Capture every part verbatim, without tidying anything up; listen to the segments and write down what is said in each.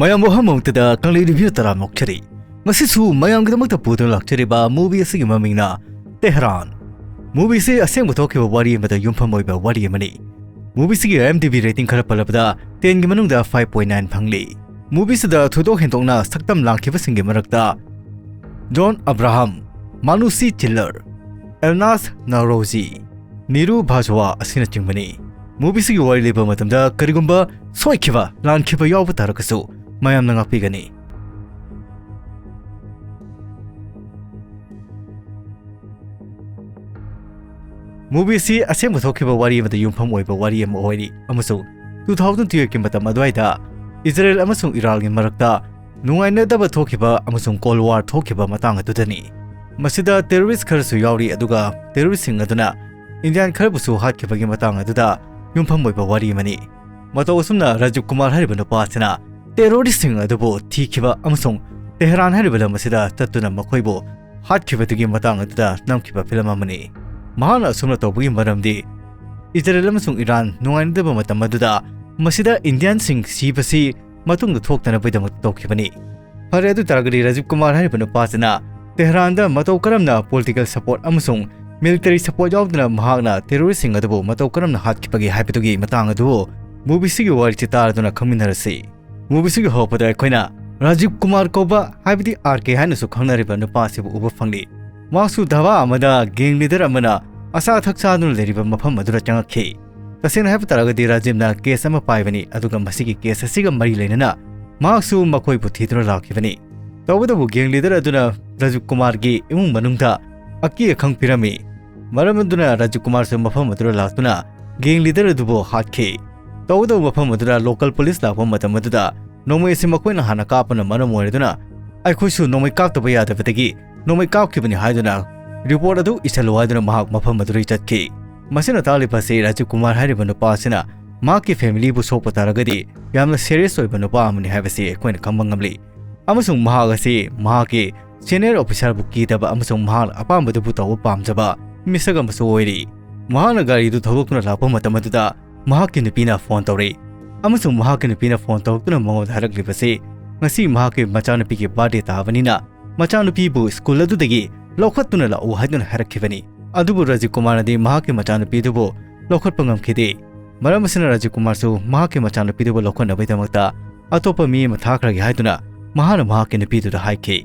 ꯃꯌꯥꯝꯕꯨ ꯑꯍꯥꯟꯕꯃꯛꯇꯗ ꯀꯪꯂꯩ ꯔꯤꯚꯤꯌꯨ ꯇꯔꯥꯝꯅ ꯑꯣꯛꯆꯔꯤ꯫ ꯉꯁꯤꯁꯨ ꯃꯌꯥꯝꯒꯤꯗꯃꯛꯇ ꯄꯨꯗꯨꯅ ꯂꯥꯛꯆꯔꯤꯕ movie ꯑꯁꯤꯒꯤ ꯃꯃꯤꯡꯅ ꯇꯦꯍꯔꯥꯟ꯫ Movie ꯑꯁꯤ ꯑꯁꯦꯡꯕ ꯊꯣꯛꯈꯤꯕ ꯋꯥꯔꯤ ꯑꯃꯗ ꯌꯨꯝꯐꯝ ꯑꯣꯏꯕ ꯋꯥꯔꯤ ꯑꯃꯅꯤ꯫ Movie ꯑꯁꯤꯒꯤ IMDb rating ꯈꯔ ꯄꯜꯂꯕꯗ ten ꯒꯤ ꯃꯅꯨꯡꯗ five point nine ꯐꯪꯂꯤ꯫ Movie ꯑꯁꯤꯗ ꯊꯣꯏꯗꯣꯛ ꯍꯦꯟꯗꯣꯛꯅ ꯁꯛꯇꯝ ꯂꯥꯡꯈꯤꯕꯁꯤꯡꯒꯤ ꯃꯔꯛꯇ ꯖꯣꯟ ꯑꯕ꯭ꯔꯥꯍꯝ, ꯃꯥꯅꯨꯁꯤ ꯆꯤꯜꯂꯔ, ꯑꯦꯜꯅꯥꯁ ꯅꯥꯔꯣꯖꯤ, ꯅꯤꯔꯨ ꯚꯥꯖꯋꯥ ꯑꯁꯤꯅꯆꯤꯡꯕꯅꯤ꯫ Movie ꯑꯁꯤꯒꯤ ꯋꯥꯔꯤ ꯂꯤꯕ ꯃꯇꯝꯗ ꯀꯔꯤꯒꯨꯝꯕ ꯁꯣꯏꯈꯤꯕ, ꯂꯥꯟꯈꯤꯕ ꯌꯥꯎꯕ ꯇꯥꯔꯒꯁꯨ ꯃꯌꯥꯝꯅ ꯉꯥꯛꯄꯤꯒꯅꯤ꯫ Movie ꯑꯁꯤ ꯑꯁꯦꯡꯕ ꯊꯣꯛꯈꯤꯕ ꯋꯥꯔꯤ ꯑꯃꯗ ꯌꯨꯝꯐꯝ ꯑꯣꯏꯕ ꯋꯥꯔꯤ ꯑꯃ ꯑꯣꯏꯔꯤ ꯑꯃꯁꯨꯡ two thousand twelve ꯀꯤ ꯃꯇꯝ ꯑꯗꯨꯋꯥꯏꯗ ꯏꯖꯔꯦꯜ ꯑꯃꯁꯨꯡ ꯏꯔꯥꯟꯒꯤ ꯃꯔꯛꯇ ꯅꯨꯡꯉꯥꯏꯅꯗꯕ ꯊꯣꯛꯈꯤꯕ ꯑꯃꯁꯨꯡ Cold War ꯊꯣꯛꯈꯤꯕ ꯃꯇꯥꯡ ꯑꯗꯨꯗꯅꯤ꯫ ꯃꯁꯤꯗ terrorist ꯈꯔꯁꯨ ꯌꯥꯎꯔꯤ, ꯑꯗꯨꯒ terrorist ꯁꯤꯡ ꯑꯗꯨꯅ Indian ꯈꯔꯕꯨꯁꯨ ꯍꯥꯠꯈꯤꯕꯒꯤ ꯃꯇꯥꯡ ꯑꯗꯨꯗ ꯌꯨꯝꯐꯝ ꯑꯣꯏꯕ ꯋꯥꯔꯤ ꯑꯃꯅꯤ꯫ ꯃꯇꯧ ꯑꯁꯨꯝꯅ ꯔꯥꯖꯤꯕ ꯀꯨꯃꯥꯔ ꯍꯥꯏꯔꯤꯕ ꯅꯨꯄꯥ ꯑꯁꯤꯅ terrorist ꯁꯤꯡ ꯑꯗꯨꯕꯨ ꯊꯤꯈꯤꯕ ꯑꯃꯁꯨꯡ ꯇꯦꯍꯔꯥꯟ ꯍꯥꯏꯔꯤꯕ ꯂꯝ ꯑꯁꯤꯗ ꯆꯠꯇꯨꯅ ꯃꯈꯣꯏꯕꯨ ꯍꯥꯠꯈꯤꯕꯗꯨꯒꯤ ꯃꯇꯥꯡ ꯑꯗꯨꯗ ꯅꯝꯈꯤꯕ film ꯑꯃꯅꯤ꯫ ꯃꯍꯥꯛꯅ ꯑꯁꯨꯝꯅ ꯇꯧꯕꯒꯤ ꯃꯔꯝꯗꯤ ꯏꯖꯔꯦꯜ ꯑꯃꯁꯨꯡ ꯏꯔꯥꯟ ꯅꯨꯡꯉꯥꯏꯅꯗꯕ ꯃꯇꯝ ꯑꯗꯨꯗ ꯃꯁꯤꯗ Indian ꯁꯤꯡ ꯁꯤꯕꯁꯤ ꯃꯇꯨꯡꯗ ꯊꯣꯛꯇꯅꯕꯒꯤꯗꯃꯛꯇ ꯇꯧꯈꯤꯕꯅꯤ꯫ ꯐꯔꯦ, ꯑꯗꯨ ꯇꯥꯔꯒꯗꯤ ꯔꯥꯖꯤꯕ ꯀꯨꯃꯥꯔ ꯍꯥꯏꯔꯤꯕ ꯅꯨꯄꯥꯁꯤꯅ ꯇꯦꯍꯔꯥꯟꯗ ꯃꯇꯧ ꯀꯔꯝꯅ political support ꯑꯃꯁꯨꯡ military support ꯌꯥꯎꯗꯅ ꯃꯍꯥꯛꯅ terrorist ꯁꯤꯡ ꯑꯗꯨꯕꯨ ꯃꯇꯧ ꯀꯔꯝꯅ ꯍꯥꯠꯈꯤꯕꯒꯦ ꯍꯥꯏꯕꯗꯨꯒꯤ ꯃꯇꯥꯡ ꯑꯗꯨ movie ꯑꯁꯤꯒꯤ ꯋꯥꯔꯤꯁꯤ ꯇꯥꯔꯗꯨꯅ ꯈꯪꯃꯤꯟꯅꯔꯁꯤ꯫ Movie ꯑꯁꯤꯒꯤ ꯍꯧꯔꯛꯄꯗ ꯑꯩꯈꯣꯏꯅ ꯔꯥꯖꯤꯕ ꯀꯨꯃꯥꯔ ꯀꯧꯕ, ꯍꯥꯏꯕꯗꯤ RK ꯍꯥꯏꯅꯁꯨ ꯈꯪꯅꯔꯤꯕ ꯅꯨꯄꯥ ꯑꯁꯤꯕꯨ ꯎꯕ ꯐꯪꯂꯤ꯫ ꯃꯍꯥꯛꯁꯨ ꯙꯥꯕꯥ ꯑꯃꯗ gang leader ꯑꯃꯅ ꯑꯆꯥ ꯑꯊꯛ ꯆꯥꯗꯨꯅ ꯂꯩꯔꯤꯕ ꯃꯐꯝ ꯑꯗꯨꯗ ꯆꯪꯉꯛꯈꯤ꯫ ꯇꯁꯦꯡꯅ ꯍꯥꯏꯕ ꯇꯥꯔꯒꯗꯤ ꯔꯥꯖꯤꯕꯅ case ꯑꯃ ꯄꯥꯏꯕꯅꯤ, ꯑꯗꯨꯒ ꯃꯁꯤꯒꯤ case ꯑꯁꯤꯒ ꯃꯔꯤ ꯂꯩꯅꯅ ꯃꯍꯥꯛꯁꯨ ꯃꯈꯣꯏꯕꯨ ꯊꯤꯗꯨꯅ ꯂꯥꯛꯈꯤꯕꯅꯤ꯫ ꯇꯧꯕꯇꯕꯨ gang leader ꯑꯗꯨꯅ ꯔꯥꯖꯤꯕ ꯀꯨꯃꯥꯔꯒꯤ ꯏꯃꯨꯡ ꯃꯅꯨꯡꯗ ꯑꯀꯤ ꯑꯈꯪ ꯄꯤꯔꯝꯃꯤ꯫ ꯃꯔꯝ ꯑꯗꯨꯅ ꯔꯥꯖꯤꯕ ꯀꯨꯃꯥꯔꯁꯨ ꯃꯐꯝ ꯑꯗꯨꯗ ꯂꯥꯛꯇꯨꯅ gang leader ꯑꯗꯨꯕꯨ ꯍꯥꯠꯈꯤ꯫ ꯇꯧꯕꯇꯕꯨ ꯃꯐꯝ ꯑꯗꯨꯗ local police ꯂꯥꯛꯄ ꯃꯇꯝ ꯑꯗꯨꯗ ꯅꯣꯡꯃꯩ ꯑꯁꯤ ꯃꯈꯣꯏꯅ ꯍꯥꯟꯅ ꯀꯥꯞꯄꯅ ꯃꯔꯝ ꯑꯣꯏꯔꯗꯨꯅ ꯑꯩꯈꯣꯏꯁꯨ ꯅꯣꯡꯃꯩ ꯀꯥꯞꯇꯕ ꯌꯥꯗꯕꯗꯒꯤ ꯅꯣꯡꯃꯩ ꯀꯥꯞꯈꯤꯕꯅꯤ ꯍꯥꯏꯗꯨꯅ report ꯑꯗꯨ ꯏꯁꯜꯂꯨ ꯍꯥꯏꯗꯨꯅ ꯃꯍꯥꯛ ꯃꯐꯝ ꯑꯗꯨꯗꯒꯤ ꯆꯠꯈꯤ꯫ ꯃꯁꯤꯅ ꯇꯥꯛꯂꯤꯕ ꯑꯁꯤ ꯔꯥꯖꯤꯕ ꯀꯨꯃꯥꯔ ꯍꯥꯏꯔꯤꯕ ꯅꯨꯄꯥ ꯑꯁꯤꯅ ꯃꯍꯥꯛꯀꯤ family ꯕꯨ ꯁꯣꯛꯄ ꯇꯥꯔꯒꯗꯤ ꯌꯥꯝꯅ serious ꯑꯣꯏꯕ ꯅꯨꯄꯥ ꯑꯃꯅꯤ ꯍꯥꯏꯕꯁꯤ ꯑꯩꯈꯣꯏꯅ ꯈꯪꯕ ꯉꯝꯂꯤ꯫ ꯑꯃꯁꯨꯡ ꯃꯍꯥꯛ ꯑꯁꯤ ꯃꯍꯥꯛꯀꯤ senior officer ꯕꯨ ꯀꯤꯗꯕ ꯑꯃꯁꯨꯡ ꯃꯍꯥꯛꯅ ꯑꯄꯥꯝꯕꯗꯨꯕꯨ ꯇꯧꯕ ꯄꯥꯝꯖꯕ ꯃꯤꯁꯛ ꯑꯃꯁꯨ ꯑꯣꯏꯔꯤ꯫ ꯃꯍꯥꯛꯅ ꯒꯥꯔꯤꯗꯨ ꯊꯧꯗꯣꯛꯇꯨꯅ ꯂꯥꯛꯄ ꯃꯇꯝ ꯑꯗꯨꯗ ꯃꯍꯥꯛꯀꯤ ꯅꯨꯄꯤꯅ phone ꯇꯧꯔꯤ꯫ ꯑꯃꯁꯨꯡ ꯃꯍꯥꯛꯀꯤ ꯅꯨꯄꯤꯅ ꯐꯣꯟ ꯇꯧꯔꯛꯇꯨꯅ ꯃꯉꯣꯟꯗ ꯍꯥꯏꯔꯛꯂꯤꯕꯁꯤ ꯉꯁꯤ ꯃꯍꯥꯛꯀꯤ ꯃꯆꯥꯅꯨꯄꯤꯒꯤ ꯕꯥꯔꯗꯦ ꯇꯥꯕꯅꯤꯅ ꯃꯆꯥꯅꯨꯄꯤꯕꯨ ꯁ꯭ꯀꯨꯜ ꯑꯗꯨꯗꯒꯤ ꯂꯧꯈꯠꯇꯨꯅ ꯂꯥꯛꯎ ꯍꯥꯏꯗꯨꯅ ꯍꯥꯏꯔꯛꯈꯤꯕꯅꯤ꯫ ꯑꯗꯨꯕꯨ ꯔꯥꯖꯤꯕ ꯀꯨꯃꯥꯔꯅꯗꯤ ꯃꯍꯥꯛꯀꯤ ꯃꯆꯥꯅꯨꯄꯤꯗꯨꯕꯨ ꯂꯧꯈꯠꯄ ꯉꯝꯈꯤꯗꯦ꯫ ꯃꯔꯝ ꯑꯁꯤꯅ ꯔꯥꯖꯤꯕ ꯀꯨꯃꯥꯔꯁꯨ ꯃꯍꯥꯛꯀꯤ ꯃꯆꯥꯅꯨꯄꯤꯗꯨꯕꯨ ꯂꯧꯈꯠꯅꯕꯒꯤꯗꯃꯛꯇ ꯑꯇꯣꯞꯄ ꯃꯤ ꯑꯃ ꯊꯥꯈ꯭ꯔꯒꯦ ꯍꯥꯏꯗꯨꯅ ꯃꯍꯥꯛꯅ ꯃꯍꯥꯛꯀꯤ ꯅꯨꯄꯤꯗꯨꯗ ꯍꯥꯏꯈꯤ꯫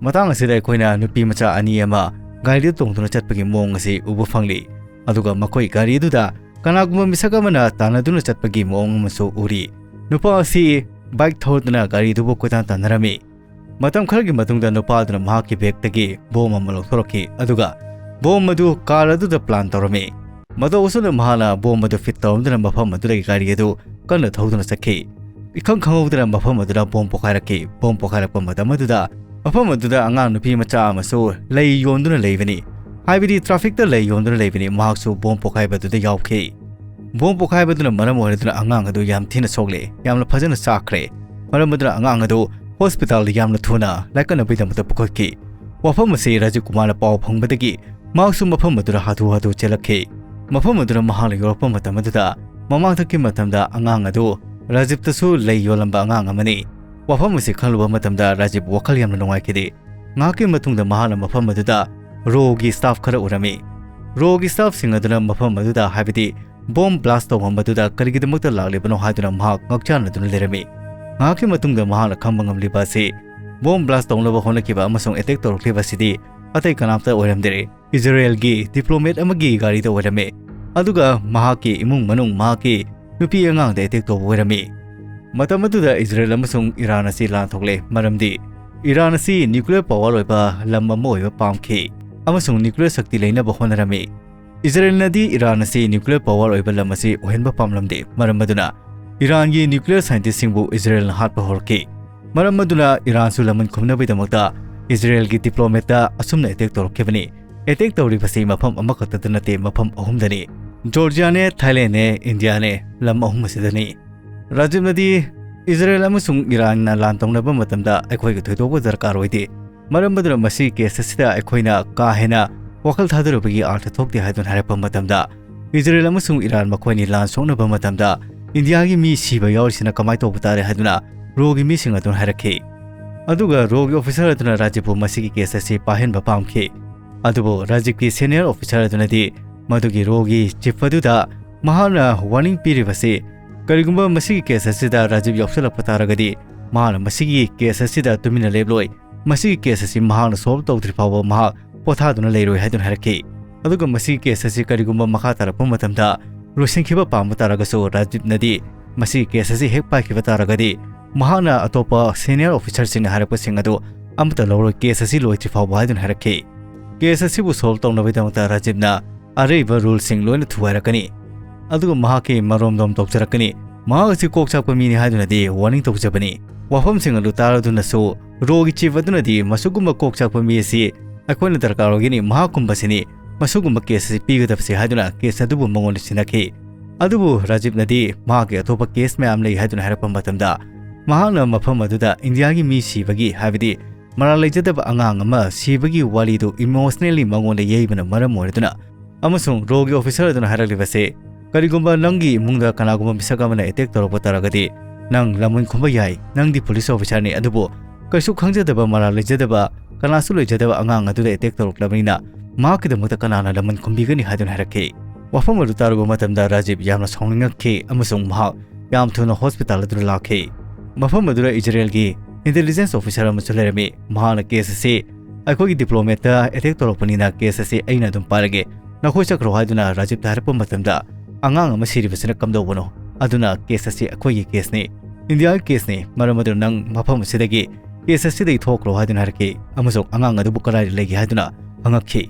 ꯃꯇꯥꯡ ꯑꯁꯤꯗ ꯑꯩꯈꯣꯏꯅ ꯅꯨꯄꯤ ꯃꯆꯥ ꯑꯅꯤ ꯑꯃ ꯒꯥꯔꯤꯗ ꯇꯣꯡꯗꯨꯅ ꯆꯠꯄꯒꯤ ꯃꯑꯣꯡ ꯑꯁꯤ ꯎꯕ ꯐꯪꯂꯤ꯫ ꯑꯗꯨꯒ ꯃꯈꯣꯏ ꯒꯥꯔꯤ ꯑꯗꯨꯗ ꯀꯅꯥꯒꯨꯝꯕ ꯃꯤꯁꯛ ꯑꯃꯅ ꯇꯥꯟꯅꯗꯨꯅ ꯆꯠꯄꯒꯤ ꯃꯑꯣꯡ ꯑꯃꯁꯨ ꯎꯔꯤ꯫ ꯅꯨꯄꯥ ꯑꯁꯤ ꯕꯥꯏꯛ ꯊꯧꯗꯨꯅ ꯒꯥꯔꯤꯗꯨꯕꯨ ꯀꯣꯏꯇꯥꯟ ꯇꯥꯟꯅꯔꯝꯃꯤ꯫ ꯃꯇꯝ ꯈꯔꯒꯤ ꯃꯇꯨꯡꯗ ꯅꯨꯄꯥ ꯑꯗꯨꯅ ꯃꯍꯥꯛꯀꯤ ꯕꯦꯒꯇꯒꯤ ꯕꯣꯝ ꯑꯃ ꯂꯧꯊꯣꯔꯛꯈꯤ, ꯑꯗꯨꯒ ꯕꯣꯝ ꯑꯗꯨ ꯀꯥꯔ ꯑꯗꯨꯗ ꯄ꯭ꯂꯥꯟ ꯇꯧꯔꯝꯃꯤ꯫ ꯃꯇꯧ ꯑꯁꯨꯝꯅ ꯃꯍꯥꯛꯅ ꯕꯣꯝ ꯑꯗꯨ ꯐꯤꯠ ꯇꯧꯔꯝꯗꯨꯅ ꯃꯐꯝ ꯑꯗꯨꯗꯒꯤ ꯒꯥꯔꯤ ꯑꯗꯨ ꯀꯟꯅ ꯊꯧꯗꯨꯅ ꯆꯠꯈꯤ꯫ ꯏꯈꯪ ꯈꯪꯍꯧꯗꯅ ꯃꯐꯝ ꯑꯗꯨꯗ ꯕꯣꯝ ꯄꯣꯈꯥꯏꯔꯛꯈꯤ꯫ ꯕꯣꯝ ꯄꯣꯈꯥꯏꯔꯛꯄ ꯃꯇꯝ ꯑꯗꯨꯗ ꯃꯐꯝ ꯑꯗꯨꯗ ꯑꯉꯥꯡ ꯅꯨꯄꯤ ꯃꯆꯥ ꯑꯃꯁꯨ ꯂꯩ ꯌꯣꯟꯗꯨꯅ ꯂꯩꯕꯅꯤ, ꯍꯥꯏꯕꯗꯤ ꯇ꯭ꯔꯥꯐꯤꯛꯇ ꯂꯩ ꯌꯣꯟꯗꯨꯅ ꯂꯩꯕꯅꯤ, ꯃꯍꯥꯛꯁꯨ ꯕꯣꯝ ꯄꯣꯈꯥꯏꯕꯗꯨꯗ ꯌꯥꯎꯈꯤ꯫ ꯕꯣꯝ ꯄꯣꯈꯥꯏꯕꯗꯨꯅ ꯃꯔꯝ ꯑꯣꯏꯔꯗꯨꯅ ꯑꯉꯥꯡ ꯑꯗꯨ ꯌꯥꯝ ꯊꯤꯅ ꯁꯣꯛꯂꯦ, ꯌꯥꯝꯅ ꯐꯖꯅ ꯆꯥꯛꯈ꯭ꯔꯦ꯫ ꯃꯔꯝ ꯑꯗꯨꯅ ꯑꯉꯥꯡ ꯑꯗꯨ ꯍꯣꯁꯄꯤꯇꯥꯜꯗ ꯌꯥꯝꯅ ꯊꯨꯅ ꯂꯥꯏꯀꯠꯅꯕꯒꯤꯗꯃꯛꯇ ꯄꯨꯈꯠꯈꯤ꯫ ꯋꯥꯐꯝ ꯑꯁꯤ ꯔꯥꯖꯤꯕ ꯀꯨꯃꯥꯔꯅ ꯄꯥꯎ ꯐꯪꯕꯗꯒꯤ ꯃꯍꯥꯛꯁꯨ ꯃꯐꯝ ꯑꯗꯨꯗ ꯍꯥꯊꯨ ꯍꯥꯊꯨ ꯆꯦꯜꯂꯛꯈꯤ꯫ ꯃꯐꯝ ꯑꯗꯨꯗ ꯃꯍꯥꯛꯅ ꯌꯧꯔꯛꯄ ꯃꯇꯝ ꯑꯗꯨꯗ ꯃꯃꯥꯡꯊꯛꯀꯤ ꯃꯇꯝꯗ ꯑꯉꯥꯡ ꯑꯗꯨ ꯔꯥꯖꯤꯕꯇꯁꯨ ꯂꯩ ꯌꯣꯜꯂꯝꯕ ꯑꯉꯥꯡ ꯑꯃꯅꯤ꯫ ꯋꯥꯐꯝ ꯑꯁꯤ ꯈꯜꯂꯨꯕ ꯃꯇꯝꯗ ꯔꯥꯖꯤꯕ ꯋꯥꯈꯜ ꯌꯥꯝꯅ ꯅꯨꯡꯉꯥꯏꯈꯤꯗꯦ꯫ ꯉꯥꯏꯍꯥꯛꯀꯤ ꯃꯇꯨꯡꯗ ꯃꯍꯥꯛꯅ ꯃꯐꯝ ꯑꯗꯨꯗ ꯔꯣꯒꯤ ꯁ꯭ꯇꯥꯐ ꯈꯔ ꯎꯔꯝꯃꯤ꯫ ꯔꯣꯒꯤ ꯁ꯭ꯇꯥꯐꯁꯤꯡ ꯑꯗꯨꯅ ꯃꯐꯝ ꯑꯗꯨꯗ, ꯍꯥꯏꯕꯗꯤ ꯕꯣꯝ ꯕ꯭ꯂꯥꯁ ꯇꯧꯐꯝ ꯑꯗꯨꯗ ꯀꯔꯤꯒꯤꯗꯃꯛꯇ ꯂꯥꯛꯂꯤꯕꯅꯣ ꯍꯥꯏꯗꯨꯅ ꯃꯍꯥꯛ ꯉꯛꯆꯥꯟꯅꯗꯨꯅ ꯂꯩꯔꯝꯃꯤ꯫ ꯉꯥꯏꯍꯥꯛꯀꯤ ꯃꯇꯨꯡꯗ ꯃꯍꯥꯛꯅ ꯈꯪꯕ ꯉꯝꯂꯤꯕ ꯑꯁꯤ ꯕꯣꯝ ꯕ꯭ꯂꯥꯁ ꯇꯧꯅꯕ ꯍꯣꯠꯅꯈꯤꯕ ꯑꯃꯁꯨꯡ ꯑꯦꯇꯦꯛ ꯇꯧꯔꯛꯂꯤꯕ ꯑꯁꯤꯗꯤ ꯑꯇꯩ ꯀꯅꯥꯝꯇ ꯑꯣꯏꯔꯝꯗꯔꯦ꯫ ꯏꯖꯔꯦꯜꯒꯤ ꯗꯤꯄ꯭ꯂꯣꯃꯦꯠ ꯑꯃꯒꯤ ꯒꯥꯔꯤꯗ ꯑꯣꯏꯔꯝꯃꯤ, ꯑꯗꯨꯒ ꯃꯍꯥꯛꯀꯤ ꯏꯃꯨꯡ ꯃꯅꯨꯡ, ꯃꯍꯥꯛꯀꯤ ꯅꯨꯄꯤ ꯑꯉꯥꯡꯗ ꯑꯦꯇꯦꯛ ꯇꯧꯕ ꯑꯣꯏꯔꯝꯃꯤ꯫ ꯃꯇꯝ ꯑꯗꯨꯗ ꯏꯖꯔꯦꯜ ꯑꯃꯁꯨꯡ ꯏꯔꯥꯟ ꯑꯁꯤ ꯂꯥꯟ ꯊꯣꯛꯂꯦ, ꯃꯔꯝꯗꯤ ꯏꯔꯥꯟ ꯑꯁꯤ ꯅ꯭ꯌꯨꯀ꯭ꯂꯤꯌꯔ ꯄꯥꯋꯔ ꯑꯣꯏꯕ ꯂꯝ ꯑꯃ ꯑꯣꯏꯕ ꯄꯥꯝꯈꯤ ꯑꯃꯁꯨꯡ ꯅ꯭ꯌꯨꯀ꯭ꯂꯤꯌꯔ ꯁꯛꯇꯤ ꯂꯩꯅꯕ ꯍꯣꯠꯅꯔꯝꯃꯤ꯫ ꯏꯖꯔꯦꯜꯅꯗꯤ ꯏꯔꯥꯟ ꯑꯁꯤ ꯅ꯭ꯌꯨꯀ꯭ꯂꯤꯌꯔ ꯄꯥꯋꯔ ꯑꯣꯏꯕ ꯂꯝ ꯑꯁꯤ ꯑꯣꯏꯍꯟꯕ ꯄꯥꯝꯂꯝꯗꯦ, ꯃꯔꯝ ꯑꯗꯨꯅ ꯏꯔꯥꯟꯒꯤ ꯅ꯭ꯌꯨꯀ꯭ꯂꯤꯌꯔ ꯁꯥꯏꯟꯇꯤꯁꯁꯤꯡꯕꯨ ꯏꯖꯔꯦꯜꯅ ꯍꯥꯠꯄ ꯍꯧꯔꯛꯈꯤ꯫ ꯃꯔꯝ ꯑꯗꯨꯅ ꯏꯔꯥꯟꯁꯨ ꯂꯃꯟ ꯈꯨꯝꯅꯕꯒꯤꯗꯃꯛꯇ ꯏꯖꯔꯦꯜꯒꯤ ꯗꯤꯄ꯭ꯂꯣꯃꯦꯠꯇ ꯑꯁꯨꯝꯅ ꯑꯦꯇꯦꯛ ꯇꯧꯔꯛꯈꯤꯕꯅꯤ꯫ ꯑꯦꯇꯦꯛ ꯇꯧꯔꯤꯕꯁꯤ ꯃꯐꯝ ꯑꯃꯈꯛꯇꯗ ꯅꯠꯇꯦ, ꯃꯐꯝ ꯑꯍꯨꯝꯗꯅꯤ꯫ ꯖꯣꯔꯖꯤꯌꯥꯅꯦ, ꯊꯥꯏꯂꯦꯟꯅꯦ, ꯏꯟꯗꯤꯌꯥꯅꯦ, ꯂꯝ ꯑꯍꯨꯝ ꯑꯁꯤꯗꯅꯤ꯫ ꯔꯥꯖꯤꯕꯅꯗꯤ ꯏꯖꯔꯦꯜ ꯑꯃꯁꯨꯡ ꯏꯔꯥꯟꯅ ꯂꯥꯟ ꯇꯧꯅꯕ ꯃꯇꯝꯗ ꯑꯩꯈꯣꯏꯒꯤ ꯊꯣꯏꯗꯣꯛꯄ ꯗꯔꯀꯥꯔ ꯑꯣꯏꯗꯦ, ꯃꯔꯝ ꯑꯗꯨꯅ ꯃꯁꯤꯒꯤ ꯀꯦꯁ ꯑꯁꯤꯗ ꯑꯩꯈꯣꯏꯅ ꯀꯥ ꯍꯦꯟꯅ ꯋꯥꯈꯜ ꯊꯥꯗꯔꯨꯕꯒꯤ ꯑꯥꯔꯊ ꯊꯣꯛꯇꯦ ꯍꯥꯏꯗꯨꯅ ꯍꯥꯏꯔꯛꯄ ꯃꯇꯝꯗ, ꯏꯖꯔꯦꯜ ꯑꯃꯁꯨꯡ ꯏꯔꯥꯟ ꯃꯈꯣꯏꯅꯤ ꯂꯥꯟ ꯁꯣꯛꯅꯕ ꯃꯇꯝꯗ ꯏꯟꯗꯤꯌꯥꯒꯤ ꯃꯤ ꯁꯤꯕ ꯌꯥꯎꯔꯤꯁꯤꯅ ꯀꯃꯥꯏꯅ ꯇꯧꯕ ꯇꯥꯔꯦ ꯍꯥꯏꯗꯨꯅ ꯔꯣꯒꯤ ꯃꯤꯁꯤꯡ ꯑꯗꯨꯅ ꯍꯥꯏꯔꯛꯈꯤ꯫ ꯑꯗꯨꯒ ꯔꯣꯒꯤ ꯑꯣꯐꯤꯁꯥꯔ ꯑꯗꯨꯅ ꯔꯥꯖꯤꯕꯄꯨ ꯃꯁꯤꯒꯤ ꯀꯦꯁ ꯑꯁꯤ ꯄꯥꯏꯍꯟꯕ ꯄꯥꯝꯈꯤ꯫ ꯑꯗꯨꯕꯨ ꯔꯥꯖꯤꯕꯀꯤ ꯁꯦꯅꯤꯌꯔ ꯑꯣꯐꯤꯁꯥꯔ ꯑꯗꯨꯅꯗꯤ ꯃꯗꯨꯒꯤ ꯔꯣꯒꯤ ꯆꯤꯐ ꯑꯗꯨꯗ ꯃꯍꯥꯛꯅ ꯋꯥꯔꯅꯤꯡ ꯄꯤꯔꯤꯕꯁꯤ, ꯀꯔꯤꯒꯨꯝꯕ ꯃꯁꯤꯒꯤ ꯀꯦꯁ ꯑꯁꯤꯗ ꯔꯥꯖꯤꯕ ꯌꯥꯎꯁꯜꯂꯛꯄ ꯇꯥꯔꯒꯗꯤ ꯃꯍꯥꯛꯅ ꯃꯁꯤꯒꯤ ꯀꯦꯁ ꯑꯁꯤꯗ ꯇꯨꯃꯤꯟꯅ ꯂꯦꯞꯂꯣꯏ, ꯃꯁꯤꯒꯤ ꯀꯦꯁ ꯑꯁꯤ ꯃꯍꯥꯛꯅ ꯁꯣꯜꯕ ꯇꯧꯗ꯭ꯔꯤ ꯐꯥꯎꯕ ꯃꯍꯥꯛ ꯄꯣꯊꯥꯗꯨꯅ ꯂꯩꯔꯣꯏ ꯍꯥꯏꯗꯨꯅ ꯍꯥꯏꯔꯛꯈꯤ꯫ ꯑꯗꯨꯒ ꯃꯁꯤꯒꯤ ꯀꯦꯁ ꯑꯁꯤ ꯀꯔꯤꯒꯨꯝꯕ ꯃꯈꯥ ꯇꯥꯔꯛꯄ ꯃꯇꯝꯗ ꯂꯣꯏꯁꯤꯟꯈꯤꯕ ꯄꯥꯝꯕ ꯇꯥꯔꯒꯁꯨ ꯔꯥꯖꯤꯕꯅꯗꯤ ꯃꯁꯤꯒꯤ ꯀꯦꯁ ꯑꯁꯤ ꯍꯦꯛ ꯄꯥꯏꯈꯤꯕ ꯇꯥꯔꯒꯗꯤ ꯃꯍꯥꯛꯅ ꯑꯇꯣꯞꯄ ꯁꯦꯅꯤꯌꯔ ꯑꯣꯐꯤꯁꯥꯔꯁꯤꯡꯅ ꯍꯥꯏꯔꯛꯄꯁꯤꯡ ꯑꯗꯨ ꯑꯃꯠꯇ ꯂꯧꯔꯣꯏ, ꯀꯦꯁ ꯑꯁꯤ ꯂꯣꯏꯗ꯭ꯔꯤ ꯐꯥꯎꯕ ꯍꯥꯏꯗꯨꯅ ꯍꯥꯏꯔꯛꯈꯤ꯫ ꯀꯦꯁ ꯑꯁꯤꯕꯨ ꯁꯣꯜꯕ ꯇꯧꯅꯕꯒꯤꯗꯃꯛꯇ ꯔꯥꯖꯤꯕꯅ ꯑꯔꯩꯕ ꯔꯨꯜꯁꯤꯡ ꯂꯣꯏꯅ ꯊꯨꯒꯥꯏꯔꯛꯀꯅꯤ꯫ ꯑꯗꯨꯒ ꯃꯍꯥꯛꯀꯤ ꯃꯔꯣꯝꯗꯣꯝ ꯇꯧꯖꯔꯛꯀꯅꯤ꯫ ꯃꯍꯥꯛ ꯑꯁꯤ ꯀꯣꯛ ꯆꯥꯛꯄ ꯃꯤꯅꯤ ꯍꯥꯏꯗꯨꯅꯗꯤ ꯋꯥꯔꯅꯤꯡ ꯇꯧꯖꯕꯅꯤ꯫ ꯋꯥꯐꯝꯁꯤꯡ ꯑꯗꯨ ꯇꯥꯔꯗꯨꯅꯁꯨ ꯔꯣꯒꯤ ꯆꯤꯐ ꯑꯗꯨꯅꯗꯤ ꯃꯁꯤꯒꯨꯝꯕ ꯀꯣꯛ ꯆꯥꯛꯄ ꯃꯤ ꯑꯁꯤ ꯑꯩꯈꯣꯏꯅ ꯗꯔꯀꯥꯔ ꯑꯣꯏꯒꯅꯤ, ꯃꯍꯥꯛꯀꯨꯝꯕꯁꯤꯅꯤ ꯃꯁꯤꯒꯨꯝꯕ ꯀꯦꯁ ꯑꯁꯤ ꯄꯤꯒꯗꯕꯁꯤ ꯍꯥꯏꯗꯨꯅ ꯀꯦꯁ ꯑꯗꯨꯕꯨ ꯃꯉꯣꯟꯗ ꯁꯤꯟꯅꯈꯤ꯫ ꯑꯗꯨꯕꯨ ꯔꯥꯖꯤꯕꯅꯗꯤ ꯃꯍꯥꯛꯀꯤ ꯑꯇꯣꯞꯄ ꯀꯦꯁ ꯃꯌꯥꯝ ꯂꯩ ꯍꯥꯏꯗꯨꯅ ꯍꯥꯏꯔꯛꯄ ꯃꯇꯝꯗ ꯃꯍꯥꯛꯅ ꯃꯐꯝ ꯑꯗꯨꯗ ꯏꯟꯗꯤꯌꯥꯒꯤ ꯃꯤ ꯁꯤꯕꯒꯤ, ꯍꯥꯏꯕꯗꯤ ꯃꯔꯥꯜ ꯂꯩꯖꯗꯕ ꯑꯉꯥꯡ ꯑꯃ ꯁꯤꯕꯒꯤ ꯋꯥꯔꯤꯗꯨ ꯏꯃꯣꯁꯅꯦꯜꯂꯤ ꯃꯉꯣꯟꯗ ꯌꯩꯕꯅ ꯃꯔꯝ ꯑꯣꯏꯔꯗꯨꯅ ꯑꯃꯁꯨꯡ ꯔꯣꯒꯤ ꯑꯣꯐꯤꯁꯥꯔ ꯑꯗꯨꯅ ꯍꯥꯏꯔꯛꯂꯤꯕꯁꯦ, ꯀꯔꯤꯒꯨꯝꯕ ꯅꯪꯒꯤ ꯏꯃꯨꯡꯗ ꯀꯅꯥꯒꯨꯝꯕ ꯃꯤꯁꯛ ꯑꯃꯅ ꯑꯦꯇꯦꯛ ꯇꯧꯔꯛꯄ ꯇꯥꯔꯒꯗꯤ ꯅꯪ ꯂꯃꯟ ꯈꯨꯝꯕ ꯌꯥꯏ, ꯅꯪꯗꯤ ꯄꯨꯂꯤꯁ ꯑꯣꯐꯤꯁꯥꯔꯅꯤ, ꯑꯗꯨꯕꯨ ꯀꯩꯁꯨ ꯈꯪꯖꯗꯕ, ꯃꯔꯥꯜ ꯂꯩꯖꯗꯕ, ꯀꯅꯥꯁꯨ ꯂꯩꯖꯗꯕ ꯑꯉꯥꯡ ꯑꯗꯨꯗ ꯑꯦꯇꯦꯛ ꯇꯧꯔꯛꯂꯕꯅꯤꯅ ꯃꯍꯥꯛꯀꯤꯗꯃꯛꯇ ꯀꯅꯥꯅ ꯂꯃꯟ ꯈꯨꯝꯕꯤꯒꯅꯤ ꯍꯥꯏꯗꯨꯅ ꯍꯥꯏꯔꯛꯈꯤ꯫ ꯋꯥꯐꯝ ꯑꯗꯨ ꯇꯥꯔꯨꯕ ꯃꯇꯝꯗ ꯔꯥꯖꯤꯕ ꯌꯥꯝꯅ ꯁꯥꯎꯅꯤꯡꯉꯛꯈꯤ ꯑꯃꯁꯨꯡ ꯃꯍꯥꯛ ꯌꯥꯝ ꯊꯨꯅ ꯍꯣꯁꯄꯤꯇꯥꯜ ꯑꯗꯨꯗ ꯂꯥꯛꯈꯤ꯫ ꯃꯐꯝ ꯑꯗꯨꯗ ꯏꯖꯔꯦꯜꯒꯤ ꯏꯟꯇꯦꯂꯤꯖꯦꯟꯁ ꯑꯣꯐꯤꯁꯥꯔ ꯑꯃꯁꯨ ꯂꯩꯔꯝꯃꯤ꯫ ꯃꯍꯥꯛꯅ ꯀꯦꯁ ꯑꯁꯤ ꯑꯩꯈꯣꯏꯒꯤ ꯗꯤꯄ꯭ꯂꯣꯃꯦꯠꯇ ꯑꯦꯇꯦꯛ ꯇꯧꯔꯛꯄꯅꯤꯅ ꯀꯦꯁ ꯑꯁꯤ ꯑꯩꯅ ꯑꯗꯨꯝ ꯄꯥꯏꯔꯒꯦ, ꯅꯈꯣꯏ ꯆꯠꯈ꯭ꯔꯣ ꯍꯥꯏꯗꯨꯅ ꯔꯥꯖꯤꯕꯇ ꯍꯥꯏꯔꯛꯄ ꯃꯇꯝꯗ, ꯑꯉꯥꯡ ꯑꯃ ꯁꯤꯔꯤꯕꯁꯤꯅ ꯀꯝꯗꯧꯕꯅꯣ? ꯑꯗꯨꯅ ꯀꯦꯁ ꯑꯁꯤ ꯑꯩꯈꯣꯏꯒꯤ ꯀꯦꯁꯅꯤ, ꯏꯟꯗꯤꯌꯥꯒꯤ ꯀꯦꯁꯅꯤ, ꯃꯔꯝ ꯑꯗꯨꯅ ꯅꯪ ꯃꯐꯝ ꯑꯁꯤꯗꯒꯤ ꯀꯦꯁ ꯑꯁꯤꯗꯒꯤ ꯊꯣꯛꯈ꯭ꯔꯣ ꯍꯥꯏꯗꯨꯅ ꯍꯥꯏꯔꯛꯈꯤ ꯑꯃꯁꯨꯡ ꯑꯉꯥꯡ ꯑꯗꯨꯕꯨ ꯀꯗꯥꯏꯗ ꯂꯩꯒꯦ ꯍꯥꯏꯗꯨꯅ ꯍꯪꯉꯛꯈꯤ꯫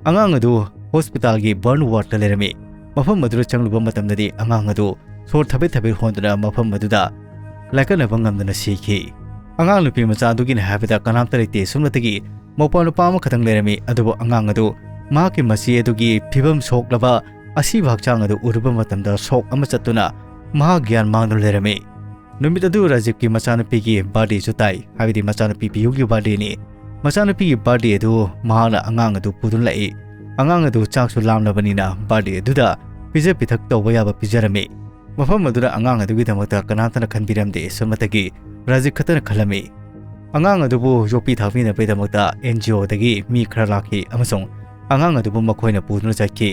ꯑꯉꯥꯡ ꯑꯗꯨ ꯍꯣꯁꯄꯤꯇꯥꯜꯒꯤ ꯕꯔꯟ ꯋꯥꯔꯗꯇ ꯂꯩꯔꯝꯃꯤ꯫ ꯃꯐꯝ ꯑꯗꯨꯗ ꯆꯪꯂꯨꯕ ꯃꯇꯝꯗꯗꯤ ꯑꯉꯥꯡ ꯑꯗꯨ ꯁꯣꯔ ꯊꯕꯦꯠ ꯊꯕꯦꯠ ꯍꯣꯟꯗꯨꯅ ꯃꯐꯝ ꯑꯗꯨꯗ ꯂꯥꯏꯀꯠꯅꯕ ꯉꯝꯗꯅ ꯁꯤꯈꯤ꯫ ꯑꯉꯥꯡ ꯅꯨꯄꯤ ꯃꯆꯥ ꯑꯗꯨꯒꯤꯅ ꯍꯥꯏꯕꯗ ꯀꯅꯥꯝꯇ ꯂꯩꯇꯦ, ꯁꯨꯞꯅꯇꯒꯤ ꯃꯧꯄ꯭ꯋꯥ ꯅꯨꯄꯥ ꯑꯃꯈꯛꯇꯪ ꯂꯩꯔꯝꯃꯤ꯫ ꯑꯗꯨꯕꯨ ꯑꯉꯥꯡ ꯑꯗꯨ ꯃꯍꯥꯛꯀꯤ ꯃꯆꯦ ꯑꯗꯨꯒꯤ ꯐꯤꯕꯝ ꯁꯣꯛꯂꯕ ꯑꯁꯤꯕ ꯍꯛꯆꯥꯡ ꯑꯗꯨ ꯎꯔꯨꯕ ꯃꯇꯝꯗ ꯁꯣꯛ ꯑꯃ ꯆꯠꯇꯨꯅ ꯃꯍꯥꯛ ꯒ꯭ꯌꯥꯟ ꯃꯥꯡꯗꯨꯅ ꯂꯩꯔꯝꯃꯤ꯫ ꯅꯨꯃꯤꯠ ꯑꯗꯨ ꯔꯥꯖꯤꯕꯀꯤ ꯃꯆꯥꯅꯨꯄꯤꯒꯤ ꯕꯥꯔꯗꯦꯁꯨ ꯇꯥꯏ, ꯍꯥꯏꯕꯗꯤ ꯃꯆꯥꯅꯨꯄꯤ ꯄꯤꯌꯨꯒꯤ ꯕꯥꯔꯗꯦꯅꯤ꯫ ꯃꯆꯥꯅꯨꯄꯤꯒꯤ ꯕꯥꯔꯗꯦ ꯑꯗꯨ ꯃꯍꯥꯛꯅ ꯑꯉꯥꯡ ꯑꯗꯨ ꯄꯨꯗꯨꯅ ꯂꯥꯛꯏ꯫ ꯑꯉꯥꯡ ꯑꯗꯨ ꯆꯥꯛꯁꯨ ꯂꯥꯝꯂꯕꯅꯤꯅ ꯕꯥꯔꯗꯦ ꯑꯗꯨꯗ ꯄꯤꯖ ꯄꯤꯊꯛ ꯇꯧꯕ ꯌꯥꯕ ꯄꯤꯖꯔꯝꯃꯤ꯫ ꯃꯐꯝ ꯑꯗꯨꯗ ꯑꯉꯥꯡ ꯑꯗꯨꯒꯤꯗꯃꯛꯇ ꯀꯅꯥꯝꯇꯅ ꯈꯟꯕꯤꯔꯝꯗꯦ꯫ ꯁꯣꯝꯗꯇꯒꯤ ꯔꯥꯖꯤꯕ ꯈꯛꯇꯅ ꯈꯜꯂꯝꯃꯤ꯫ ꯑꯉꯥꯡ ꯑꯗꯨꯕꯨ ꯌꯣꯛꯄꯤ ꯊꯥꯛꯄꯤꯅꯕꯒꯤꯗꯃꯛꯇ NGOꯗꯒꯤ ꯃꯤ ꯈꯔ ꯂꯥꯛꯈꯤ ꯑꯃꯁꯨꯡ ꯑꯉꯥꯡ ꯑꯗꯨꯕꯨ ꯃꯈꯣꯏꯅ ꯄꯨꯗꯨꯅ ꯆꯠꯈꯤ꯫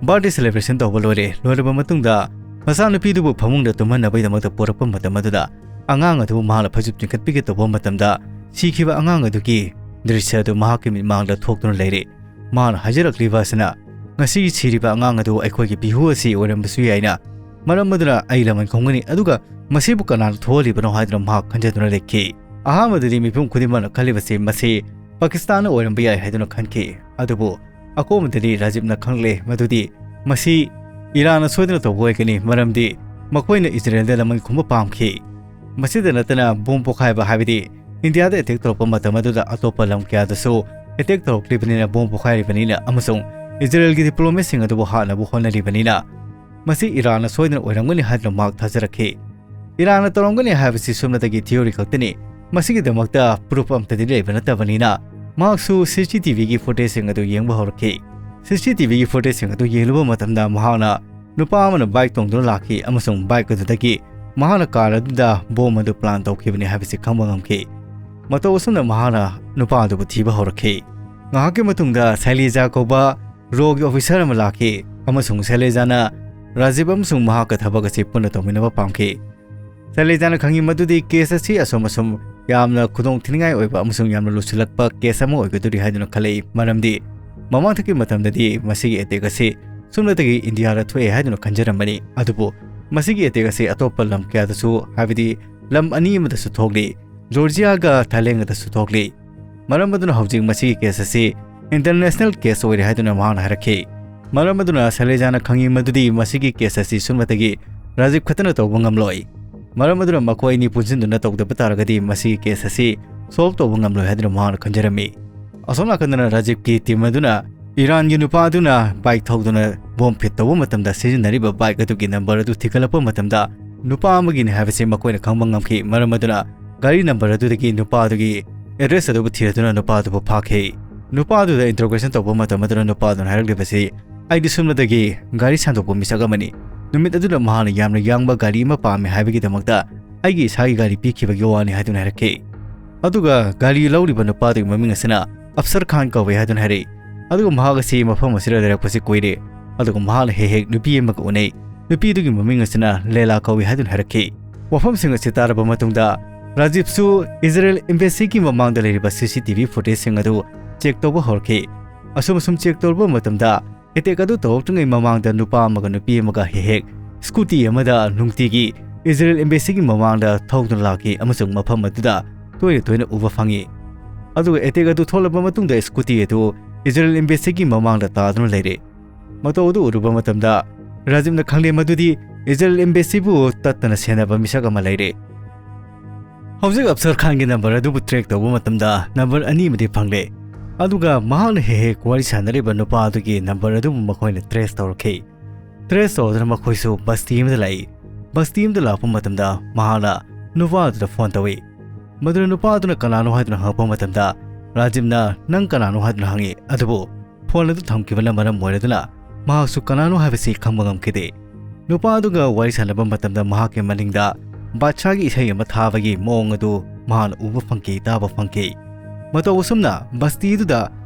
Birthday celebration ꯇꯧꯕ ꯂꯣꯏꯔꯦ꯫ ꯂꯣꯏꯔꯕ ꯃꯇꯨꯡꯗ ꯃꯆꯥꯅꯨꯄꯤꯗꯨꯕꯨ ꯐꯃꯨꯡꯗ ꯇꯨꯝꯍꯟꯅꯕꯒꯤꯗꯃꯛꯇ ꯄꯨꯔꯛꯄ ꯃꯇꯝ ꯑꯗꯨꯗ ꯑꯉꯥꯡ ꯑꯗꯨꯕꯨ ꯃꯍꯥꯛꯅ ꯐꯩꯖꯨꯞ ꯆꯤꯡꯈꯠꯄꯤꯒꯦ ꯇꯧꯕ ꯃꯇꯝꯗ ꯁꯤꯈꯤꯕ ꯑꯉꯥꯡ ꯑꯗꯨꯒꯤ ꯗ꯭ꯔꯤꯁ꯭ꯌ ꯑꯗꯨ ꯃꯍꯥꯛꯀꯤ ꯃꯤꯠꯃꯥꯡꯗ ꯊꯣꯛꯇꯨꯅ ꯂꯩꯔꯦ꯫ ꯃꯍꯥꯛꯅ ꯍꯥꯏꯖꯔꯛꯂꯤꯕ ꯑꯁꯤꯅ ꯉꯁꯤ ꯁꯤꯔꯤꯕ ꯑꯉꯥꯡ ꯑꯗꯨ ꯑꯩꯈꯣꯏꯒꯤ ꯕꯤꯍꯨ ꯑꯁꯤ ꯑꯣꯏꯔꯝꯕꯁꯨ ꯌꯥꯏꯅ, ꯃꯔꯝ ꯑꯗꯨꯅ ꯑꯩ ꯂꯃꯟ ꯈꯨꯝꯒꯅꯤ, ꯑꯗꯨꯒ ꯃꯁꯤꯕꯨ ꯀꯅꯥꯅ ꯊꯣꯛꯍꯜꯂꯤꯕꯅꯣ ꯍꯥꯏꯗꯨꯅ ꯃꯍꯥꯛ ꯈꯟꯖꯗꯨꯅ ꯂꯩꯈꯤ꯫ ꯑꯍꯥꯟꯕꯗꯗꯤ ꯃꯤꯄꯨꯝ ꯈꯨꯗꯤꯡꯃꯛꯅ ꯈꯜꯂꯤꯕꯁꯤ ꯃꯁꯤ ꯄꯥꯀꯤꯁꯇꯥꯟꯅ ꯑꯣꯏꯔꯝꯕ ꯌꯥꯏ ꯍꯥꯏꯗꯨꯅ ꯈꯟꯈꯤ꯫ ꯑꯗꯨꯕꯨ ꯑꯀꯣꯟꯕꯗꯗꯤ ꯔꯥꯖꯤꯕꯅ ꯈꯪꯂꯦ ꯃꯗꯨꯗꯤ ꯃꯁꯤ ꯏꯔꯥꯟꯅ ꯁꯣꯏꯗꯅ ꯇꯧꯕ ꯑꯣꯏꯒꯅꯤ, ꯃꯔꯝꯗꯤ ꯃꯈꯣꯏꯅ ꯏꯖꯔꯦꯜꯗ ꯂꯃꯟ ꯈꯨꯝꯕ ꯄꯥꯝꯈꯤ꯫ ꯃꯁꯤꯗ ꯅꯠꯇꯅ ꯕꯣꯝ ꯄꯣꯈꯥꯏꯕ ꯍꯥꯏꯕꯗꯤ ꯏꯟꯗꯤꯌꯥꯗ ꯑꯦꯇꯦꯛ ꯇꯧꯔꯛꯄ ꯃꯇꯝ ꯑꯗꯨꯗ ꯑꯇꯣꯞꯄ ꯂꯝ ꯀꯌꯥꯗꯁꯨ ꯑꯦꯇꯦꯛ ꯇꯧꯔꯛꯂꯤꯕꯅꯤꯅ, ꯕꯣꯝ ꯄꯣꯈꯥꯏꯔꯤꯕꯅꯤꯅ ꯑꯃꯁꯨꯡ ꯏꯖꯔꯦꯜꯒꯤ ꯗꯤꯄ꯭ꯂꯣꯃꯦꯠꯁꯤꯡ ꯑꯗꯨꯕꯨ ꯍꯥꯠꯅꯕ ꯍꯣꯠꯅꯔꯤꯕꯅꯤꯅ, ꯃꯁꯤ ꯏꯔꯥꯟꯅ ꯁꯣꯏꯗꯅ ꯑꯣꯏꯔꯝꯒꯅꯤ ꯍꯥꯏꯗꯨꯅ ꯃꯍꯥꯛ ꯊꯥꯖꯔꯛꯈꯤ꯫ ꯏꯔꯥꯟꯅ ꯇꯧꯔꯝꯒꯅꯤ ꯍꯥꯏꯕꯁꯤ ꯁꯣꯝꯅꯇꯒꯤ theory ꯈꯛꯇꯅꯤ꯫ ꯃꯁꯤꯒꯤꯗꯃꯛꯇ proof ꯑꯝꯇꯗꯤ ꯂꯩꯕ ꯅꯠꯇꯕꯅꯤꯅ ꯃꯍꯥꯛꯁꯨ CCTVꯒꯤ footageꯁꯤꯡ ꯑꯗꯨ ꯌꯦꯡꯕ ꯍꯧꯔꯛꯈꯤ꯫ CCTVꯒꯤ footageꯁꯤꯡ ꯑꯗꯨ ꯌꯦꯡꯂꯨꯕ ꯃꯇꯝꯗ ꯃꯍꯥꯛꯅ ꯅꯨꯄꯥ ꯑꯃꯅ bike ꯇꯣꯡꯗꯨꯅ ꯂꯥꯛꯈꯤ ꯑꯃꯁꯨꯡ bike ꯑꯗꯨꯗꯒꯤ ꯃꯍꯥꯛꯅ car ꯑꯗꯨꯗ ꯕꯣꯝ ꯑꯗꯨ plant ꯇꯧꯈꯤꯕꯅꯤ ꯍꯥꯏꯕꯁꯤ ꯈꯪꯕ ꯉꯝꯈꯤ꯫ ꯃꯇꯧ ꯑꯁꯨꯝꯅ ꯃꯍꯥꯛꯅ ꯅꯨꯄꯥ ꯑꯗꯨꯕꯨ ꯊꯤꯕ ꯍꯧꯔꯛꯈꯤ꯫ ꯉꯥꯏꯍꯥꯛꯀꯤ ꯃꯇꯨꯡꯗ ꯁꯩꯂꯤꯖꯥ ꯀꯧꯕ RAWꯒꯤ officer ꯑꯃ ꯂꯥꯛꯈꯤ ꯑꯃꯁꯨꯡ ꯁꯩꯂꯤꯖꯥꯅ ꯔꯥꯖꯤꯕ ꯑꯃꯁꯨꯡ ꯃꯍꯥꯛꯀ ꯊꯕꯛ ꯑꯁꯤ ꯄꯨꯟꯅ ꯇꯧꯃꯤꯟꯅꯕ ꯄꯥꯝꯈꯤ꯫ ꯁꯩꯂꯤꯖꯥꯅ ꯈꯪꯏ ꯃꯗꯨꯗꯤ case ꯑꯁꯤ ꯑꯁꯨꯝ ꯑꯁꯨꯝ ꯌꯥꯝꯅ ꯈꯨꯗꯣꯡ ꯊꯤꯅꯤꯡꯉꯥꯏ ꯑꯣꯏꯕ ꯑꯃꯁꯨꯡ ꯌꯥꯝꯅ ꯂꯨꯁꯤꯜꯂꯛꯄ case ꯑꯃ ꯑꯣꯏꯒꯗꯧꯔꯤ ꯍꯥꯏꯗꯨꯅ ꯈꯜꯂꯛꯏ, ꯃꯔꯝꯗꯤ ꯃꯃꯥꯡꯊꯛꯀꯤ ꯃꯇꯝꯗꯗꯤ ꯃꯁꯤꯒꯤ attack ꯑꯁꯤ ꯁꯨꯞꯅꯇꯒꯤ ꯏꯟꯗꯤꯌꯥꯗ ꯊꯣꯛꯑꯦ ꯍꯥꯏꯗꯨꯅ ꯈꯟꯖꯔꯝꯕꯅꯤ꯫ ꯑꯗꯨꯕꯨ ꯃꯁꯤꯒꯤ attack ꯑꯁꯤ ꯑꯇꯣꯞꯄ ꯂꯝ ꯀꯌꯥꯗꯁꯨ, ꯍꯥꯏꯕꯗꯤ ꯂꯝ ꯑꯅꯤ ꯑꯃꯗꯁꯨ ꯊꯣꯛꯂꯤ, ꯖꯣꯔꯖꯤꯌꯥꯒ ꯊꯥꯏꯂꯦꯟꯒꯗꯁꯨ ꯊꯣꯛꯂꯤ꯫ ꯃꯔꯝ ꯑꯗꯨꯅ ꯍꯧꯖꯤꯛ ꯃꯁꯤꯒꯤ case ꯑꯁꯤ international case ꯑꯣꯏꯔꯦ ꯍꯥꯏꯗꯨꯅ ꯃꯍꯥꯛꯅ ꯍꯥꯏꯔꯛꯈꯤ꯫ ꯃꯔꯝ ꯑꯗꯨꯅ ꯁꯩꯂꯤꯖꯥꯅ ꯈꯪꯏ ꯃꯗꯨꯗꯤ ꯃꯁꯤꯒꯤ case ꯑꯁꯤ ꯁꯨꯞꯅꯇꯒꯤ ꯔꯥꯖꯤꯕ ꯈꯛꯇꯅ ꯇꯧꯕ ꯉꯝꯂꯣꯏ꯫ ꯃꯔꯝ ꯑꯗꯨꯅ ꯃꯈꯣꯏ ꯑꯅꯤ ꯄꯨꯟꯁꯤꯟꯗꯨꯅ ꯇꯧꯗꯕ ꯇꯥꯔꯒꯗꯤ ꯃꯁꯤꯒꯤ case ꯑꯁꯤ solve ꯇꯧꯕ ꯉꯝꯂꯣꯏ ꯍꯥꯏꯗꯨꯅ ꯃꯍꯥꯛꯅ ꯈꯟꯖꯔꯝꯃꯤ꯫ ꯑꯁꯣꯝ ꯅꯥꯀꯟꯗꯅ ꯔꯥꯖꯤꯕꯀꯤ team ꯑꯗꯨꯅ ꯏꯔꯥꯟꯒꯤ ꯅꯨꯄꯥ ꯑꯗꯨꯅ bike ꯊꯧꯗꯨꯅ bomb fit ꯇꯧꯕ ꯃꯇꯝꯗ ꯁꯤꯖꯤꯟꯅꯔꯤꯕ bike ꯑꯗꯨꯒꯤ number ꯑꯗꯨ ꯊꯤꯒꯠꯂꯛꯄ ꯃꯇꯝꯗ ꯅꯨꯄꯥ ꯑꯃꯒꯤꯅꯤ ꯍꯥꯏꯕꯁꯤ ꯃꯈꯣꯏꯅ ꯈꯪꯕ ꯉꯝꯈꯤ꯫ ꯃꯔꯝ ꯑꯗꯨꯅ ꯒꯥꯔꯤ number ꯑꯗꯨꯗꯒꯤ ꯅꯨꯄꯥ ꯑꯗꯨꯒꯤ address ꯑꯗꯨꯕꯨ ꯊꯤꯔꯗꯨꯅ ꯅꯨꯄꯥ ꯑꯗꯨꯕꯨ ꯐꯥꯈꯤ꯫ ꯅꯨꯄꯥ ꯑꯗꯨꯗ interrogation ꯇꯧꯕ ꯃꯇꯝ ꯑꯗꯨꯗ ꯅꯨꯄꯥ ꯑꯗꯨꯅ ꯍꯥꯏꯔꯛꯂꯤꯕꯁꯤ, "ꯑꯩꯗꯤ ꯁꯨꯞꯅꯇꯒꯤ ꯒꯥꯔꯤ ꯁꯥꯟꯗꯣꯛꯄ ꯃꯤꯁꯛ ꯑꯃꯅꯤ꯫ ꯅꯨꯃꯤꯠ ꯑꯗꯨꯗ ꯃꯍꯥꯛꯅ ꯌꯥꯝꯅ ꯌꯥꯡꯕ ꯒꯥꯔꯤ ꯑꯃ ꯄꯥꯝꯃꯦ ꯍꯥꯏꯕꯒꯤꯗꯃꯛꯇ ꯑꯩꯒꯤ ꯏꯁꯥꯒꯤ ꯒꯥꯔꯤ ꯄꯤꯈꯤꯕꯒꯤ ꯋꯥꯅꯤ ꯍꯥꯏꯗꯨꯅ ꯍꯥꯏꯔꯛꯈꯤ꯫ ꯑꯗꯨꯒ ꯒꯥꯔꯤ ꯂꯧꯔꯤꯕ ꯅꯨꯄꯥꯗꯨꯒꯤ ꯃꯃꯤꯡ ꯑꯁꯤꯅ ꯑꯞꯁꯔ ꯈꯥꯟ ꯀꯧꯏ ꯍꯥꯏꯗꯨꯅ ꯍꯥꯏꯔꯛꯏ꯫ ꯑꯗꯨꯒ ꯃꯍꯥꯛ ꯑꯁꯤ ꯃꯐꯝ ꯑꯁꯤꯗ ꯂꯩꯔꯛꯄꯁꯤ ꯀꯨꯏꯔꯦ꯫ ꯑꯗꯨꯒ ꯃꯍꯥꯛꯅ ꯍꯦꯛ ꯍꯦꯛ ꯅꯨꯄꯤ ꯑꯃꯒ ꯎꯅꯩ꯫ ꯅꯨꯄꯤꯗꯨꯒꯤ ꯃꯃꯤꯡ ꯑꯁꯤꯅ ꯂꯦꯂꯥ ꯀꯧꯏ ꯍꯥꯏꯗꯨꯅ ꯍꯥꯏꯔꯛꯈꯤ꯫ ꯋꯥꯐꯝꯁꯤꯡ ꯑꯁꯤ ꯇꯥꯔꯕ ꯃꯇꯨꯡꯗ ꯔꯥꯖꯤꯞꯁꯨ ꯏꯖꯔꯦꯜ ꯏꯝꯕꯦꯁꯤꯒꯤ ꯃꯃꯥꯡꯗ ꯂꯩꯔꯤꯕ ꯁꯤ ꯁꯤ ꯇꯤ ꯚꯤ ꯐꯨꯇꯦꯖꯁꯤꯡ ꯑꯗꯨ ꯆꯦꯛ ꯇꯧꯕ ꯍꯧꯔꯛꯈꯤ꯫ ꯑꯁꯨꯝ ꯑꯁꯨꯝ ꯆꯦꯛ ꯇꯧꯔꯕ ꯃꯇꯝꯗ ꯑꯦꯇꯦꯛ ꯑꯗꯨ ꯇꯧꯔꯛꯇ꯭ꯔꯤꯉꯩ ꯃꯃꯥꯡꯗ ꯅꯨꯄꯥ ꯑꯃꯒ ꯅꯨꯄꯤ ꯑꯃꯒ ꯍꯦꯛ ꯍꯦꯛ ꯁ꯭ꯀꯨꯇꯤ ꯑꯃꯗ ꯅꯨꯡꯇꯤꯒꯤ ꯏꯖꯔꯦꯜ ꯏꯝꯕꯦꯁꯤꯒꯤ ꯃꯃꯥꯡꯗ ꯊꯧꯗꯨꯅ ꯂꯥꯛꯈꯤ ꯑꯃꯁꯨꯡ ꯃꯐꯝ ꯑꯗꯨꯗ ꯇꯣꯏꯅ ꯇꯣꯏꯅ ꯎꯕ ꯐꯪꯉꯤ꯫ ꯑꯗꯨꯒ ꯑꯦꯇꯦꯛ ꯑꯗꯨ ꯊꯣꯛꯂꯕ ꯃꯇꯨꯡꯗ ꯁ꯭ꯀꯨꯇꯤ ꯑꯗꯨ ꯏꯖꯔꯦꯜ ꯏꯝꯕꯦꯁꯤꯒꯤ ꯃꯃꯥꯡꯗ ꯇꯥꯗꯨꯅ ꯂꯩꯔꯦ꯫ ꯃꯇꯧ ꯑꯗꯨ ꯎꯔꯨꯕ ꯃꯇꯝꯗ ꯔꯥꯖꯤꯞꯅ ꯈꯪꯂꯦ ꯃꯗꯨꯗꯤ ꯏꯖꯔꯦꯜ ꯏꯝꯕꯦꯁꯤꯕꯨ ꯇꯠꯇꯅ ꯁꯦꯟꯅꯕ ꯃꯤꯁꯛ ꯑꯃ ꯂꯩꯔꯦ꯫ ꯍꯧꯖꯤꯛ ꯑꯞꯁꯔ ꯈꯥꯟꯒꯤ ꯅꯝꯕꯔ ꯑꯗꯨꯕꯨ ꯇ꯭ꯔꯦꯛ ꯇꯧꯕ ꯃꯇꯝꯗ ꯅꯝꯕꯔ ꯑꯅꯤ ꯑꯃꯗꯤ ꯐꯪꯂꯦ꯫ ꯑꯗꯨꯒ ꯃꯍꯥꯛꯅ ꯍꯦꯛ ꯍꯦꯛ ꯋꯥꯔꯤ ꯁꯥꯟꯅꯔꯤꯕ ꯅꯨꯄꯥ ꯑꯗꯨꯒꯤ ꯅꯝꯕꯔ ꯑꯗꯨꯕꯨ ꯃꯈꯣꯏꯅ ꯇ꯭ꯔꯦꯁ ꯇꯧꯔꯛꯈꯤ꯫ ꯇ꯭ꯔꯦꯁ ꯇꯧꯗꯨꯅ ꯃꯈꯣꯏꯁꯨ ꯕꯁꯇꯤ ꯑꯃꯗ ꯂꯥꯛꯏ꯫ ꯕꯁꯇꯤ ꯑꯃꯗ ꯂꯥꯛꯄ ꯃꯇꯝꯗ ꯃꯍꯥꯛꯅ ꯅꯨꯄꯥ ꯑꯗꯨꯗ ꯐꯣꯟ ꯇꯧꯏ꯫ ꯃꯗꯨꯅ ꯅꯨꯄꯥ ꯑꯗꯨꯅ ꯀꯅꯥꯅꯣ ꯍꯥꯏꯗꯨꯅ ꯍꯪꯉꯛꯄ ꯃꯇꯝꯗ ꯔꯥꯖꯤꯞꯅ "ꯅꯪ ꯀꯅꯥꯅꯣ?" ꯍꯥꯏꯗꯨꯅ ꯍꯪꯉꯤ꯫ ꯑꯗꯨꯕꯨ ꯐꯣꯟ ꯑꯗꯨ ꯊꯝꯈꯤꯕꯅ ꯃꯔꯝ ꯑꯣꯏꯔꯗꯨꯅ ꯃꯍꯥꯛꯁꯨ ꯀꯅꯥꯅꯣ ꯍꯥꯏꯕꯁꯤ ꯈꯪꯕ ꯉꯝꯈꯤꯗꯦ꯫ ꯅꯨꯄꯥ ꯑꯗꯨꯒ ꯋꯥꯔꯤ ꯁꯥꯟꯅꯕ ꯃꯇꯝꯗ ꯃꯍꯥꯛꯀꯤ ꯃꯅꯤꯡꯗ ꯕꯥꯗꯁꯥꯒꯤ ꯏꯁꯩ ꯑꯃ ꯊꯥꯕꯒꯤ ꯃꯑꯣꯡ ꯑꯗꯨ ꯃꯍꯥꯛꯅ ꯎꯕ ꯐꯪꯈꯤ, ꯇꯥꯕ ꯐꯪꯈꯤ꯫ ꯃꯇꯧ ꯑꯁꯨꯝꯅ ꯕꯁꯇꯤ ꯑꯗꯨꯗ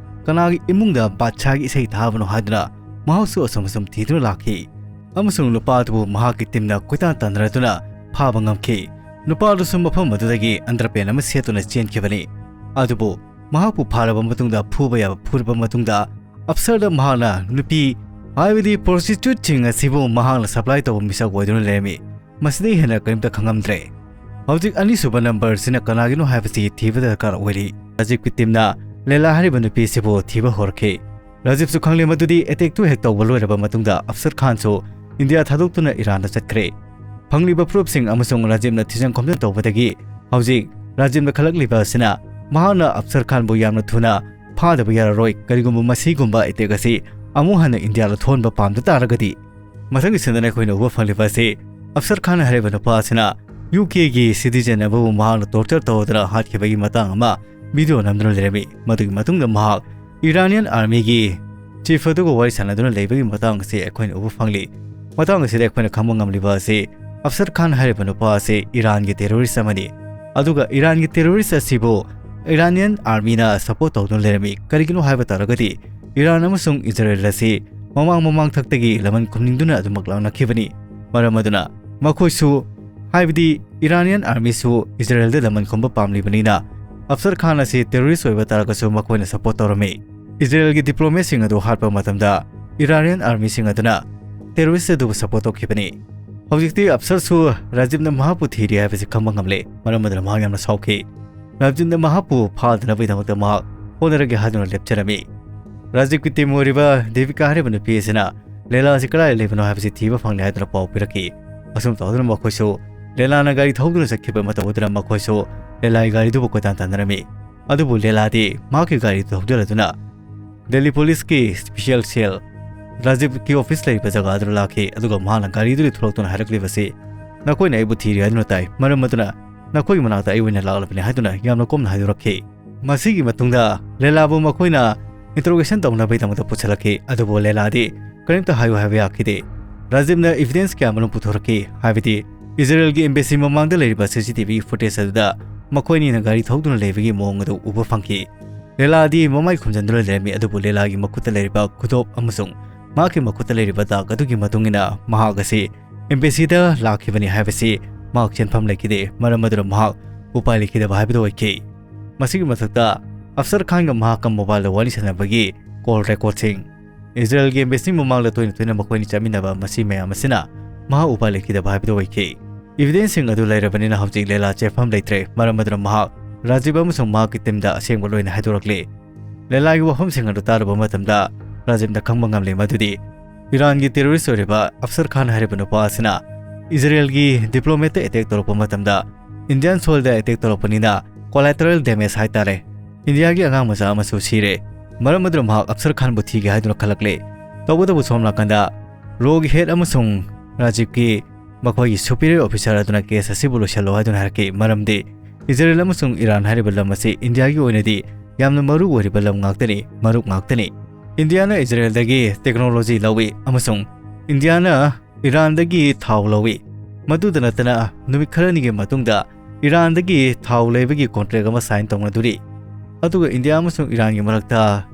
ꯀꯅꯥꯒꯤ ꯏꯃꯨꯡꯗ ꯕꯥꯗꯁꯥꯒꯤ ꯏꯁꯩ ꯊꯥꯕꯅꯣ ꯍꯥꯏꯗꯨꯅ ꯃꯍꯥꯛꯁꯨ ꯑꯁꯨꯝ ꯑꯁꯨꯝ ꯊꯤꯗꯨꯅ ꯂꯥꯛꯈꯤ꯫ ꯑꯃꯁꯨꯡ ꯅꯨꯄꯥ ꯑꯗꯨꯕꯨ ꯃꯍꯥꯛꯀꯤ ꯇꯤꯝꯅ ꯀꯣꯏꯇꯥꯟ ꯇꯥꯟꯅꯔꯗꯨꯅ ꯐꯥꯕ ꯉꯝꯈꯤ꯫ ꯅꯨꯄꯥ ꯑꯗꯨꯁꯨ ꯃꯐꯝ ꯑꯗꯨꯗꯒꯤ ꯑꯟꯗꯔꯄꯦꯟ ꯑꯃ ꯁꯦꯠꯇꯨꯅ ꯆꯦꯟꯈꯤꯕꯅꯤ꯫ ꯑꯗꯨꯕꯨ ꯃꯍꯥꯛꯄꯨ ꯐꯥꯔꯕ ꯃꯇꯨꯡꯗ ꯐꯨꯕ ꯌꯥꯕ ꯐꯨꯔꯕ ꯃꯇꯨꯡꯗ ꯑꯞꯁꯔꯗ ꯃꯍꯥꯛꯅ ꯅꯨꯄꯤ, ꯍꯥꯏꯕꯗꯤ ꯄ꯭ꯔꯣꯁꯇꯤꯇ꯭ꯌꯨꯠꯁꯤꯡ ꯑꯁꯤꯕꯨ ꯃꯍꯥꯛꯅ ꯁꯄ꯭ꯂꯥꯏ ꯇꯧꯕ ꯃꯤꯁꯛ ꯑꯣꯏꯗꯨꯅ ꯂꯩꯔꯝꯃꯤ꯫ ꯃꯁꯤꯗꯒꯤ ꯍꯦꯟꯅ ꯀꯔꯤꯝꯇ ꯈꯪꯉꯝꯗ꯭ꯔꯦ꯫ ꯍꯧꯖꯤꯛ ꯑꯅꯤꯁꯨꯕ ꯅꯝꯕꯔꯁꯤꯅ ꯀꯅꯥꯒꯤꯅꯣ ꯍꯥꯏꯕꯁꯤ ꯊꯤꯕ ꯗꯔꯀꯥꯔ ꯑꯣꯏꯔꯤ꯫ ꯔꯥꯖꯤꯞꯀꯤ ꯇꯤꯝꯅ ꯂꯦꯂꯥ ꯍꯥꯏꯔꯤꯕ ꯅꯨꯄꯤ ꯑꯁꯤꯕꯨ ꯊꯤꯕ ꯍꯧꯔꯛꯈꯤ꯫ ꯔꯥꯖꯤꯞꯁꯨ ꯈꯪꯂꯦ ꯃꯗꯨꯗꯤ ꯑꯦꯇꯦꯛꯇꯨ ꯍꯦꯛ ꯇꯧꯕ ꯂꯣꯏꯔꯕ ꯃꯇꯨꯡꯗ ꯑꯞꯁꯔ ꯈꯥꯟꯁꯨ ꯏꯟꯗꯤꯌꯥ ꯊꯥꯗꯣꯛꯇꯨꯅ ꯏꯔꯥꯟꯗ ꯆꯠꯈ꯭ꯔꯦ꯫ ꯐꯪꯂꯤꯕ ꯄ꯭ꯔꯨꯐꯁꯤꯡ ꯑꯃꯁꯨꯡ ꯔꯥꯖꯤꯞꯅ ꯊꯤꯖꯤꯟ ꯈꯣꯝꯖꯤꯟ ꯇꯧꯕꯗꯒꯤ ꯍꯧꯖꯤꯛ ꯔꯥꯖꯤꯞꯅ ꯈꯜꯂꯛꯂꯤꯕ ꯑꯁꯤꯅ ꯃꯍꯥꯛꯅ ꯑꯞꯁꯔ ꯈꯥꯟꯕꯨ ꯌꯥꯝꯅ ꯊꯨꯅ ꯐꯥꯗꯕ ꯌꯥꯔꯔꯣꯏ꯫ ꯀꯔꯤꯒꯨꯝꯕ ꯃꯁꯤꯒꯨꯝꯕ ꯑꯦꯇꯦꯛ ꯑꯁꯤ ꯑꯃꯨꯛ ꯍꯟꯅ ꯏꯟꯗꯤꯌꯥꯗ ꯊꯣꯛꯍꯟꯕ ꯄꯥꯝꯗ ꯇꯥꯔꯒꯗꯤ꯫ ꯃꯊꯪꯒꯤ ꯁꯤꯟꯗꯅ ꯑꯩꯈꯣꯏꯅ ꯎꯕ ꯐꯪꯂꯤꯕ ꯑꯁꯤ ꯑꯞꯁꯔ ꯈꯥꯟ ꯍꯥꯏꯔꯤꯕ ꯅꯨꯄꯥ ꯑꯁꯤꯅ ꯌꯨ ꯀꯦꯒꯤ ꯁꯤꯇꯤꯖꯦꯟ ꯑꯃꯕꯨ ꯃꯍꯥꯛꯅ ꯇꯣꯔꯆꯔ ꯇꯧꯗꯨꯅ ꯍꯥꯠꯈꯤꯕꯒꯤ ꯃꯇꯥꯡ ꯑꯃ ꯚꯤꯗꯤꯑꯣ ꯅꯝꯗꯨꯅ ꯂꯩꯔꯝꯃꯤ꯫ ꯃꯗꯨꯒꯤ ꯃꯇꯨꯡꯗ ꯃꯍꯥꯛ ꯏꯔꯥꯅꯤꯌꯟ ꯑꯥꯔꯃꯤꯒꯤ ꯆꯤꯐ ꯑꯗꯨꯒ ꯋꯥꯔꯤ ꯁꯥꯟꯅꯗꯨꯅ ꯂꯩꯕꯒꯤ ꯃꯇꯥꯡ ꯑꯁꯤ ꯑꯩꯈꯣꯏꯅ ꯎꯕ ꯐꯪꯂꯤ꯫ ꯃꯇꯥꯡ ꯑꯁꯤꯗ ꯑꯩꯈꯣꯏꯅ ꯈꯪꯕ ꯉꯝꯂꯤꯕ ꯑꯁꯤ, ꯑꯐꯁꯔ ꯈꯥꯟ ꯍꯥꯏꯔꯤꯕ ꯅꯨꯄꯥ ꯑꯁꯤ ꯏꯔꯥꯟꯒꯤ terrorist ꯑꯃꯅꯤ꯫ ꯑꯗꯨꯒ ꯏꯔꯥꯟꯒꯤ terrorist ꯑꯁꯤꯕꯨ Iranian armyꯅ support ꯇꯧꯗꯨꯅ ꯂꯩꯔꯝꯃꯤ꯫ ꯀꯔꯤꯒꯤꯅꯣ ꯍꯥꯏꯕ ꯇꯥꯔꯒꯗꯤ, ꯏꯔꯥꯟ ꯑꯃꯁꯨꯡ ꯏꯖꯔꯦꯜ ꯑꯁꯤ ꯃꯃꯥꯡ ꯃꯃꯥꯡ ꯊꯛꯇꯒꯤ ꯂꯃꯟ ꯈꯨꯝꯅꯤꯡꯗꯨꯅ ꯑꯗꯨꯃꯛ ꯂꯥꯛꯅꯈꯤꯕꯅꯤ꯫ ꯃꯔꯝ ꯑꯗꯨꯅ ꯃꯈꯣꯏꯁꯨ, ꯍꯥꯏꯕꯗꯤ Iranian armyꯁꯨ ꯏꯖꯔꯦꯜꯗ ꯂꯃꯟ ꯈꯨꯝꯕ ꯄꯥꯝꯂꯤꯕꯅꯤꯅ, ꯑꯐꯁꯔ ꯈꯥꯟ ꯑꯁꯤ terrorist ꯑꯣꯏꯕ ꯇꯥꯔꯒꯁꯨ ꯃꯈꯣꯏꯅ support ꯇꯧꯔꯝꯃꯤ꯫ ꯏꯖꯔꯦꯜꯒꯤ diplomatꯁꯤꯡ ꯑꯗꯨ ꯍꯥꯠꯄ ꯃꯇꯝꯗ Iranian armyꯁꯤꯡ ꯑꯗꯨꯅ terrorist ꯑꯗꯨꯕꯨ support ꯇꯧꯈꯤꯕꯅꯤ꯫ ꯍꯧꯖꯤꯛꯇꯤ ꯑꯐꯁꯔꯁꯨ ꯔꯥꯖꯤꯕꯅ ꯃꯍꯥꯛꯄꯨ ꯊꯤꯔꯤ ꯍꯥꯏꯕꯁꯤ ꯈꯪꯕ ꯉꯝꯂꯦ꯫ ꯃꯔꯝ ꯑꯗꯨꯅ ꯃꯍꯥꯛ ꯌꯥꯝꯅ ꯁꯥꯎꯈꯤ꯫ ꯔꯥꯖꯤꯕꯅ ꯃꯍꯥꯛꯄꯨ ꯐꯥꯗꯅꯕꯒꯤꯗꯃꯛꯇ ꯃꯍꯥꯛ ꯍꯣꯠꯅꯔꯒꯦ ꯍꯥꯏꯗꯨꯅ ꯂꯦꯞꯆꯔꯝꯃꯤ꯫ ꯔꯥꯖꯤꯕꯀꯤ team ꯑꯣꯏꯔꯤꯕ ꯗꯦꯕꯤꯀꯥ ꯍꯥꯏꯔꯤꯕ ꯅꯨꯄꯤ ꯑꯁꯤꯅ ꯂꯦꯂꯥ ꯑꯁꯤ ꯀꯗꯥꯏꯗ ꯂꯩꯕꯅꯣ ꯍꯥꯏꯕꯁꯤ ꯊꯤꯕ ꯐꯪꯂꯦ ꯍꯥꯏꯗꯨꯅ ꯄꯥꯎ ꯄꯤꯔꯛꯈꯤ꯫ ꯑꯁꯨꯝ ꯇꯧꯗꯨꯅ ꯃꯈꯣꯏꯁꯨ ꯂꯦꯂꯥꯅ ꯒꯥꯔꯤ ꯊꯧꯗꯨꯅ ꯆꯠꯈꯤꯕ ꯃꯇꯧ ꯑꯗꯨꯗ ꯃꯈꯣꯏꯁꯨ ꯂꯦꯂꯥꯒꯤ ꯒꯥꯔꯤꯗꯨꯕꯨ ꯀꯣꯏꯇꯥꯟ ꯇꯥꯟꯅꯔꯝꯃꯤ꯫ ꯑꯗꯨꯕꯨ ꯂꯦꯂꯥꯗꯤ ꯃꯍꯥꯛꯀꯤ ꯒꯥꯔꯤ ꯊꯧꯖꯤꯜꯂꯗꯨꯅ ꯗꯦꯜꯂꯤ policeꯀꯤ special cell ꯔꯥꯖꯤꯕꯀꯤ office ꯂꯩꯔꯤꯕ ꯖꯒꯥ ꯑꯗꯨꯗ ꯂꯥꯛꯈꯤ꯫ ꯑꯗꯨꯒ ꯃꯍꯥꯛꯅ ꯒꯥꯔꯤꯗꯨꯗꯒꯤ ꯊꯣꯛꯂꯛꯇꯨꯅ ꯍꯥꯏꯔꯛꯂꯤꯕꯁꯤ, "ꯅꯈꯣꯏꯅ ꯑꯩꯕꯨ ꯊꯤꯔꯤ ꯍꯥꯏꯗꯨꯅ ꯇꯥꯏ, ꯃꯔꯝ ꯑꯗꯨꯅ ꯅꯈꯣꯏꯒꯤ ꯃꯅꯥꯛꯇ ꯑꯩ ꯑꯣꯏꯅ ꯂꯥꯛꯂꯕꯅꯤ" ꯍꯥꯏꯗꯨꯅ ꯌꯥꯝꯅ ꯀꯨꯞꯅ ꯍꯥꯏꯗꯣꯔꯛꯈꯤ꯫ ꯃꯁꯤꯒꯤ ꯃꯇꯨꯡꯗ ꯂꯦꯂꯥꯕꯨ ꯃꯈꯣꯏꯅ interrogation ꯇꯧꯅꯕꯒꯤꯗꯃꯛꯇ ꯄꯨꯁꯤꯜꯂꯛꯈꯤ꯫ ꯑꯗꯨꯕꯨ ꯂꯦꯂꯥꯗꯤ ꯀꯔꯤꯝꯇ ꯍꯥꯏꯌꯨ ꯍꯥꯏꯕ ꯌꯥꯈꯤꯗꯦ꯫ ꯔꯥꯖꯤꯕꯅ evidence ꯀꯌꯥ ꯑꯃꯔꯣꯝ ꯄꯨꯊꯣꯔꯛꯈꯤ, ꯍꯥꯏꯕꯗꯤ ꯏꯖꯔꯦꯜꯒꯤ embassy ꯃꯃꯥꯡꯗ ꯂꯩꯔꯤꯕ CCTV footage ꯑꯗꯨꯗ ꯃꯈꯣꯏ ꯑꯅꯤꯅ ꯒꯥꯔꯤ ꯊꯧꯗꯨꯅ ꯂꯩꯕꯒꯤ ꯃꯑꯣꯡ ꯑꯗꯨ ꯎꯕ ꯐꯪꯈꯤ꯫ ꯂꯦꯂꯥꯗꯤ ꯃꯃꯥꯏ ꯈꯨꯝꯖꯤꯟꯗꯨꯅ ꯂꯩꯔꯝꯃꯤ, ꯑꯗꯨꯕꯨ ꯂꯦꯂꯥꯒꯤ ꯃꯈꯨꯠꯇ ꯂꯩꯔꯤꯕ ꯈꯨꯗꯣꯞ ꯑꯃꯁꯨꯡ ꯃꯍꯥꯛꯀꯤ ꯃꯈꯨꯠꯇ ꯂꯩꯔꯤꯕ ꯗꯥꯛ ꯑꯗꯨꯒꯤ ꯃꯇꯨꯡ ꯏꯟꯅ ꯃꯍꯥꯛ ꯑꯁꯤ embassyꯗ ꯂꯥꯛꯈꯤꯕꯅꯤ ꯍꯥꯏꯕꯁꯤ ꯃꯍꯥꯛ ꯆꯦꯟꯐꯝ ꯂꯩꯈꯤꯗꯦ꯫ ꯃꯔꯝ ꯑꯗꯨꯅ ꯃꯍꯥꯛ ꯎꯄꯥꯏ ꯂꯩꯈꯤꯗꯕ ꯍꯥꯏꯕꯗꯨ ꯑꯣꯏꯈꯤ꯫ ꯃꯁꯤꯒꯤ ꯃꯊꯛꯇ ꯑꯐꯁꯔ ꯈꯥꯟꯒ ꯃꯍꯥꯛꯀ mobileꯗ ꯋꯥꯔꯤ ꯁꯥꯟꯅꯕꯒꯤ call recordꯁꯤꯡ, ꯏꯖꯔꯦꯜꯒꯤ embassy ꯃꯃꯥꯡꯗ ꯇꯣꯏꯅ ꯇꯣꯏꯅ ꯃꯈꯣꯏꯅꯤ ꯆꯠꯃꯤꯟꯅꯕ, ꯃꯁꯤ ꯃꯌꯥꯝ ꯑꯁꯤꯅ ꯃꯍꯥꯛ ꯎꯄꯥꯏ ꯂꯩꯈꯤꯗꯕ ꯍꯥꯏꯕꯗꯨ ꯑꯣꯏꯈꯤ꯫ Evidenceꯁꯤꯡ ꯑꯗꯨ ꯂꯩꯔꯕꯅꯤꯅ ꯍꯧꯖꯤꯛ ꯂꯦꯂꯥ ꯆꯦꯟꯐꯝ ꯂꯩꯇ꯭ꯔꯦ, ꯃꯔꯝ ꯑꯗꯨꯅ ꯃꯍꯥꯛ ꯔꯥꯖꯤꯕ ꯑꯃꯁꯨꯡ ꯃꯍꯥꯛꯀꯤ teamꯗ ꯑꯁꯦꯡꯕ ꯂꯣꯏꯅ ꯍꯥꯏꯗꯣꯔꯛꯂꯤ꯫ ꯂꯦꯂꯥꯒꯤ ꯋꯥꯐꯝꯁꯤꯡ ꯑꯗꯨ ꯇꯥꯔꯨꯕ ꯃꯇꯝꯗ ꯔꯥꯖꯤꯕꯅ ꯈꯪꯕ ꯉꯝꯂꯦ ꯃꯗꯨꯗꯤ ꯏꯔꯥꯟꯒꯤ terrorist ꯑꯣꯏꯔꯤꯕ ꯑꯐꯁꯔ ꯈꯥꯟ ꯍꯥꯏꯔꯤꯕ ꯅꯨꯄꯥ ꯑꯁꯤꯅ ꯏꯖꯔꯦꯜꯒꯤ diplomatꯇ attack ꯇꯧꯔꯛꯄ ꯃꯇꯝꯗ Indian soilꯗ attack ꯇꯧꯔꯛꯄꯅꯤꯅ collateral damage ꯍꯥꯏꯇꯥꯔꯦ, ꯏꯟꯗꯤꯌꯥꯒꯤ ꯑꯉꯥꯡ ꯃꯆꯥ ꯑꯃꯁꯨ ꯁꯤꯔꯦ꯫ ꯃꯔꯝ ꯑꯗꯨꯅ ꯃꯍꯥꯛ ꯑꯐꯁꯔ ꯈꯥꯟꯕꯨ ꯊꯤꯒꯦ ꯍꯥꯏꯗꯨꯅ ꯈꯜꯂꯛꯂꯦ꯫ ꯇꯧꯕꯇꯕꯨ ꯁꯣꯝ ꯅꯥꯀꯟꯗ ꯔꯣꯒꯤ head ꯑꯃꯁꯨꯡ ꯔꯥꯖꯤꯕꯀꯤ ꯃꯈꯣꯏꯒꯤ superior officer ꯑꯗꯨꯅ case ꯑꯁꯤꯕꯨ ꯂꯣꯏꯁꯤꯜꯂꯣ ꯍꯥꯏꯗꯨꯅ ꯍꯥꯏꯔꯛꯈꯤ, ꯃꯔꯝꯗꯤ ꯏꯖꯔꯦꯜ ꯑꯃꯁꯨꯡ ꯏꯔꯥꯟ ꯍꯥꯏꯔꯤꯕ ꯂꯝ ꯑꯁꯤ ꯏꯟꯗꯤꯌꯥꯒꯤ ꯑꯣꯏꯅꯗꯤ ꯌꯥꯝꯅ ꯃꯔꯨ ꯑꯣꯏꯔꯤꯕ ꯂꯝ ꯉꯥꯛꯇꯅꯤ, ꯃꯔꯨꯞ ꯉꯥꯛꯇꯅꯤ꯫ ꯏꯟꯗꯤꯌꯥꯅ ꯏꯖꯔꯦꯜꯗꯒꯤ technology ꯂꯧꯏ ꯑꯃꯁꯨꯡ ꯏꯟꯗꯤꯌꯥꯅ ꯏꯔꯥꯟꯗꯒꯤ ꯊꯥꯎ ꯂꯧꯏ꯫ ꯃꯗꯨꯗ ꯅꯠꯇꯅ ꯅꯨꯃꯤꯠ ꯈꯔꯅꯤꯒꯤ ꯃꯇꯨꯡꯗ ꯏꯔꯥꯟꯗꯒꯤ ꯊꯥꯎ ꯂꯩꯕꯒꯤ ꯀꯣꯟꯇ꯭ꯔꯦꯛ ꯑꯃ ꯁꯥꯏꯟ ꯇꯧꯅꯗꯣꯔꯤ꯫ ꯑꯗꯨꯒ ꯏꯟꯗꯤꯌꯥ ꯑꯃꯁꯨꯡ ꯏꯔꯥꯟꯒꯤ ꯃꯔꯛꯇ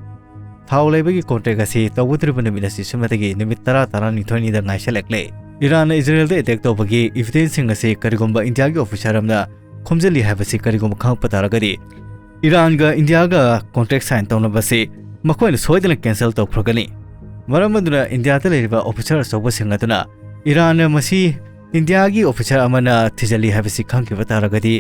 ꯊꯥꯎ ꯂꯩꯕꯒꯤ ꯀꯣꯟꯇ꯭ꯔꯦꯛ ꯑꯁꯤ ꯇꯧꯒꯗꯧꯔꯤꯕ ꯅꯨꯃꯤꯠ ꯑꯁꯤ ꯁꯤꯃꯗꯒꯤ ꯅꯨꯃꯤꯠ ꯇꯔꯥ ꯇꯔꯥꯅꯤꯊꯣꯏꯅꯤꯗ ꯉꯥꯏꯁꯜꯂꯛꯂꯦ꯫ ꯏꯔꯥꯟꯅ ꯏꯖꯔꯦꯜꯗ ꯑꯦꯇꯦꯛ ꯇꯧꯕꯒꯤ ꯏꯚꯤꯗꯦꯟꯁꯁꯤꯡ ꯑꯁꯤ ꯀꯔꯤꯒꯨꯝꯕ ꯏꯟꯗꯤꯌꯥꯒꯤ ꯑꯣꯐꯤꯁꯥꯔ ꯑꯃꯅ ꯈꯣꯝꯖꯤꯜꯂꯤ ꯍꯥꯏꯕꯁꯤ ꯀꯔꯤꯒꯨꯝꯕ ꯈꯪꯂꯛꯄ ꯇꯥꯔꯒꯗꯤ, ꯏꯔꯥꯟꯒ ꯏꯟꯗꯤꯌꯥꯒ ꯀꯣꯟꯇ꯭ꯔꯦꯛ ꯁꯥꯏꯟ ꯇꯧꯅꯕꯁꯤ ꯃꯈꯣꯏꯅ ꯁꯣꯏꯗꯅ ꯀꯦꯟꯁꯦꯜ ꯇꯧꯈ꯭ꯔꯒꯅꯤ꯫ ꯃꯔꯝ ꯑꯗꯨꯅ ꯏꯟꯗꯤꯌꯥꯗ ꯂꯩꯔꯤꯕ ꯑꯣꯐꯤꯁꯥꯔ ꯑꯆꯧꯕꯁꯤꯡ ꯑꯗꯨꯅ ꯏꯔꯥꯟꯅ ꯃꯁꯤ ꯏꯟꯗꯤꯌꯥꯒꯤ ꯑꯣꯐꯤꯁꯥꯔ ꯑꯃꯅ ꯊꯤꯖꯤꯜꯂꯤ ꯍꯥꯏꯕꯁꯤ ꯈꯪꯈꯤꯕ ꯇꯥꯔꯒꯗꯤ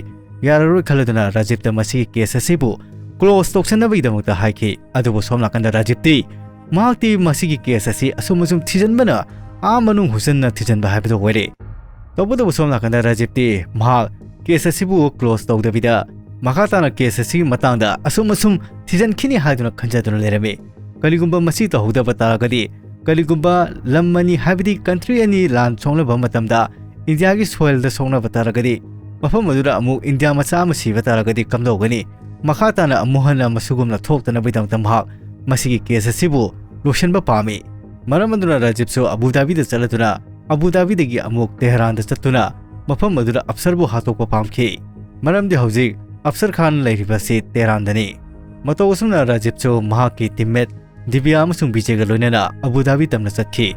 ꯌꯥꯔꯔꯣꯏ ꯈꯜꯂꯗꯨꯅ ꯔꯥꯖꯤꯕꯇ ꯃꯁꯤꯒꯤ ꯀꯦꯁ ꯑꯁꯤꯕꯨ ꯀ꯭ꯂꯣꯖ ꯇꯧꯁꯟꯅꯕꯒꯤꯗꯃꯛꯇ ꯍꯥꯏꯈꯤ꯫ ꯑꯗꯨꯕꯨ ꯁꯣꯝ ꯅꯥꯀꯟꯗ ꯔꯥꯖꯤꯕꯇꯤ ꯃꯍꯥꯛꯇꯤ ꯃꯁꯤꯒꯤ ꯀꯦꯁ ꯑꯁꯤ ꯑꯁꯨꯝ ꯑꯁꯨꯝ ꯊꯤꯖꯤꯟꯕꯅ ꯑꯥ ꯃꯅꯨꯡ ꯍꯨꯠꯆꯟꯅ ꯊꯤꯖꯤꯟꯕ ꯍꯥꯏꯕꯗꯨ ꯑꯣꯏꯔꯦ꯫ ꯇꯧꯕꯇꯕꯨ ꯁꯣꯝ ꯅꯥꯀꯟꯗ ꯔꯥꯖꯤꯕꯇꯤ ꯃꯍꯥꯛ ꯀꯦꯁ ꯑꯁꯤꯕꯨ ꯀ꯭ꯂꯣꯖ ꯇꯧꯗꯕꯤꯗ ꯃꯈꯥ ꯇꯥꯅ ꯀꯦꯁ ꯑꯁꯤꯒꯤ ꯃꯇꯥꯡꯗ ꯑꯁꯨꯝ ꯑꯁꯨꯝ ꯊꯤꯖꯤꯟꯈꯤꯅꯤ ꯍꯥꯏꯗꯨꯅ ꯈꯟꯖꯗꯨꯅ ꯂꯩꯔꯝꯃꯤ꯫ ꯀꯔꯤꯒꯨꯝꯕ ꯃꯁꯤ ꯇꯧꯍꯧꯗꯕ ꯇꯥꯔꯒꯗꯤ, ꯀꯔꯤꯒꯨꯝꯕ ꯂꯝ ꯑꯅꯤ ꯍꯥꯏꯕꯗꯤ ꯀꯟꯇ꯭ꯔꯤ ꯑꯅꯤ ꯂꯥꯟ ꯁꯣꯛꯅꯕ ꯃꯇꯝꯗ ꯏꯟꯗꯤꯌꯥꯒꯤ ꯁꯣꯏꯜꯗ ꯁꯣꯛꯅꯕ ꯇꯥꯔꯒꯗꯤ, ꯃꯐꯝ ꯑꯗꯨꯗ ꯑꯃꯨꯛ ꯏꯟꯗꯤꯌꯥ ꯃꯆꯥ ꯑꯃ ꯁꯤꯕ ꯇꯥꯔꯒꯗꯤ ꯀꯝꯗꯧꯒꯅꯤ? ꯃꯈꯥ ꯇꯥꯅ ꯑꯃꯨꯛ ꯍꯟꯅ ꯃꯁꯤꯒꯨꯝꯅ ꯊꯣꯛꯇꯅꯕꯒꯤꯗꯃꯛꯇ ꯃꯍꯥꯛ ꯃꯁꯤꯒꯤ ꯀꯦꯁ ꯑꯁꯤꯕꯨ ꯂꯣꯏꯁꯤꯟꯕ ꯄꯥꯝꯃꯤ꯫ ꯃꯔꯝ ꯑꯗꯨꯅ ꯔꯥꯖꯤꯕꯁꯨ ꯑꯕꯨ ꯙꯥꯕꯤꯗ ꯆꯠꯂꯗꯨꯅ ꯑꯕꯨ ꯙꯥꯕꯤꯗꯒꯤ ꯑꯃꯨꯛ ꯇꯦꯍꯔꯥꯟꯗ ꯆꯠꯇꯨꯅ ꯃꯐꯝ ꯑꯗꯨꯗ ꯑꯞꯁꯔꯕꯨ ꯍꯥꯠꯇꯣꯛꯄ ꯄꯥꯝꯈꯤ꯫ ꯃꯔꯝꯗꯤ ꯍꯧꯖꯤꯛ ꯑꯞꯁꯔ ꯈꯥꯟ ꯂꯩꯔꯤꯕꯁꯤ ꯇꯦꯍꯔꯥꯟꯗꯅꯤ꯫ ꯃꯇꯧ ꯑꯁꯨꯝꯅ ꯔꯥꯖꯤꯕꯁꯨ ꯃꯍꯥꯛꯀꯤ ꯇꯤꯝꯃꯦꯠ ꯗꯤꯕꯤꯌꯥ ꯑꯃꯁꯨꯡ ꯕꯤꯖꯦꯒ ꯂꯣꯏꯅꯅ ꯑꯕꯨ ꯙꯥꯕꯤ ꯇꯝꯅ ꯆꯠꯈꯤ꯫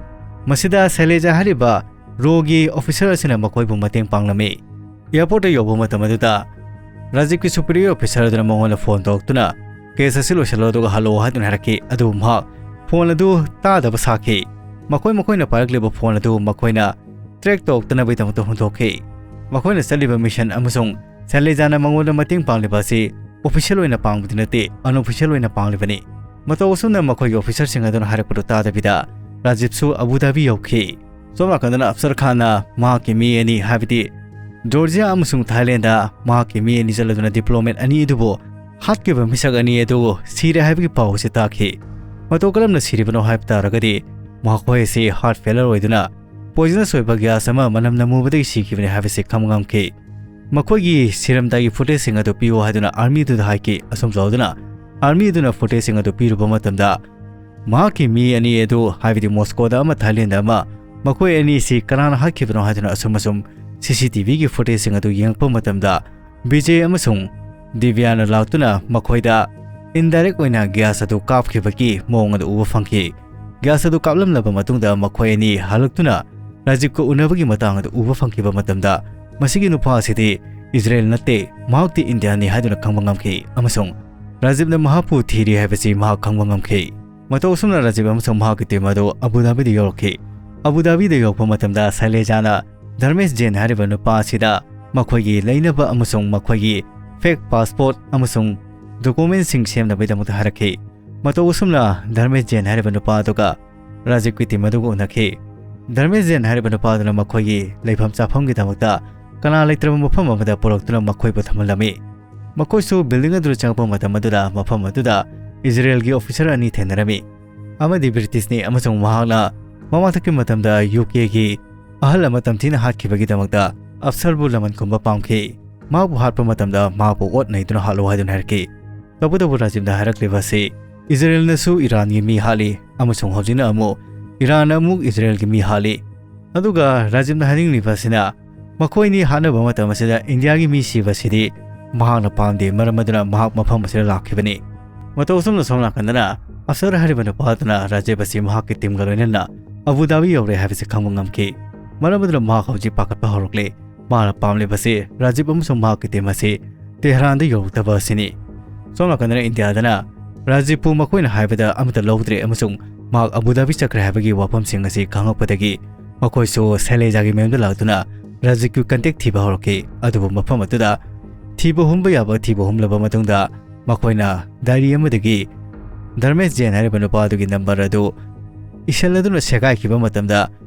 ꯃꯁꯤꯗ ꯁꯦꯂꯦꯖꯥ ꯍꯥꯏꯔꯤꯕ ꯔꯣꯒꯤ ꯑꯣꯐꯤꯁꯥꯔ ꯑꯁꯤꯅ ꯃꯈꯣꯏꯕꯨ ꯃꯇꯦꯡ ꯄꯥꯡꯂꯝꯃꯤ꯫ ꯑꯦꯌꯔꯄꯣꯔꯠꯇ ꯌꯧꯕ ꯃꯇꯝ ꯑꯗꯨꯗ ꯔꯥꯖꯤꯕꯀꯤ ꯁꯨꯄꯤꯔꯤꯌꯔ ꯑꯣꯐꯤꯁꯥꯔ ꯑꯗꯨꯅ ꯃꯉꯣꯟꯗ ꯐꯣꯟ ꯇꯧꯔꯛꯇꯨꯅ, "ꯀꯦꯁ ꯑꯁꯤ ꯂꯣꯏꯁꯤꯜꯂꯣ ꯑꯗꯨꯒ ꯍꯜꯂꯛꯑꯣ" ꯍꯥꯏꯗꯨꯅ ꯍꯥꯏꯔꯛꯈꯤ꯫ ꯑꯗꯨꯕꯨ ꯃꯍꯥꯛ ꯐꯣꯟ ꯑꯗꯨ ꯇꯥꯗꯕ ꯁꯥꯈꯤ꯫ ꯃꯈꯣꯏ ꯃꯈꯣꯏꯅ ꯄꯥꯏꯔꯛꯂꯤꯕ ꯐꯣꯟ ꯑꯗꯨ ꯃꯈꯣꯏꯅ ꯇ꯭ꯔꯦꯛ ꯇꯧꯔꯛꯇꯅꯕꯒꯤꯗꯃꯛꯇ ꯍꯨꯟꯗꯣꯛꯈꯤ꯫ ꯃꯈꯣꯏꯅ ꯆꯠꯂꯤꯕ ꯃꯤꯁꯟ ꯑꯃꯁꯨꯡ ꯁꯦꯂꯦꯖꯥꯅ ꯃꯉꯣꯟꯗ ꯃꯇꯦꯡ ꯄꯥꯡꯂꯤꯕ ꯑꯁꯤ ꯑꯣꯐꯤꯁꯤꯌꯦꯜ ꯑꯣꯏꯅ ꯄꯥꯡꯕꯗꯤ ꯅꯠꯇꯦ, ꯑꯟꯑꯣꯐꯤꯁꯤꯌꯦꯜ ꯑꯣꯏꯅ ꯄꯥꯡꯂꯤꯕꯅꯤ꯫ ꯃꯇꯧ ꯑꯁꯨꯝꯅ ꯃꯈꯣꯏꯒꯤ ꯑꯣꯐꯤꯁꯥꯔꯁꯤꯡ ꯑꯗꯨꯅ ꯍꯥꯏꯔꯛꯄꯗꯨ ꯇꯥꯗꯕꯤꯗ ꯔꯥꯖꯤꯕꯁꯨ ꯑꯕꯨ ꯙꯥꯕꯤ ꯌꯧꯈꯤ꯫ ꯁꯣꯝ ꯅꯥꯀꯟꯗꯅ ꯑꯞꯁꯔ ꯈꯥꯟꯅ ꯃꯍꯥꯛꯀꯤ ꯃꯤ ꯑꯅꯤ, ꯍꯥꯏꯕꯗꯤ ꯖꯣꯔꯖꯤꯌꯥ ꯑꯃꯁꯨꯡ ꯊꯥꯏꯂꯦꯟꯗ ꯃꯍꯥꯛꯀꯤ ꯃꯤ ꯑꯅꯤ ꯆꯠꯂꯗꯨꯅ ꯗꯤꯄ꯭ꯂꯣꯃꯦꯠ ꯑꯅꯤ ꯑꯗꯨꯕꯨ ꯍꯥꯠꯈꯤꯕ ꯃꯤꯁꯛ ꯑꯅꯤ ꯑꯗꯨ ꯁꯤꯔꯦ ꯍꯥꯏꯕꯒꯤ ꯄꯥꯎ ꯑꯁꯤ ꯇꯥꯈꯤ꯫ ꯃꯇꯧ ꯀꯔꯝꯅ ꯁꯤꯔꯤꯕꯅꯣ ꯍꯥꯏꯕ ꯇꯥꯔꯒꯗꯤ, ꯃꯈꯣꯏ ꯑꯁꯤ ꯍꯥꯔꯠ ꯐꯦꯂꯔ ꯑꯣꯏꯗꯨꯅ ꯄꯣꯏꯖꯅꯁ ꯑꯣꯏꯕ ꯒ꯭ꯌꯥꯁ ꯑꯃ ꯃꯅꯝ ꯅꯝꯃꯨꯕꯗꯒꯤ ꯁꯤꯈꯤꯕꯅꯤ ꯍꯥꯏꯕꯁꯤ ꯈꯪꯕ ꯉꯝꯈꯤ꯫ ꯃꯈꯣꯏꯒꯤ ꯁꯤꯔꯝꯗꯥꯏꯒꯤ ꯐꯨꯇꯦꯖꯁꯤꯡ ꯑꯗꯨ ꯄꯤꯌꯨ ꯍꯥꯏꯗꯨꯅ ꯑꯥꯔꯃꯤꯗꯨꯗ ꯍꯥꯏꯈꯤ꯫ ꯑꯁꯨꯝ ꯇꯧꯗꯨꯅ ꯑꯥꯔꯃꯤꯗꯨꯅ ꯐꯨꯇꯦꯖꯁꯤꯡ ꯑꯗꯨ ꯄꯤꯔꯨꯕ ꯃꯇꯝꯗ, ꯃꯍꯥꯛꯀꯤ ꯃꯤ ꯑꯅꯤ ꯑꯗꯨ, ꯍꯥꯏꯕꯗꯤ ꯃꯣꯁꯀꯣꯗ ꯑꯃ ꯊꯥꯏꯂꯦꯟꯗ ꯑꯃ, ꯃꯈꯣꯏ ꯑꯅꯤꯁꯤ ꯀꯅꯥꯅ ꯍꯥꯠꯈꯤꯕꯅꯣ ꯍꯥꯏꯗꯨꯅ ꯑꯁꯨꯝ ꯑꯁꯨꯝ CCTVꯒꯤ footageꯁꯤꯡ ꯑꯗꯨ ꯌꯦꯡꯉꯛꯄ ꯃꯇꯝꯗ ꯕꯤꯖꯦ ꯑꯃꯁꯨꯡ ꯗꯤꯕ꯭ꯌꯥꯅ ꯂꯥꯛꯇꯨꯅ ꯃꯈꯣꯏꯗ indirect ꯑꯣꯏꯅ gas ꯑꯗꯨ ꯀꯥꯞꯈꯤꯕꯒꯤ ꯃꯑꯣꯡ ꯑꯗꯨ ꯎꯕ ꯐꯪꯈꯤ꯫ Gas ꯑꯗꯨ ꯀꯥꯞꯂꯝꯂꯕ ꯃꯇꯨꯡꯗ ꯃꯈꯣꯏ ꯑꯅꯤ ꯍꯜꯂꯛꯇꯨꯅ ꯔꯥꯖꯤꯕꯀ ꯎꯅꯕꯒꯤ ꯃꯇꯥꯡ ꯑꯗꯨ ꯎꯕ ꯐꯪꯈꯤꯕ ꯃꯇꯝꯗ ꯃꯁꯤꯒꯤ ꯅꯨꯄꯥ ꯑꯁꯤꯗꯤ ꯏꯖꯔꯦꯜ ꯅꯠꯇꯦ, ꯃꯍꯥꯛꯇꯤ ꯏꯟꯗꯤꯌꯥꯅꯤ ꯍꯥꯏꯗꯨꯅ ꯈꯪꯕ ꯉꯝꯈꯤ ꯑꯃꯁꯨꯡ ꯔꯥꯖꯤꯕꯅ ꯃꯍꯥꯛꯄꯨ ꯊꯤꯔꯤ ꯍꯥꯏꯕꯁꯤ ꯃꯍꯥꯛ ꯈꯪꯕ ꯉꯝꯈꯤ꯫ ꯃꯇꯧ ꯑꯁꯨꯝꯅ ꯔꯥꯖꯤꯕ ꯑꯃꯁꯨꯡ ꯃꯍꯥꯛꯀꯤ team ꯑꯗꯨ ꯑꯕꯨ ꯙꯥꯕꯤꯗ ꯌꯧꯔꯛꯈꯤ꯫ ꯑꯕꯨ ꯙꯥꯕꯤꯗ ꯌꯧꯔꯛꯄ ꯃꯇꯝꯗ ꯁꯩꯂꯦꯖꯥꯅ ꯙꯔꯃꯦꯁ ꯖꯦꯟ ꯍꯥꯏꯔꯤꯕ ꯅꯨꯄꯥ ꯑꯁꯤꯗ ꯃꯈꯣꯏꯒꯤ ꯂꯩꯅꯕ ꯑꯃꯁꯨꯡ ꯃꯈꯣꯏꯒꯤ fake passport ꯑꯃꯁꯨꯡ documentꯁꯤꯡ ꯁꯦꯝꯅꯕꯒꯤꯗꯃꯛꯇ ꯍꯥꯏꯔꯛꯈꯤ꯫ ꯃꯇꯧ ꯑꯁꯨꯝꯅ ꯙꯔꯃꯦꯁ ꯖꯦꯟ ꯍꯥꯏꯔꯤꯕ ꯅꯨꯄꯥ ꯑꯗꯨꯒ ꯔꯥꯖꯤꯕꯀꯤ team ꯑꯗꯨꯒ ꯎꯅꯈꯤ꯫ ꯙꯔꯃꯦꯁ ꯖꯦꯟ ꯍꯥꯏꯔꯤꯕ ꯅꯨꯄꯥ ꯑꯗꯨꯅ ꯃꯈꯣꯏꯒꯤ ꯂꯩꯐꯝ ꯆꯥꯐꯝꯒꯤꯗꯃꯛꯇ ꯀꯅꯥ ꯂꯩꯇ꯭ꯔꯕ ꯃꯐꯝ ꯑꯃꯗ ꯄꯨꯔꯛꯇꯨꯅ ꯃꯈꯣꯏꯕꯨ ꯊꯝꯍꯜꯂꯝꯃꯤ꯫ ꯃꯈꯣꯏꯁꯨ building ꯑꯗꯨꯗ ꯆꯪꯂꯛꯄ ꯃꯇꯝ ꯑꯗꯨꯗ ꯃꯐꯝ ꯑꯗꯨꯗ ꯏꯖꯔꯦꯜꯒꯤ officer ꯑꯅꯤ ꯊꯦꯡꯅꯔꯝꯃꯤ꯫ ꯑꯃꯗꯤ Britishꯅꯤ ꯑꯃꯁꯨꯡ ꯃꯍꯥꯛꯅ ꯃꯃꯥꯡꯊꯛꯀꯤ ꯃꯇꯝꯗ UKꯒꯤ ꯑꯍꯜ ꯑꯃ ꯇꯝꯊꯤꯅ ꯍꯥꯠꯈꯤꯕꯒꯤꯗꯃꯛꯇ ꯑꯐꯁꯔꯕꯨ ꯂꯃꯟ ꯈꯨꯝꯕ ꯄꯥꯝꯈꯤ꯫ ꯃꯍꯥꯛꯄꯨ ꯍꯥꯠꯄ ꯃꯇꯝꯗ ꯃꯍꯥꯛꯄꯨ ꯑꯣꯠ ꯅꯩꯗꯨꯅ ꯍꯥꯠꯂꯨ ꯍꯥꯏꯗꯨꯅ ꯍꯥꯏꯔꯛꯈꯤ꯫ ꯇꯧꯕꯇꯕꯨ ꯔꯥꯖꯤꯕꯅ ꯍꯥꯏꯔꯛꯂꯤꯕ ꯑꯁꯤ ꯏꯖꯔꯦꯜꯅꯁꯨ ꯏꯔꯥꯟꯒꯤ ꯃꯤ ꯍꯥꯠꯂꯤ ꯑꯃꯁꯨꯡ ꯍꯧꯖꯤꯛꯅ ꯑꯃꯨꯛ ꯏꯔꯥꯟꯅ ꯑꯃꯨꯛ ꯏꯖꯔꯦꯜꯒꯤ ꯃꯤ ꯍꯥꯠꯂꯤ꯫ ꯑꯗꯨꯒ ꯔꯥꯖꯤꯕꯅ ꯍꯥꯏꯅꯤꯡꯂꯤꯕ ꯑꯁꯤꯅ ꯃꯈꯣꯏꯅꯤ ꯍꯥꯠꯅꯕ ꯃꯇꯝ ꯑꯁꯤꯗ ꯏꯟꯗꯤꯌꯥꯒꯤ ꯃꯤ ꯁꯤꯕꯁꯤꯗꯤ ꯃꯍꯥꯛꯅ ꯄꯥꯝꯗꯦ, ꯃꯔꯝ ꯑꯗꯨꯅ ꯃꯍꯥꯛ ꯃꯐꯝ ꯑꯁꯤꯗ ꯂꯥꯛꯈꯤꯕꯅꯤ꯫ ꯃꯇꯧ ꯑꯁꯨꯝꯅ ꯁꯣꯝ ꯅꯥꯀꯟꯗꯅ ꯑꯐꯁꯔ ꯍꯥꯏꯔꯤꯕ ꯅꯨꯄꯥ ꯑꯗꯨꯅ ꯔꯥꯖꯤꯕ ꯑꯁꯤ ꯃꯍꯥꯛꯀꯤ teamꯒ ꯂꯣꯏꯅꯅ ꯑꯕꯨ ꯙꯥꯕꯤ ꯌꯧꯔꯦ ꯍꯥꯏꯕꯁꯤ ꯈꯪꯕ ꯉꯝꯈꯤ꯫ ꯃꯔꯝ ꯑꯗꯨꯅ ꯃꯍꯥꯛ ꯍꯧꯖꯤꯛ ꯄꯥꯈꯠꯄ ꯍꯧꯔꯛꯂꯦ꯫ ꯃꯥꯅ ꯄꯥꯝꯂꯤꯕꯁꯤ ꯔꯥꯖꯤꯕ ꯑꯃꯁꯨꯡ ꯃꯍꯥꯛꯀꯤ team ꯑꯁꯤ ꯇꯦꯍꯔꯥꯟꯗ ꯌꯧꯔꯛꯇꯕ ꯑꯁꯤꯅꯤ꯫ ꯁꯣꯝ ꯅꯥꯀꯟꯗꯅ ꯏꯟꯗꯤꯌꯥꯗꯅ ꯔꯥꯖꯤꯕꯄꯨ ꯃꯈꯣꯏꯅ ꯍꯥꯏꯕꯗ ꯑꯃꯠꯇ ꯂꯧꯗ꯭ꯔꯦ ꯑꯃꯁꯨꯡ ꯃꯍꯥꯛ ꯑꯕꯨ ꯙꯥꯕꯤ ꯆꯠꯈ꯭ꯔꯦ ꯍꯥꯏꯕꯒꯤ ꯋꯥꯐꯝꯁꯤꯡ ꯑꯁꯤ ꯈꯪꯂꯛꯄꯗꯒꯤ ꯃꯈꯣꯏꯁꯨ ꯁꯩꯂꯦꯖꯥꯒꯤ ꯃꯌꯨꯝꯗ ꯂꯥꯛꯇꯨꯅ ꯔꯥꯖꯤꯕꯀꯤ contact ꯊꯤꯕ ꯍꯧꯔꯛꯈꯤ꯫ ꯑꯗꯨꯕꯨ ꯃꯐꯝ ꯑꯗꯨꯗ ꯊꯤꯕ ꯍꯨꯝꯕ ꯌꯥꯕ ꯊꯤꯕ ꯍꯨꯝꯂꯕ ꯃꯇꯨꯡꯗ ꯃꯈꯣꯏꯅ diary ꯑꯃꯗꯒꯤ ꯙꯔꯃꯦꯁ ꯖꯦꯟ ꯍꯥꯏꯔꯤꯕ ꯅꯨꯄꯥ ꯑꯗꯨꯒꯤ number ꯑꯗꯨ ꯏꯁꯤꯜꯂꯗꯨꯅ ꯁꯦꯒꯥꯏꯈꯤꯕ ꯃꯇꯝꯗ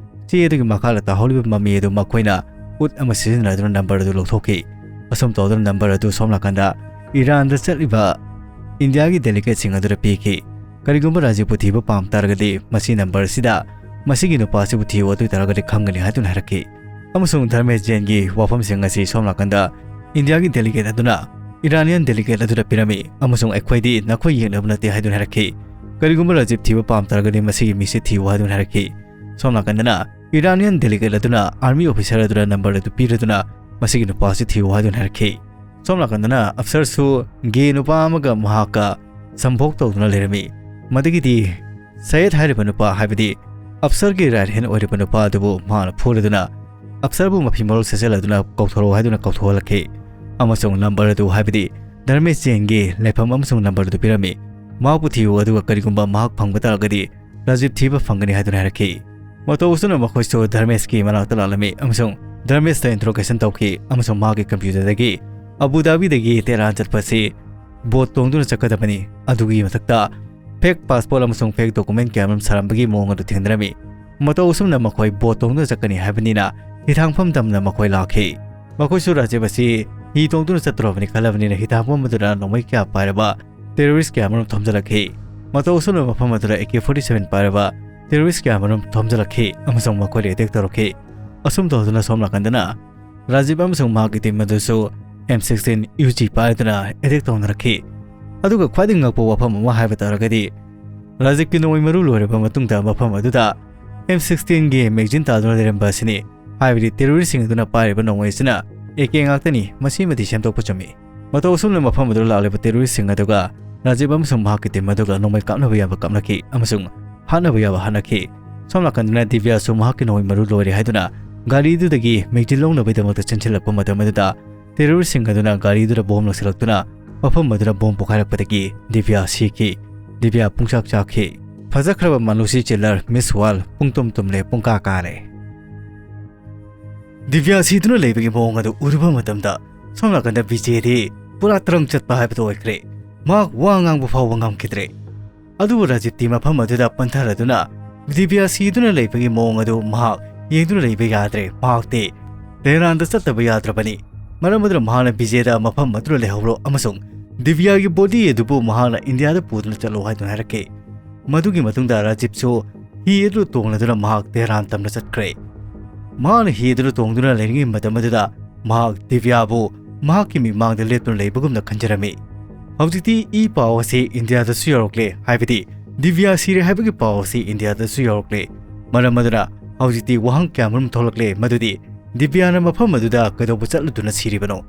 ꯆꯦ ꯑꯗꯨꯒꯤ ꯃꯈꯥꯗ ꯇꯥꯍꯧꯔꯤꯕ ꯃꯃꯤ ꯑꯗꯨ ꯃꯈꯣꯏꯅ ꯎꯠ ꯑꯃ ꯁꯤꯖꯤꯟꯅꯗꯨꯅ number ꯑꯗꯨ ꯂꯧꯊꯣꯛꯈꯤ꯫ ꯑꯁꯨꯝ ꯇꯧꯗꯨꯅ number ꯑꯗꯨ ꯁꯣꯝ ꯅꯥꯀꯟꯗ ꯏꯔꯥꯟꯗ ꯆꯠꯂꯤꯕ ꯏꯟꯗꯤꯌꯥꯒꯤ delegateꯁꯤꯡ ꯑꯗꯨꯗ ꯄꯤꯈꯤ꯫ ꯀꯔꯤꯒꯨꯝꯕ ꯔꯥꯖꯤꯕꯄꯨ ꯊꯤꯕ ꯄꯥꯝ ꯇꯥꯔꯒꯗꯤ ꯃꯁꯤ number ꯑꯁꯤꯗ ꯃꯁꯤꯒꯤ ꯅꯨꯄꯥ ꯑꯁꯤꯕꯨ ꯊꯤꯌꯨ, ꯑꯗꯨ ꯑꯣꯏ ꯇꯥꯔꯒꯗꯤ ꯈꯪꯒꯅꯤ ꯍꯥꯏꯗꯨꯅ ꯍꯥꯏꯔꯛꯈꯤ꯫ ꯑꯃꯁꯨꯡ ꯙꯔꯃꯦꯁ ꯖꯦꯟꯒꯤ ꯋꯥꯐꯝꯁꯤꯡ ꯑꯁꯤ ꯁꯣꯝ ꯅꯥꯀꯟꯗ ꯏꯟꯗꯤꯌꯥꯒꯤ delegate ꯑꯗꯨꯅ Iranian delegate ꯑꯗꯨꯗ ꯄꯤꯔꯝꯃꯤ ꯑꯃꯁꯨꯡ ꯑꯩꯈꯣꯏꯗꯤ ꯅꯈꯣꯏ ꯌꯦꯛꯅꯕ ꯅꯠꯇꯦ ꯍꯥꯏꯗꯨꯅ ꯍꯥꯏꯔꯛꯈꯤ꯫ ꯀꯔꯤꯒꯨꯝꯕ ꯔꯥꯖꯤꯕ ꯊꯤꯕ ꯄꯥꯝ ꯇꯥꯔꯒꯗꯤ ꯃꯁꯤꯒꯤ ꯃꯤꯁꯦ ꯊꯤꯌꯨ ꯍꯥꯏꯗꯨꯅ ꯍꯥꯏꯔꯛꯈꯤ꯫ ꯁꯣꯝ ꯅꯥꯀꯟꯗꯅ Iranian delegate ꯑꯗꯨꯅ army officer ꯑꯗꯨꯗ number ꯑꯗꯨ ꯄꯤꯔꯗꯨꯅ ꯃꯁꯤꯒꯤ ꯅꯨꯄꯥꯁꯤ ꯊꯤꯌꯨ ꯍꯥꯏꯗꯨꯅ ꯍꯥꯏꯔꯛꯈꯤ꯫ ꯁꯣꯝ ꯅꯥꯀꯟꯗꯅ ꯑꯐꯁꯔꯁꯨ ꯒꯦ ꯅꯨꯄꯥ ꯑꯃꯒ ꯃꯍꯥꯛꯀ ꯁꯝꯚꯣꯛ ꯇꯧꯗꯨꯅ ꯂꯩꯔꯝꯃꯤ꯫ ꯃꯗꯨꯒꯤꯗꯤ ꯁꯌꯦꯗ ꯍꯥꯏꯔꯤꯕ ꯅꯨꯄꯥ, ꯍꯥꯏꯕꯗꯤ ꯑꯐꯁꯔꯒꯤ right hand ꯑꯣꯏꯔꯤꯕ ꯅꯨꯄꯥ ꯑꯗꯨꯕꯨ ꯃꯍꯥꯛꯅ ꯐꯨꯔꯗꯨꯅ ꯑꯐꯁꯔꯕꯨ ꯃꯐꯤ ꯃꯔꯣꯜ ꯁꯦꯠꯆꯜꯂꯗꯨꯅ ꯀꯧꯊꯣꯔꯛꯎ ꯍꯥꯏꯗꯨꯅ ꯀꯧꯊꯣꯛꯍꯜꯂꯛꯈꯤ꯫ ꯑꯃꯁꯨꯡ number ꯑꯗꯨ, ꯍꯥꯏꯕꯗꯤ ꯙꯔꯃꯦꯁ ꯖꯦꯟꯒꯤ ꯂꯩꯐꯝ ꯑꯃꯁꯨꯡ number ꯑꯗꯨ ꯄꯤꯔꯝꯃꯤ꯫ ꯃꯍꯥꯛꯄꯨ ꯊꯤꯌꯨ, ꯑꯗꯨꯒ ꯀꯔꯤꯒꯨꯝꯕ ꯃꯍꯥꯛ ꯐꯪꯕ ꯇꯥꯔꯒꯗꯤ ꯔꯥꯖꯤꯕ ꯊꯤꯕ ꯐꯪꯒꯅꯤ ꯍꯥꯏꯗꯨꯅ ꯍꯥꯏꯔꯛꯈꯤ꯫ ꯃꯇꯧ ꯑꯁꯨꯝꯅ ꯃꯈꯣꯏꯁꯨ ꯙꯔꯃꯦꯁꯀꯤ ꯃꯅꯥꯛꯇ ꯂꯥꯛꯂꯝꯃꯤ ꯑꯃꯁꯨꯡ ꯙꯔꯃꯦꯁꯇ interrogation ꯇꯧꯈꯤ ꯑꯃꯁꯨꯡ ꯃꯍꯥꯛꯀꯤ computerꯗꯒꯤ ꯑꯕꯨ ꯙꯥꯕꯤꯗꯒꯤ ꯇꯦꯍꯔꯥꯟ ꯆꯠꯄ ꯑꯁꯤ boat ꯇꯣꯡꯗꯨꯅ ꯆꯠꯀꯗꯕꯅꯤ꯫ ꯑꯗꯨꯒꯤ ꯃꯊꯛꯇ fake passport ꯑꯃꯁꯨꯡ fake document ꯀꯌꯥꯃꯔꯨꯝ ꯁꯥꯔꯝꯕꯒꯤ ꯃꯑꯣꯡ ꯑꯗꯨ ꯊꯦꯡꯅꯔꯝꯃꯤ꯫ ꯃꯇꯧ ꯑꯁꯨꯝꯅ ꯃꯈꯣꯏ boat ꯇꯣꯡꯗꯨꯅ ꯆꯠꯀꯅꯤ ꯍꯥꯏꯕꯅꯤꯅ ꯍꯤꯊꯥꯡꯐꯝ ꯇꯝꯅ ꯃꯈꯣꯏ ꯂꯥꯛꯈꯤ꯫ ꯃꯈꯣꯏꯁꯨ ꯔꯥꯖꯤꯕ ꯑꯁꯤ ꯍꯤ ꯇꯣꯡꯗꯨꯅ ꯆꯠꯇꯧꯔꯕꯅꯤ ꯈꯜꯂꯕꯅꯤꯅ ꯍꯤꯊꯥꯡꯐꯝ ꯑꯗꯨꯗ ꯅꯣꯡꯃꯩ ꯀꯌꯥ ꯄꯥꯏꯔꯕ terrorist ꯀꯌꯥꯃꯔꯨꯝ ꯊꯣꯝꯖꯤꯜꯂꯛꯈꯤ꯫ ꯃꯇꯧ ꯑꯁꯨꯝꯅ ꯃꯐꯝ ꯑꯗꯨꯗ AK forty seven ꯄꯥꯏꯔꯕ terrorist ꯀꯌꯥꯃꯔꯨꯝ ꯊꯣꯝꯖꯤꯜꯂꯛꯈꯤ ꯑꯃꯁꯨꯡ ꯃꯈꯣꯏꯗ attack ꯇꯧꯔꯛꯈꯤ꯫ ꯑꯁꯨꯝ ꯇꯧꯗꯨꯅ ꯁꯣꯝ ꯅꯥꯀꯟꯗꯅ ꯔꯥꯖꯤꯕ ꯑꯃꯁꯨꯡ ꯃꯍꯥꯛꯀꯤ team ꯑꯗꯨꯁꯨ M sixteen Uzi ꯄꯥꯏꯗꯨꯅ attack ꯇꯧꯅꯔꯛꯈꯤ꯫ ꯑꯗꯨꯒ ꯈ꯭ꯋꯥꯏꯗꯒꯤ ꯉꯛꯄ ꯋꯥꯐꯝ ꯑꯃ ꯍꯥꯏꯕ ꯇꯥꯔꯒꯗꯤ, ꯔꯥꯖꯤꯕꯀꯤ ꯅꯣꯡꯃꯩ ꯃꯔꯨ ꯂꯣꯏꯔꯕ ꯃꯇꯨꯡꯗ ꯃꯐꯝ ꯑꯗꯨꯗ M sixteen ꯒꯤ magazine ꯇꯥꯗꯨꯅ ꯂꯩꯔꯝꯕ ꯑꯁꯤꯅꯤ꯫ ꯍꯥꯏꯕꯗꯤ terrorist ꯁꯤꯡ ꯑꯗꯨꯅ ꯄꯥꯏꯔꯤꯕ ꯅꯣꯡꯃꯩ ꯑꯁꯤꯅ AK ꯉꯥꯛꯇꯅꯤ, ꯃꯁꯤꯃꯗꯤ ꯁꯦꯝꯗꯣꯛꯄ ꯆꯨꯝꯃꯤ꯫ ꯃꯇꯧ ꯑꯁꯨꯝꯅ ꯃꯐꯝ ꯑꯗꯨꯗ ꯂꯥꯛꯂꯤꯕ terrorist ꯁꯤꯡ ꯑꯗꯨꯒ ꯔꯥꯖꯤꯕ ꯑꯃꯁꯨꯡ ꯃꯍꯥꯛꯀꯤ team ꯑꯗꯨꯒ ꯅꯣꯡꯃꯩ ꯀꯥꯞꯅꯕ ꯌꯥꯕ ꯀꯥꯞꯅꯈꯤ ꯑꯃꯁꯨꯡ ꯍꯥꯠꯅꯕ ꯌꯥꯕ ꯍꯥꯠꯅꯈꯤ꯫ ꯁꯣꯝ ꯅꯥꯀꯟꯗꯅ ꯗꯤꯕ꯭ꯌꯥꯁꯨ ꯃꯍꯥꯛꯀꯤ ꯅꯣꯡꯃꯩ ꯃꯔꯨ ꯂꯣꯏꯔꯦ ꯍꯥꯏꯗꯨꯅ ꯒꯥꯔꯤꯗꯨꯗꯒꯤ magazine ꯂꯧꯅꯕꯒꯤꯗꯃꯛꯇ ꯆꯦꯟꯁꯤꯜꯂꯛꯄ ꯃꯇꯝ ꯑꯗꯨꯗ terrorist ꯁꯤꯡ ꯑꯗꯨꯅ ꯒꯥꯔꯤꯗꯨꯗ bomb ꯂꯪꯁꯤꯜꯂꯛꯇꯨꯅ ꯃꯐꯝ ꯑꯗꯨꯗ bomb ꯄꯣꯈꯥꯏꯔꯛꯄꯗꯒꯤ ꯗꯤꯕ꯭ꯌꯥ ꯁꯤꯈꯤ꯫ ꯗꯤꯕ꯭ꯌꯥ ꯄꯨꯡꯆꯥꯛ ꯆꯥꯛꯈꯤ꯫ ꯐꯖꯈ꯭ꯔꯕ ꯃꯥꯅꯨꯁꯤ ꯆꯤꯜꯂꯔ ꯃꯤꯁ ꯋꯥꯔꯜ ꯄꯨꯡꯇꯨꯝ ꯇꯨꯝꯂꯦ, ꯄꯨꯡꯀꯥ ꯀꯥꯔꯦ꯫ ꯗꯤꯕ꯭ꯌꯥ ꯁꯤꯗꯨꯅ ꯂꯩꯕꯒꯤ ꯃꯑꯣꯡ ꯑꯗꯨ ꯎꯔꯨꯕ ꯃꯇꯝꯗ ꯁꯣꯝ ꯅꯥꯀꯟꯗ ꯕꯤꯖꯦꯗꯤ ꯄꯨꯔꯥ ꯇ꯭ꯔꯪ ꯆꯠꯄ ꯍꯥꯏꯕꯗꯨ ꯑꯣꯏꯈ꯭ꯔꯦ꯫ ꯃꯍꯥꯛ ꯋꯥ ꯉꯥꯡꯕ ꯐꯥꯎꯕ ꯉꯝꯈꯤꯗ꯭ꯔꯦ꯫ ꯑꯗꯨꯕꯨ ꯔꯥꯖꯤꯕꯇꯤ ꯃꯐꯝ ꯑꯗꯨꯗ ꯄꯟꯊꯔꯗꯨꯅ ꯗꯤꯕ꯭ꯌꯥ ꯁꯤꯗꯨꯅ ꯂꯩꯕꯒꯤ ꯃꯑꯣꯡ ꯑꯗꯨ ꯃꯍꯥꯛ ꯌꯦꯡꯗꯨꯅ ꯂꯩꯕ ꯌꯥꯗ꯭ꯔꯦ꯫ ꯃꯍꯥꯛꯇꯤ ꯇꯦꯍꯔꯥꯟꯗ ꯆꯠꯇꯕ ꯌꯥꯗ꯭ꯔꯕꯅꯤ꯫ ꯃꯔꯝ ꯑꯗꯨꯅ ꯃꯍꯥꯛꯅ ꯕꯤꯖꯦꯗ ꯃꯐꯝ ꯑꯗꯨꯗ ꯂꯩꯍꯧꯔꯣ ꯑꯃꯁꯨꯡ ꯗꯤꯕ꯭ꯌꯥꯒꯤ body ꯑꯗꯨꯕꯨ ꯃꯍꯥꯛꯅ ꯏꯟꯗꯤꯌꯥꯗ ꯄꯨꯗꯨꯅ ꯆꯠꯂꯣ ꯍꯥꯏꯗꯨꯅ ꯍꯥꯏꯔꯛꯈꯤ꯫ ꯃꯗꯨꯒꯤ ꯃꯇꯨꯡꯗ ꯔꯥꯖꯤꯕꯁꯨ ꯍꯤ ꯑꯗꯨ ꯇꯣꯡꯂꯗꯨꯅ ꯃꯍꯥꯛ ꯇꯦꯍꯔꯥꯟ ꯇꯝꯅ ꯆꯠꯈ꯭ꯔꯦ꯫ ꯃꯍꯥꯛꯅ ꯍꯤ ꯑꯗꯨꯗ ꯇꯣꯡꯗꯨꯅ ꯂꯩꯔꯤꯉꯩ ꯃꯇꯝ ꯑꯗꯨꯗ ꯃꯍꯥꯛ ꯗꯤꯕ꯭ꯌꯥꯕꯨ ꯃꯍꯥꯛꯀꯤ ꯃꯤꯠꯃꯥꯡꯗ ꯂꯦꯞꯇꯨꯅ ꯂꯩꯕꯒꯨꯝꯅ ꯈꯟꯖꯔꯝꯃꯤ꯫ ꯍꯧꯖꯤꯛꯇꯤ ꯏ ꯄꯥꯎ ꯑꯁꯤ ꯏꯟꯗꯤꯌꯥꯗꯁꯨ ꯌꯧꯔꯛꯂꯦ, ꯍꯥꯏꯕꯗꯤ ꯗꯤꯕ꯭ꯌꯥ ꯁꯤꯔꯦ ꯍꯥꯏꯕꯒꯤ ꯄꯥꯎ ꯑꯁꯤ ꯏꯟꯗꯤꯌꯥꯗꯁꯨ ꯌꯧꯔꯛꯂꯦ꯫ ꯃꯔꯝ ꯑꯗꯨꯅ ꯍꯧꯖꯤꯛꯇꯤ ꯋꯥꯍꯪ ꯀꯌꯥꯃꯔꯨꯝ ꯊꯣꯛꯂꯛꯂꯦ, ꯃꯗꯨꯗꯤ ꯗꯤꯕ꯭ꯌꯥꯅ ꯃꯐꯝ ꯑꯗꯨꯗ ꯀꯩꯗꯧꯕ ꯆꯠꯂꯨꯗꯨꯅ ꯁꯤꯔꯤꯕꯅꯣ?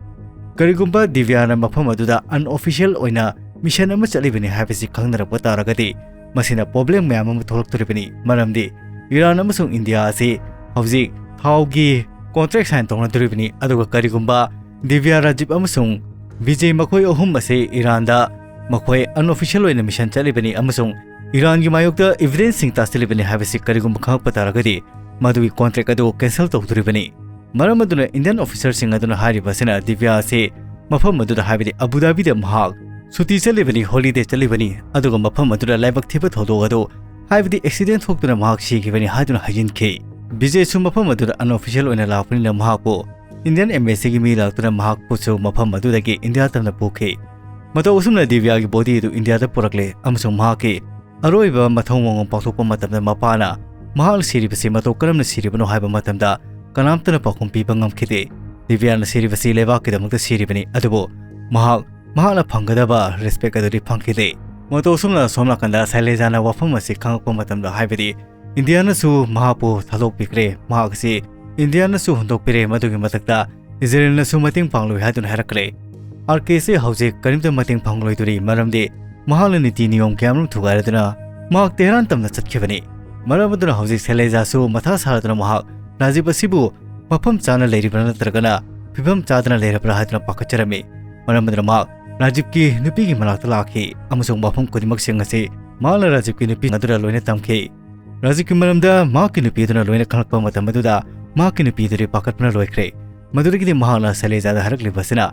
ꯀꯔꯤꯒꯨꯝꯕ ꯗꯤꯕ꯭ꯌꯥꯅ ꯃꯐꯝ ꯑꯗꯨꯗ unofficial ꯑꯣꯏꯅ mission ꯑꯃ ꯆꯠꯂꯤꯕꯅꯤ ꯍꯥꯏꯕꯁꯤ ꯈꯪꯅꯔꯛꯄ ꯇꯥꯔꯒꯗꯤ, ꯃꯁꯤꯅ problem ꯃꯌꯥꯝ ꯑꯃ ꯊꯣꯛꯂꯛꯇꯣꯔꯤꯕꯅꯤ꯫ ꯃꯔꯝꯗꯤ ꯏꯔꯥꯟ ꯑꯃꯁꯨꯡ ꯏꯟꯗꯤꯌꯥ ꯑꯁꯤ ꯍꯧꯖꯤꯛ ꯊꯥꯎꯒꯤ contract sign ꯇꯧꯅꯗꯣꯔꯤꯕꯅꯤ꯫ ꯑꯗꯨꯒ ꯀꯔꯤꯒꯨꯝꯕ ꯗꯤꯕ꯭ꯌꯥ, ꯔꯥꯖꯤꯕ ꯑꯃꯁꯨꯡ ꯕꯤꯖꯦ ꯃꯈꯣꯏ ꯑꯍꯨꯝ ꯑꯁꯤ ꯏꯔꯥꯟꯗ ꯃꯈꯣꯏ unofficial ꯑꯣꯏꯅ mission ꯆꯠꯂꯤꯕꯅꯤ ꯑꯃꯁꯨꯡ ꯏꯔꯥꯟꯒꯤ ꯃꯥꯌꯣꯛꯇ evidenceꯁꯤꯡ ꯇꯥꯁꯤꯜꯂꯤꯕꯅꯤ ꯍꯥꯏꯕꯁꯤ ꯀꯔꯤꯒꯨꯝꯕ ꯈꯪꯂꯛꯄ ꯇꯥꯔꯒꯗꯤ, ꯃꯗꯨꯒꯤ contract ꯑꯗꯨ cancel ꯇꯧꯗꯣꯔꯤꯕꯅꯤ꯫ ꯃꯔꯝ ꯑꯗꯨꯅ Indian officerꯁꯤꯡ ꯑꯗꯨꯅ ꯍꯥꯏꯔꯤꯕ ꯑꯁꯤꯅ ꯗꯤꯕ꯭ꯌꯥ ꯑꯁꯤ ꯃꯐꯝ ꯑꯗꯨꯗ, ꯍꯥꯏꯕꯗꯤ ꯑꯕꯨ ꯙꯥꯕꯤꯗ ꯃꯍꯥꯛ ꯁꯨꯇꯤ ꯆꯠꯂꯤꯕꯅꯤ, holiday ꯆꯠꯂꯤꯕꯅꯤ, ꯑꯗꯨꯒ ꯃꯐꯝ ꯑꯗꯨꯗ ꯂꯥꯏꯕꯛ ꯊꯤꯕ ꯊꯧꯗꯣꯛ ꯑꯗꯨ, ꯍꯥꯏꯕꯗꯤ accident ꯊꯣꯛꯇꯨꯅ ꯃꯍꯥꯛ ꯁꯤꯈꯤꯕꯅꯤ ꯍꯥꯏꯗꯨꯅ ꯍꯥꯏꯖꯤꯟꯈꯤ꯫ ꯕꯤꯖꯦꯁꯨ ꯃꯐꯝ ꯑꯗꯨꯗ unofficial ꯑꯣꯏꯅ ꯂꯥꯛꯄꯅꯤꯅ ꯃꯍꯥꯛꯄꯨ Indian embassyꯒꯤ ꯃꯤ ꯂꯥꯛꯇꯨꯅ ꯃꯍꯥꯛꯄꯨꯁꯨ ꯃꯐꯝ ꯑꯗꯨꯗꯒꯤ ꯏꯟꯗꯤꯌꯥ ꯇꯝꯅ ꯄꯨꯈꯤ꯫ ꯃꯇꯧ ꯑꯁꯨꯝꯅ ꯗꯤꯕ꯭ꯌꯥꯒꯤ body ꯑꯗꯨ ꯏꯟꯗꯤꯌꯥꯗ ꯄꯨꯔꯛꯂꯦ ꯑꯃꯁꯨꯡ ꯃꯍꯥꯛꯀꯤ ꯑꯔꯣꯏꯕ ꯃꯊꯧ ꯃꯉꯣꯟ ꯄꯥꯡꯊꯣꯛꯄ ꯃꯇꯝꯗ ꯃꯄꯥꯅ ꯃꯍꯥꯛꯅ ꯁꯤꯔꯤꯕꯁꯤ ꯃꯇꯧ ꯀꯔꯝꯅ ꯁꯤꯔꯤꯕꯅꯣ ꯍꯥꯏꯕ ꯃꯇꯝꯗ ꯀꯅꯥꯝꯇꯅ ꯄꯥꯎꯈꯨꯝ ꯄꯤꯕ ꯉꯝꯈꯤꯗꯦ꯫ ꯗꯤꯕ꯭ꯌꯥꯅ ꯁꯤꯔꯤꯕꯁꯤ ꯂꯩꯕꯥꯛꯀꯤꯗꯃꯛꯇ ꯁꯤꯔꯤꯕꯅꯤ, ꯑꯗꯨꯕꯨ ꯃꯍꯥꯛ, ꯃꯍꯥꯛꯅ ꯐꯪꯒꯗꯕ respect ꯑꯗꯨꯗꯤ ꯐꯪꯈꯤꯗꯦ꯫ ꯃꯇꯧ ꯑꯁꯨꯝꯅ ꯁꯣꯝ ꯅꯥꯀꯟꯗ ꯁꯩꯂꯦꯖꯥꯅ ꯋꯥꯐꯝ ꯑꯁꯤ ꯈꯪꯂꯛꯄ ꯃꯇꯝꯗ, ꯍꯥꯏꯕꯗꯤ ꯏꯟꯗꯤꯌꯥꯅꯁꯨ ꯃꯍꯥꯛꯄꯨ ꯊꯥꯗꯣꯛꯄꯤꯈ꯭ꯔꯦ, ꯃꯍꯥꯛ ꯑꯁꯤ ꯏꯟꯗꯤꯌꯥꯅꯁꯨ ꯍꯨꯟꯗꯣꯛꯄꯤꯔꯦ, ꯃꯗꯨꯒꯤ ꯃꯊꯛꯇ ꯏꯖꯔꯦꯜꯅꯁꯨ ꯃꯇꯦꯡ ꯄꯥꯡꯂꯣꯏ ꯍꯥꯏꯗꯨꯅ ꯍꯥꯏꯔꯛꯈ꯭ꯔꯦ꯫ ꯑꯥꯔ ꯀꯦ ꯑꯁꯤ ꯍꯧꯖꯤꯛ ꯀꯔꯤꯝꯇ ꯃꯇꯦꯡ ꯐꯪꯂꯣꯏꯗꯣꯔꯤ, ꯃꯔꯝꯗꯤ ꯃꯍꯥꯛꯅ ꯅꯤꯇꯤ ꯅꯤꯌꯣꯝ ꯀꯌꯥꯃꯔꯨꯝ ꯊꯨꯒꯥꯏꯔꯗꯨꯅ ꯃꯍꯥꯛ ꯇꯦꯍꯔꯥꯟ ꯇꯝꯅ ꯆꯠꯈꯤꯕꯅꯤ꯫ ꯃꯔꯝ ꯑꯗꯨꯅ ꯍꯧꯖꯤꯛ ꯁꯩꯂꯦꯖꯥꯁꯨ ꯃꯊꯥ ꯁꯥꯔꯗꯨꯅ ꯃꯍꯥꯛ ꯔꯥꯖꯤꯕ ꯑꯁꯤꯕꯨ ꯃꯐꯝ ꯆꯥꯅ ꯂꯩꯔꯤꯕ꯭ꯔꯥ ꯅꯠꯇ꯭ꯔꯒꯅ ꯐꯤꯕꯝ ꯆꯥꯗꯅ ꯂꯩꯔꯕ꯭ꯔꯥ ꯍꯥꯏꯗꯨꯅ ꯄꯥꯈꯠꯆꯔꯝꯃꯤ꯫ ꯃꯔꯝ ꯑꯗꯨꯅ ꯃꯍꯥꯛ ꯔꯥꯖꯤꯕꯀꯤ ꯅꯨꯄꯤꯒꯤ ꯃꯅꯥꯛꯇ ꯂꯥꯛꯈꯤ ꯑꯃꯁꯨꯡ ꯃꯐꯝ ꯈꯨꯗꯤꯡꯃꯛꯁꯤꯡ ꯑꯁꯤ ꯃꯍꯥꯛꯅ ꯔꯥꯖꯤꯕꯀꯤ ꯅꯨꯄꯤ ꯑꯗꯨꯅ ꯂꯣꯏꯅ ꯇꯝꯈꯤ꯫ ꯔꯥꯖꯤꯕꯀꯤ ꯃꯔꯝꯗ ꯃꯍꯥꯛꯀꯤ ꯅꯨꯄꯤ ꯑꯗꯨꯅ ꯂꯣꯏꯅ ꯈꯪꯂꯛꯄ ꯃꯇꯝ ꯑꯗꯨꯗ ꯃꯍꯥꯛꯀꯤ ꯅꯨꯄꯤ ꯑꯗꯨꯗꯤ ꯄꯥꯈꯠꯄꯅ ꯂꯣꯏꯈ꯭ꯔꯦ꯫ ꯃꯗꯨꯗꯒꯤꯗꯤ ꯃꯍꯥꯛꯅ ꯁꯩꯂꯦꯖꯥꯗ ꯍꯥꯏꯔꯛꯂꯤꯕ ꯑꯁꯤꯅ,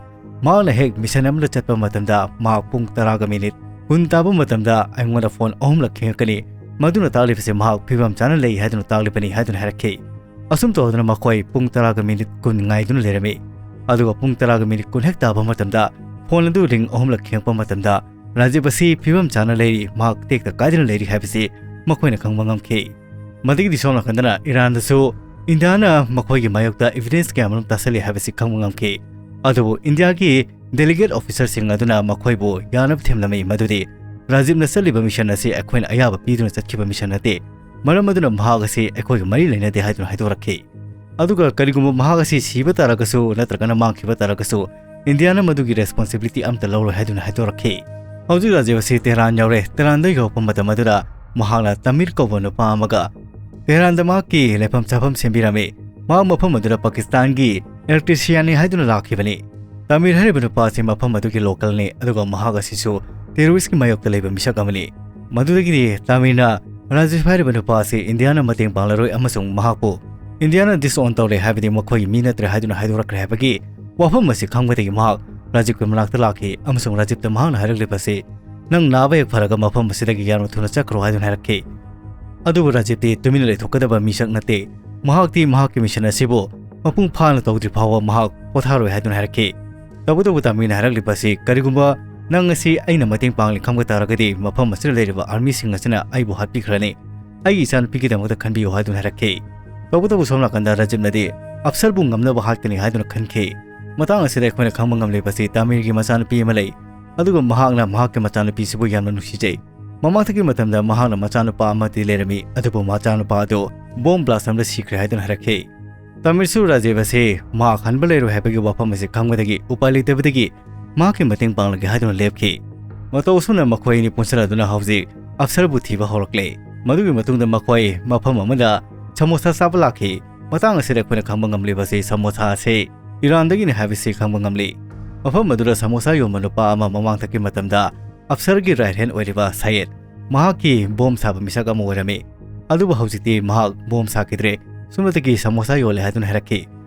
ꯃꯍꯥꯛꯅ ꯍꯦꯛ mission ꯑꯃꯗ ꯆꯠꯄ ꯃꯇꯝꯗ ꯃꯍꯥꯛ ꯄꯨꯡ ꯇꯔꯥꯒ minute ꯀꯨꯟ ꯇꯥꯕ ꯃꯇꯝꯗ ꯑꯩꯉꯣꯟꯗ phone ꯑꯍꯨꯝꯂꯛ ꯈꯤꯡꯉꯛꯀꯅꯤ꯫ ꯃꯗꯨꯅ ꯇꯥꯛꯂꯤꯕꯁꯤ ꯃꯍꯥꯛ ꯐꯤꯕꯝ ꯆꯥꯅ ꯂꯩ ꯍꯥꯏꯗꯨꯅ ꯇꯥꯛꯂꯤꯕꯅꯤ ꯍꯥꯏꯗꯨꯅ ꯍꯥꯏꯔꯛꯈꯤ꯫ ꯑꯁꯨꯝ ꯇꯧꯗꯨꯅ ꯃꯈꯣꯏ ꯄꯨꯡ ꯇꯔꯥꯒ minute ꯀꯨꯟ ꯉꯥꯏꯗꯨꯅ ꯂꯩꯔꯝꯃꯤ꯫ ꯑꯗꯨꯒ ꯄꯨꯡ ꯇꯔꯥꯒ minute ꯀꯨꯟ ꯍꯦꯛ ꯇꯥꯕ ꯃꯇꯝꯗ phone ꯑꯗꯨ ring ꯑꯍꯨꯝꯂꯛ ꯈꯤꯡꯉꯛꯄ ꯃꯇꯝꯗ ꯔꯥꯖꯤꯕ ꯑꯁꯤ ꯐꯤꯕꯝ ꯆꯥꯅ ꯂꯩꯔꯤ, ꯃꯍꯥꯛ ꯇꯦꯛꯇ ꯀꯥꯏꯗꯅ ꯂꯩꯔꯤ ꯍꯥꯏꯕꯁꯤ ꯃꯈꯣꯏꯅ ꯈꯪꯕ ꯉꯝꯈꯤ꯫ ꯃꯗꯨꯒꯤꯗꯤ ꯁꯣꯝ ꯅꯥꯀꯟꯗꯅ ꯏꯔꯥꯟꯗꯁꯨ ꯏꯟꯗꯤꯌꯥꯅ ꯃꯈꯣꯏꯒꯤ ꯃꯥꯌꯣꯛꯇ evidence ꯀꯌꯥꯃꯔꯨꯝ ꯇꯥꯁꯜꯂꯤ ꯍꯥꯏꯕꯁꯤ ꯈꯪꯕ ꯉꯝꯈꯤ꯫ ꯑꯗꯨꯕꯨ ꯏꯟꯗꯤꯌꯥꯒꯤ delegate officerꯁꯤꯡ ꯑꯗꯨꯅ ꯃꯈꯣꯏꯕꯨ ꯌꯥꯅꯕ ꯊꯦꯝꯂꯝꯃꯤ, ꯃꯗꯨꯗꯤ ꯔꯥꯖꯤꯕꯅ ꯆꯠꯂꯤꯕ mission ꯑꯁꯤ ꯑꯩꯈꯣꯏꯅ ꯑꯌꯥꯕ ꯄꯤꯗꯨꯅ ꯆꯠꯈꯤꯕ mission ꯅꯠꯇꯦ꯫ ꯃꯔꯝ ꯑꯗꯨꯅ ꯃꯍꯥꯛ ꯑꯁꯤ ꯑꯩꯈꯣꯏꯒ ꯃꯔꯤ ꯂꯩꯅꯗꯦ ꯍꯥꯏꯗꯨꯅ ꯍꯥꯏꯗꯣꯔꯛꯈꯤ꯫ ꯑꯗꯨꯒ ꯀꯔꯤꯒꯨꯝꯕ ꯃꯍꯥꯛ ꯑꯁꯤ ꯁꯤꯕ ꯇꯥꯔꯒꯁꯨ ꯅꯠꯇ꯭ꯔꯒꯅ ꯃꯥꯡꯈꯤꯕ ꯇꯥꯔꯒꯁꯨ ꯏꯟꯗꯤꯌꯥꯅ ꯃꯗꯨꯒꯤ responsibility ꯑꯃꯠꯇ ꯂꯧꯔꯣꯏ ꯍꯥꯏꯗꯨꯅ ꯍꯥꯏꯗꯣꯔꯛꯈꯤ꯫ ꯍꯧꯖꯤꯛ ꯔꯥꯖꯤꯕ ꯑꯁꯤ ꯇꯦꯍꯔꯥꯟ ꯌꯧꯔꯦ꯫ ꯇꯦꯍꯔꯥꯟꯗ ꯌꯧꯔꯛꯄ ꯃꯇꯝ ꯑꯗꯨꯗ ꯃꯍꯥꯛꯅ ꯇꯃꯤꯔ ꯀꯧꯕ ꯅꯨꯄꯥ ꯑꯃꯒ ꯇꯦꯍꯔꯥꯟꯗ ꯃꯍꯥꯛꯀꯤ ꯂꯩꯐꯝ ꯆꯥꯐꯝ ꯁꯦꯝꯕꯤꯔꯝꯃꯤ꯫ ꯃꯍꯥꯛ ꯃꯐꯝ ꯑꯗꯨꯗ ꯄꯥꯀꯤꯁꯇꯥꯟꯒꯤ electricianꯅꯤ ꯍꯥꯏꯗꯨꯅ ꯂꯥꯛꯈꯤꯕꯅꯤ꯫ ꯇꯃꯤꯔ ꯍꯥꯏꯔꯤꯕ ꯅꯨꯄꯥ ꯑꯁꯤ ꯃꯐꯝ ꯑꯗꯨꯒꯤ localꯅꯤ, ꯑꯗꯨꯒ ꯃꯍꯥꯛ ꯑꯁꯤꯁꯨ terroristꯀꯤ ꯃꯥꯌꯣꯛꯇ ꯂꯩꯕ ꯃꯤꯁꯛ ꯑꯃꯅꯤ꯫ ꯃꯗꯨꯗꯒꯤꯗꯤ ꯇꯃꯤꯔꯅ ꯔꯥꯖꯤꯕ ꯍꯥꯏꯔꯤꯕ ꯅꯨꯄꯥ ꯑꯁꯤ ꯏꯟꯗꯤꯌꯥꯅ ꯃꯇꯦꯡ ꯄꯥꯡꯂꯔꯣꯏ ꯑꯃꯁꯨꯡ ꯃꯍꯥꯛꯄꯨ ꯏꯟꯗꯤꯌꯥꯅ disown ꯇꯧꯔꯦ ꯍꯥꯏꯕꯗꯤ ꯃꯈꯣꯏꯒꯤ ꯃꯤ ꯅꯠꯇ꯭ꯔꯦ ꯍꯥꯏꯗꯨꯅ ꯍꯥꯏꯗꯣꯔꯛꯈ꯭ꯔꯦ ꯍꯥꯏꯕꯒꯤ ꯋꯥꯐꯝ ꯑꯁꯤ ꯈꯪꯕꯗꯒꯤ ꯃꯍꯥꯛ ꯔꯥꯖꯤꯕꯀꯤ ꯃꯅꯥꯛꯇ ꯂꯥꯛꯈꯤ ꯑꯃꯁꯨꯡ ꯔꯥꯖꯤꯕꯇ ꯃꯍꯥꯛꯅ ꯍꯥꯏꯔꯛꯂꯤꯕ ꯑꯁꯤ, "ꯅꯪ ꯅꯥꯕ ꯍꯦꯛ ꯐꯔꯒ ꯃꯐꯝ ꯑꯁꯤꯗꯒꯤ ꯌꯥꯝꯅ ꯊꯨꯅ ꯆꯠꯈ꯭ꯔꯣ" ꯍꯥꯏꯗꯨꯅ ꯍꯥꯏꯔꯛꯈꯤ꯫ ꯑꯗꯨꯕꯨ ꯔꯥꯖꯤꯕꯇꯤ ꯇꯨꯃꯤꯟꯅ ꯂꯩꯊꯣꯛꯀꯗꯕ ꯃꯤꯁꯛ ꯅꯠꯇꯦ꯫ ꯃꯍꯥꯛꯇꯤ ꯃꯍꯥꯛꯀꯤ mission ꯑꯁꯤꯕꯨ ꯃꯄꯨꯡ ꯐꯥꯅ ꯇꯧꯗ꯭ꯔꯤ ꯐꯥꯎꯕ ꯃꯍꯥꯛ ꯄꯣꯊꯥꯔꯣꯏ ꯍꯥꯏꯗꯨꯅ ꯍꯥꯏꯔꯛꯈꯤ꯫ ꯇꯧꯕꯇꯕꯨ ꯇꯃꯤꯔꯅ ꯍꯥꯏꯔꯛꯂꯤꯕ ꯑꯁꯤ, "ꯀꯔꯤꯒꯨꯝꯕ ꯅꯪ ꯑꯁꯤ ꯑꯩꯅ ꯃꯇꯦꯡ ꯄꯥꯡꯂꯤ ꯈꯪꯕ ꯇꯥꯔꯒꯗꯤ ꯃꯐꯝ ꯑꯁꯤꯗ ꯂꯩꯔꯤꯕ armyꯁꯤꯡ ꯑꯁꯤꯅ ꯑꯩꯕꯨ ꯍꯥꯠꯄꯤꯈ꯭ꯔꯅꯤ꯫ ꯑꯩꯒꯤ ꯏꯆꯥꯅꯨꯄꯤꯒꯤꯗꯃꯛꯇ ꯈꯟꯕꯤꯌꯨ" ꯍꯥꯏꯗꯨꯅ ꯍꯥꯏꯔꯛꯈꯤ꯫ ꯇꯧꯕꯇꯕꯨ ꯁꯣꯝ ꯅꯥꯀꯟꯗ ꯔꯥꯖꯤꯕꯅꯗꯤ ꯑꯐꯁꯔꯕꯨ ꯉꯝꯅꯕ ꯍꯥꯠꯀꯅꯤ ꯍꯥꯏꯗꯨꯅ ꯈꯟꯈꯤ꯫ ꯃꯇꯥꯡ ꯑꯁꯤꯗ ꯑꯩꯈꯣꯏꯅ ꯈꯪꯕ ꯉꯝꯂꯤꯕꯁꯤ ꯇꯃꯤꯔꯒꯤ ꯃꯆꯥꯅꯨꯄꯤ ꯑꯃ ꯂꯩ, ꯑꯗꯨꯒ ꯃꯍꯥꯛꯅ ꯃꯍꯥꯛꯀꯤ ꯃꯆꯥꯅꯨꯄꯤꯁꯤꯕꯨ ꯌꯥꯝꯅ ꯅꯨꯡꯁꯤꯖꯩ꯫ ꯃꯃꯥꯡꯊꯛꯀꯤ ꯃꯇꯝꯗ ꯃꯍꯥꯛꯅ ꯃꯆꯥꯅꯨꯄꯥ ꯑꯃꯗꯤ ꯂꯩꯔꯝꯃꯤ, ꯑꯗꯨꯕꯨ ꯃꯆꯥꯅꯨꯄꯥ ꯑꯗꯨ bomb blast ꯑꯃꯗ ꯁꯤꯈ꯭ꯔꯦ ꯍꯥꯏꯗꯨꯅ ꯍꯥꯏꯔꯛꯈꯤ꯫ ꯇꯃꯤꯔꯁꯨ ꯔꯥꯖꯤꯕ ꯑꯁꯤ ꯃꯍꯥꯛ ꯍꯟꯕ ꯂꯩꯔꯣꯏ ꯍꯥꯏꯕꯒꯤ ꯋꯥꯐꯝ ꯑꯁꯤ ꯈꯪꯕꯗꯒꯤ ꯎꯄꯥꯏ ꯂꯩꯇꯕꯗꯒꯤ ꯃꯍꯥꯛꯀꯤ ꯃꯇꯦꯡ ꯄꯥꯡꯂꯒꯦ ꯍꯥꯏꯗꯨꯅ ꯂꯦꯞꯈꯤ꯫ ꯃꯇꯧ ꯑꯁꯨꯝꯅ ꯃꯈꯣꯏ ꯑꯅꯤ ꯄꯨꯟꯁꯤꯜꯂꯗꯨꯅ ꯍꯧꯖꯤꯛ ꯑꯐꯁꯔꯕꯨ ꯊꯤꯕ ꯍꯧꯔꯛꯂꯦ꯫ ꯃꯗꯨꯒꯤ ꯃꯇꯨꯡꯗ ꯃꯈꯣꯏ ꯃꯐꯝ ꯑꯃꯗ ꯁꯃꯣꯁꯥ ꯆꯥꯕ ꯂꯥꯛꯈꯤ꯫ ꯃꯇꯥꯡ ꯑꯁꯤꯗ ꯑꯩꯈꯣꯏꯅ ꯈꯪꯕ ꯉꯝꯂꯤꯕꯁꯤ ꯁꯃꯣꯁꯥ ꯑꯁꯤ ꯏꯔꯥꯟꯗꯒꯤꯅꯤ ꯍꯥꯏꯕꯁꯤ ꯈꯪꯕ ꯉꯝꯂꯤ꯫ ꯃꯐꯝ ꯑꯗꯨꯗ ꯁꯃꯣꯁꯥ ꯌꯣꯟꯕ ꯅꯨꯄꯥ ꯑꯃ ꯃꯃꯥꯡꯊꯛꯀꯤ ꯃꯇꯝꯗ ꯑꯐꯁꯔꯒꯤ right hand ꯑꯣꯏꯔꯤꯕ ꯁꯌꯦꯗ, ꯃꯍꯥꯛꯀꯤ bomb ꯁꯥꯕ ꯃꯤꯁꯛ ꯑꯃ ꯑꯣꯏꯔꯝꯃꯤ꯫ ꯑꯗꯨꯕꯨ ꯍꯧꯖꯤꯛꯇꯤ ꯃꯍꯥꯛ bomb ꯁꯥꯈꯤꯗ꯭ꯔꯦ, ꯁꯣꯝꯗꯒꯤ ꯁꯃꯣꯁꯥ ꯌꯣꯜꯂꯦ ꯍꯥꯏꯗꯨꯅ ꯍꯥꯏꯔꯛꯈꯤ꯫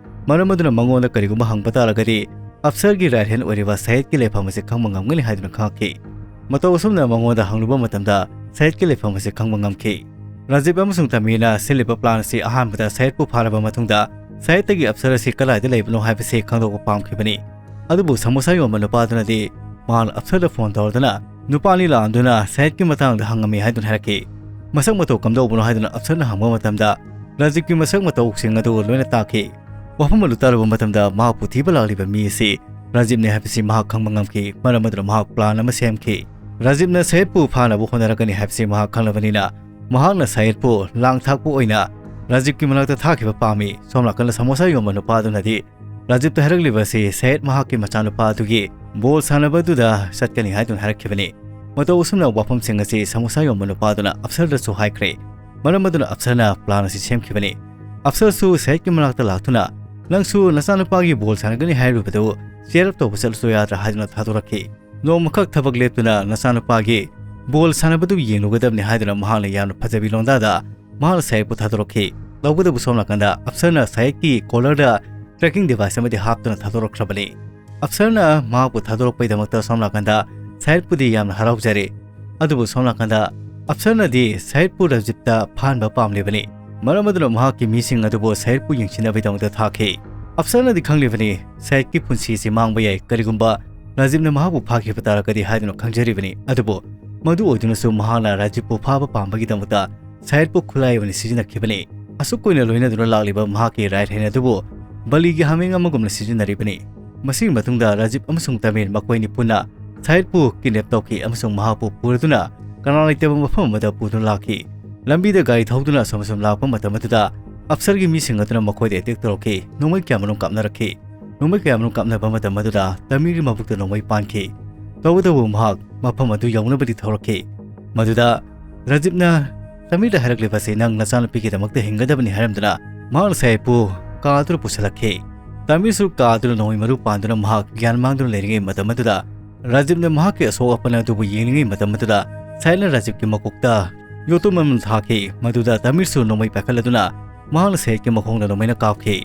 ꯃꯔꯝ ꯑꯗꯨꯅ ꯃꯉꯣꯟꯗ ꯀꯔꯤꯒꯨꯝꯕ ꯍꯪꯕ ꯇꯥꯔꯒꯗꯤ ꯑꯐꯁꯔꯒꯤ right hand ꯑꯣꯏꯔꯤꯕ ꯁꯌꯦꯗꯀꯤ ꯂꯩꯐꯝ ꯑꯁꯤ ꯈꯪꯕ ꯉꯝꯒꯅꯤ ꯍꯥꯏꯗꯨꯅ ꯈꯪꯂꯛꯈꯤ꯫ ꯃꯇꯧ ꯑꯁꯨꯝꯅ ꯃꯉꯣꯟꯗ ꯍꯪꯂꯨꯕ ꯃꯇꯝꯗ ꯁꯌꯦꯗꯀꯤ ꯂꯩꯐꯝ ꯑꯁꯤ ꯈꯪꯕ ꯉꯝꯈꯤ꯫ ꯔꯥꯖꯤꯕ ꯑꯃꯁꯨꯡ ꯇꯃꯤꯔꯅ ꯁꯤꯜꯂꯤꯕ plan ꯑꯁꯤ ꯑꯍꯥꯟꯕꯗ ꯁꯌꯦꯗꯄꯨ ꯐꯥꯔꯕ ꯃꯇꯨꯡꯗ ꯁꯌꯦꯗꯇꯒꯤ ꯑꯐꯁꯔ ꯑꯁꯤ ꯀꯗꯥꯏꯗ ꯂꯩꯕꯅꯣ ꯍꯥꯏꯕꯁꯤ ꯈꯪꯗꯣꯛꯄ ꯄꯥꯝꯈꯤꯕꯅꯤ꯫ ꯑꯗꯨꯕꯨ ꯁꯃꯣꯁꯥ ꯌꯣꯟꯕ ꯅꯨꯄꯥꯗꯨꯅꯗꯤ ꯃꯍꯥꯛꯅ ꯑꯐꯁꯔꯗ phone ꯇꯧꯔꯗꯨꯅ ꯅꯨꯄꯥ ꯑꯅꯤ ꯂꯥꯛꯑꯝꯗꯨꯅ ꯁꯌꯦꯗꯀꯤ ꯃꯇꯥꯡꯗ ꯍꯪꯉꯝꯃꯤ ꯍꯥꯏꯗꯨꯅ ꯍꯥꯏꯔꯛꯈꯤ꯫ ꯃꯁꯛ ꯃꯇꯧ ꯀꯝꯗꯧꯕꯅꯣ ꯍꯥꯏꯗꯨꯅ ꯑꯐꯁꯔꯅ ꯍꯪꯕ ꯃꯇꯝꯗ ꯔꯥꯖꯤꯕꯀꯤ ꯃꯁꯛ ꯃꯇꯧꯁꯤꯡ ꯑꯗꯨ ꯂꯣꯏꯅ ꯇꯥꯛꯈꯤ꯫ ꯋꯥꯐꯝ ꯑꯗꯨ ꯇꯥꯔꯨꯕ ꯃꯇꯝꯗ ꯃꯍꯥꯛꯄꯨ ꯊꯤꯕ ꯂꯥꯛꯂꯤꯕ ꯃꯤ ꯑꯁꯤ ꯔꯥꯖꯤꯕꯅꯤ ꯍꯥꯏꯕꯁꯤ ꯃꯍꯥꯛ ꯈꯪꯕ ꯉꯝꯈꯤ꯫ ꯃꯔꯝ ꯑꯗꯨꯅ ꯃꯍꯥꯛ plan ꯑꯃ ꯁꯦꯝꯈꯤ꯫ ꯔꯥꯖꯤꯕꯅ ꯁꯌꯦꯗꯄꯨ ꯐꯥꯅꯕ ꯍꯣꯠꯅꯔꯛꯀꯅꯤ ꯍꯥꯏꯕꯁꯤ ꯃꯍꯥꯛ ꯈꯪꯂꯕꯅꯤꯅ ꯃꯍꯥꯛꯅ ꯁꯌꯦꯗꯄꯨ ꯂꯥꯡ ꯊꯥꯛꯄ ꯑꯣꯏꯅ ꯔꯥꯖꯤꯕꯀꯤ ꯃꯅꯥꯛꯇ ꯊꯥꯈꯤꯕ ꯄꯥꯝꯃꯤ꯫ ꯁꯣꯝ ꯅꯥꯀꯟꯗ ꯁꯃꯣꯁꯥ ꯌꯣꯟꯕ ꯅꯨꯄꯥ ꯑꯗꯨꯅꯗꯤ ꯔꯥꯖꯤꯕꯇ ꯍꯥꯏꯔꯛꯂꯤꯕ ꯑꯁꯤ ꯁꯌꯦꯗ ꯃꯍꯥꯛꯀꯤ ꯃꯆꯥꯅꯨꯄꯥ ꯑꯗꯨꯒꯤ ꯕꯣꯜ ꯁꯥꯟꯅꯕ ꯑꯗꯨꯗ ꯆꯠꯀꯅꯤ ꯍꯥꯏꯗꯨꯅ ꯍꯥꯏꯔꯛꯈꯤꯕꯅꯤ꯫ ꯃꯇꯧ ꯑꯁꯨꯝꯅ ꯋꯥꯐꯝꯁꯤꯡ ꯑꯁꯤ ꯁꯃꯣꯁꯥ ꯌꯣꯟꯕ ꯅꯨꯄꯥ ꯑꯗꯨꯅ ꯑꯞꯁꯔꯗꯁꯨ ꯍꯥꯏꯈ꯭ꯔꯦ꯫ ꯃꯔꯝ ꯑꯗꯨꯅ ꯑꯞꯁꯔꯅ ꯄ꯭ꯂꯥꯟ ꯑꯁꯤ ꯁꯦꯝꯈꯤꯕꯅꯤ꯫ ꯑꯞꯁꯔꯁꯨ ꯁꯌꯦꯗꯀꯤ ꯃꯅꯥꯛꯇ ꯂꯥꯛꯇꯨꯅ, "ꯅꯪꯁꯨ ꯅꯆꯥꯅꯨꯄꯥꯒꯤ ꯕꯣꯜ ꯁꯥꯟꯅꯒꯅꯤ ꯍꯥꯏꯔꯨꯕꯗꯨ ꯆꯤꯌꯔ ꯑꯞ ꯇꯧꯕ ꯆꯠꯂꯁꯨ ꯌꯥꯗ꯭ꯔꯥ?" ꯍꯥꯏꯗꯨꯅ ꯊꯥꯗꯣꯔꯛꯈꯤ꯫ ꯅꯣꯡꯃꯈꯛ ꯊꯕꯛ ꯂꯦꯞꯇꯨꯅ ꯅꯆꯥꯅꯨꯄꯥꯒꯤ ꯕꯣꯜ ꯁꯥꯟꯅꯕꯗꯨ ꯌꯦꯡꯂꯨꯒꯗꯕꯅꯤ ꯍꯥꯏꯗꯨꯅ ꯃꯍꯥꯛꯅ ꯌꯥꯝꯅ ꯐꯖꯕꯤ ꯂꯣꯟꯗꯥꯗ ꯃꯍꯥꯛꯅ ꯁꯌꯦꯗꯄꯨ ꯊꯥꯗꯣꯔꯛꯈꯤ꯫ ꯇꯧꯕꯇꯕꯨ ꯁꯣꯝ ꯅꯥꯀꯟꯗ ꯑꯞꯁꯔꯅ ꯁꯌꯦꯗꯀꯤ ꯀꯣꯂꯔꯗ ꯇ꯭ꯔꯦꯀꯤꯡ ꯗꯤꯚꯥꯏꯁ ꯑꯃꯗꯤ ꯍꯥꯞꯇꯨꯅ ꯊꯥꯗꯣꯔꯛꯈ꯭ꯔꯕꯅꯤ꯫ ꯑꯞꯁꯔꯅ ꯃꯍꯥꯛꯄꯨ ꯊꯥꯗꯣꯔꯛꯄꯒꯤꯗꯃꯛꯇ ꯁꯣꯝ ꯅꯥꯀꯟꯗ ꯁꯌꯦꯗꯄꯨꯗꯤ ꯌꯥꯝꯅ ꯍꯔꯥꯎꯖꯔꯦ꯫ ꯑꯗꯨꯕꯨ ꯁꯣꯝ ꯅꯥꯀꯟꯗ ꯑꯞꯁꯔꯅꯗꯤ ꯁꯌꯦꯗꯄꯨ ꯔꯥꯖꯤꯕꯇ ꯐꯥꯍꯟꯕ ꯄꯥꯝꯂꯤꯕꯅꯤ꯫ ꯃꯔꯝ ꯑꯗꯨꯅ ꯃꯍꯥꯛꯀꯤ ꯃꯤꯁꯤꯡ ꯑꯗꯨꯕꯨ ꯁꯌꯦꯗꯄꯨ ꯌꯦꯡꯁꯤꯟꯅꯕꯒꯤꯗꯃꯛꯇ ꯊꯥꯈꯤ꯫ ꯑꯞꯁꯔꯅꯗꯤ ꯈꯪꯂꯤꯕꯅꯤ ꯁꯌꯦꯗꯀꯤ ꯄꯨꯟꯁꯤ ꯑꯁꯤ ꯃꯥꯡꯕ ꯌꯥꯏ, ꯀꯔꯤꯒꯨꯝꯕ ꯔꯥꯖꯤꯕꯅ ꯃꯍꯥꯛꯄꯨ ꯐꯥꯈꯤꯕ ꯇꯥꯔꯒꯗꯤ ꯍꯥꯏꯗꯨꯅ ꯈꯪꯖꯔꯤꯕꯅꯤ꯫ ꯑꯗꯨꯕꯨ ꯃꯗꯨ ꯑꯣꯏꯗꯨꯅꯁꯨ ꯃꯍꯥꯛꯅ ꯔꯥꯖꯤꯕꯄꯨ ꯐꯥꯕ ꯄꯥꯝꯕꯒꯤꯗꯃꯛꯇ ꯁꯌꯦꯗꯄꯨ ꯈꯨꯠꯂꯥꯏ ꯑꯣꯏꯅ ꯁꯤꯖꯤꯟꯅꯈꯤꯕꯅꯤ꯫ ꯑꯁꯨꯛ ꯀꯨꯏꯅ ꯂꯣꯏꯅꯗꯨꯅ ꯂꯥꯛꯂꯤꯕ ꯃꯍꯥꯛꯀꯤ ꯔꯥꯏꯠ ꯍꯦꯟ ꯑꯗꯨꯕꯨ ꯕꯂꯤꯒꯤ ꯍꯥꯃꯦꯡ ꯑꯃꯒꯨꯝꯅ ꯁꯤꯖꯤꯟꯅꯔꯤꯕꯅꯤ꯫ ꯃꯁꯤꯒꯤ ꯃꯇꯨꯡꯗ ꯔꯥꯖꯤꯕ ꯑꯃꯁꯨꯡ ꯇꯃꯤꯔ ꯃꯈꯣꯏꯅꯤ ꯄꯨꯟꯅ ꯁꯌꯦꯗꯄꯨ ꯀꯤꯗꯅꯦꯞ ꯇꯧꯈꯤ ꯑꯃꯁꯨꯡ ꯃꯍꯥꯛꯄꯨ ꯄꯨꯔꯗꯨꯅ ꯀꯅꯥ ꯂꯩꯇꯕ ꯃꯐꯝ ꯑꯃꯗ ꯄꯨꯗꯨꯅ ꯂꯥꯛꯈꯤ꯫ ꯂꯝꯕꯤꯗ ꯒꯥꯔꯤ ꯊꯧꯗꯨꯅ ꯑꯁꯨꯝ ꯑꯁꯨꯝ ꯂꯥꯛꯄ ꯃꯇꯝ ꯑꯗꯨꯗ ꯑꯞꯁꯔꯒꯤ ꯃꯤꯁꯤꯡ ꯑꯗꯨꯅ ꯃꯈꯣꯏꯗ ꯑꯦꯇꯦꯛ ꯇꯧꯔꯛꯈꯤ꯫ ꯅꯣꯡꯃꯩ ꯀꯌꯥꯃꯔꯨꯝ ꯀꯥꯞꯅꯔꯛꯈꯤ꯫ ꯅꯣꯡꯃꯩ ꯀꯌꯥꯃꯔꯨꯝ ꯀꯥꯞꯅꯕ ꯃꯇꯝ ꯑꯗꯨꯗ ꯇꯃꯤꯔꯒꯤ ꯃꯕꯨꯛꯇ ꯅꯣꯡꯃꯩ ꯄꯥꯟꯈꯤ꯫ ꯇꯧꯕꯇꯕꯨ ꯃꯍꯥꯛ ꯃꯐꯝ ꯑꯗꯨ ꯌꯧꯅꯕꯗꯤ ꯊꯧꯔꯛꯈꯤ꯫ ꯃꯗꯨꯗ ꯔꯥꯖꯤꯕꯅ ꯇꯃꯤꯔꯗ ꯍꯥꯏꯔꯛꯂꯤꯕ ꯑꯁꯤ, "ꯅꯪ ꯅꯆꯥꯅꯨꯄꯤꯒꯤꯗꯃꯛꯇ ꯍꯤꯡꯒꯗꯕꯅꯤ" ꯍꯥꯏꯔꯝꯗꯨꯅ ꯃꯍꯥꯛꯅ ꯁꯌꯦꯗꯄꯨ ꯀꯥ ꯑꯗꯨꯗ ꯄꯨꯁꯤꯜꯂꯛꯈꯤ꯫ ꯇꯃꯤꯔꯁꯨ ꯀꯥ ꯑꯗꯨꯗ ꯅꯣꯡꯃꯩ ꯃꯔꯨ ꯄꯥꯟꯗꯨꯅ ꯃꯍꯥꯛ ꯒ꯭ꯌꯥꯟ ꯃꯥꯡꯗꯨꯅ ꯂꯩꯔꯤꯉꯩ ꯃꯇꯝ ꯑꯗꯨꯗ ꯔꯥꯖꯤꯕꯅ ꯃꯍꯥꯛꯀꯤ ꯑꯁꯣꯛ ꯑꯄꯟ ꯑꯗꯨꯕꯨ ꯌꯦꯡꯂꯤꯉꯩ ꯃꯇꯝ ꯑꯗꯨꯗ ꯁꯌꯦꯗꯅ ꯔꯥꯖꯤꯕꯀꯤ ꯃꯀꯣꯛꯇ ꯌꯣꯠꯇꯨꯝ ꯑꯃ ꯊꯥꯈꯤ꯫ ꯃꯗꯨꯗ ꯇꯃꯤꯔꯁꯨ ꯅꯣꯡꯃꯩ ꯄꯥꯏꯈꯠꯂꯗꯨꯅ ꯃꯍꯥꯛꯅ ꯁꯌꯦꯗꯀꯤ ꯃꯈꯣꯡꯗ ꯅꯣꯡꯃꯩꯅ ꯀꯥꯞꯈꯤ꯫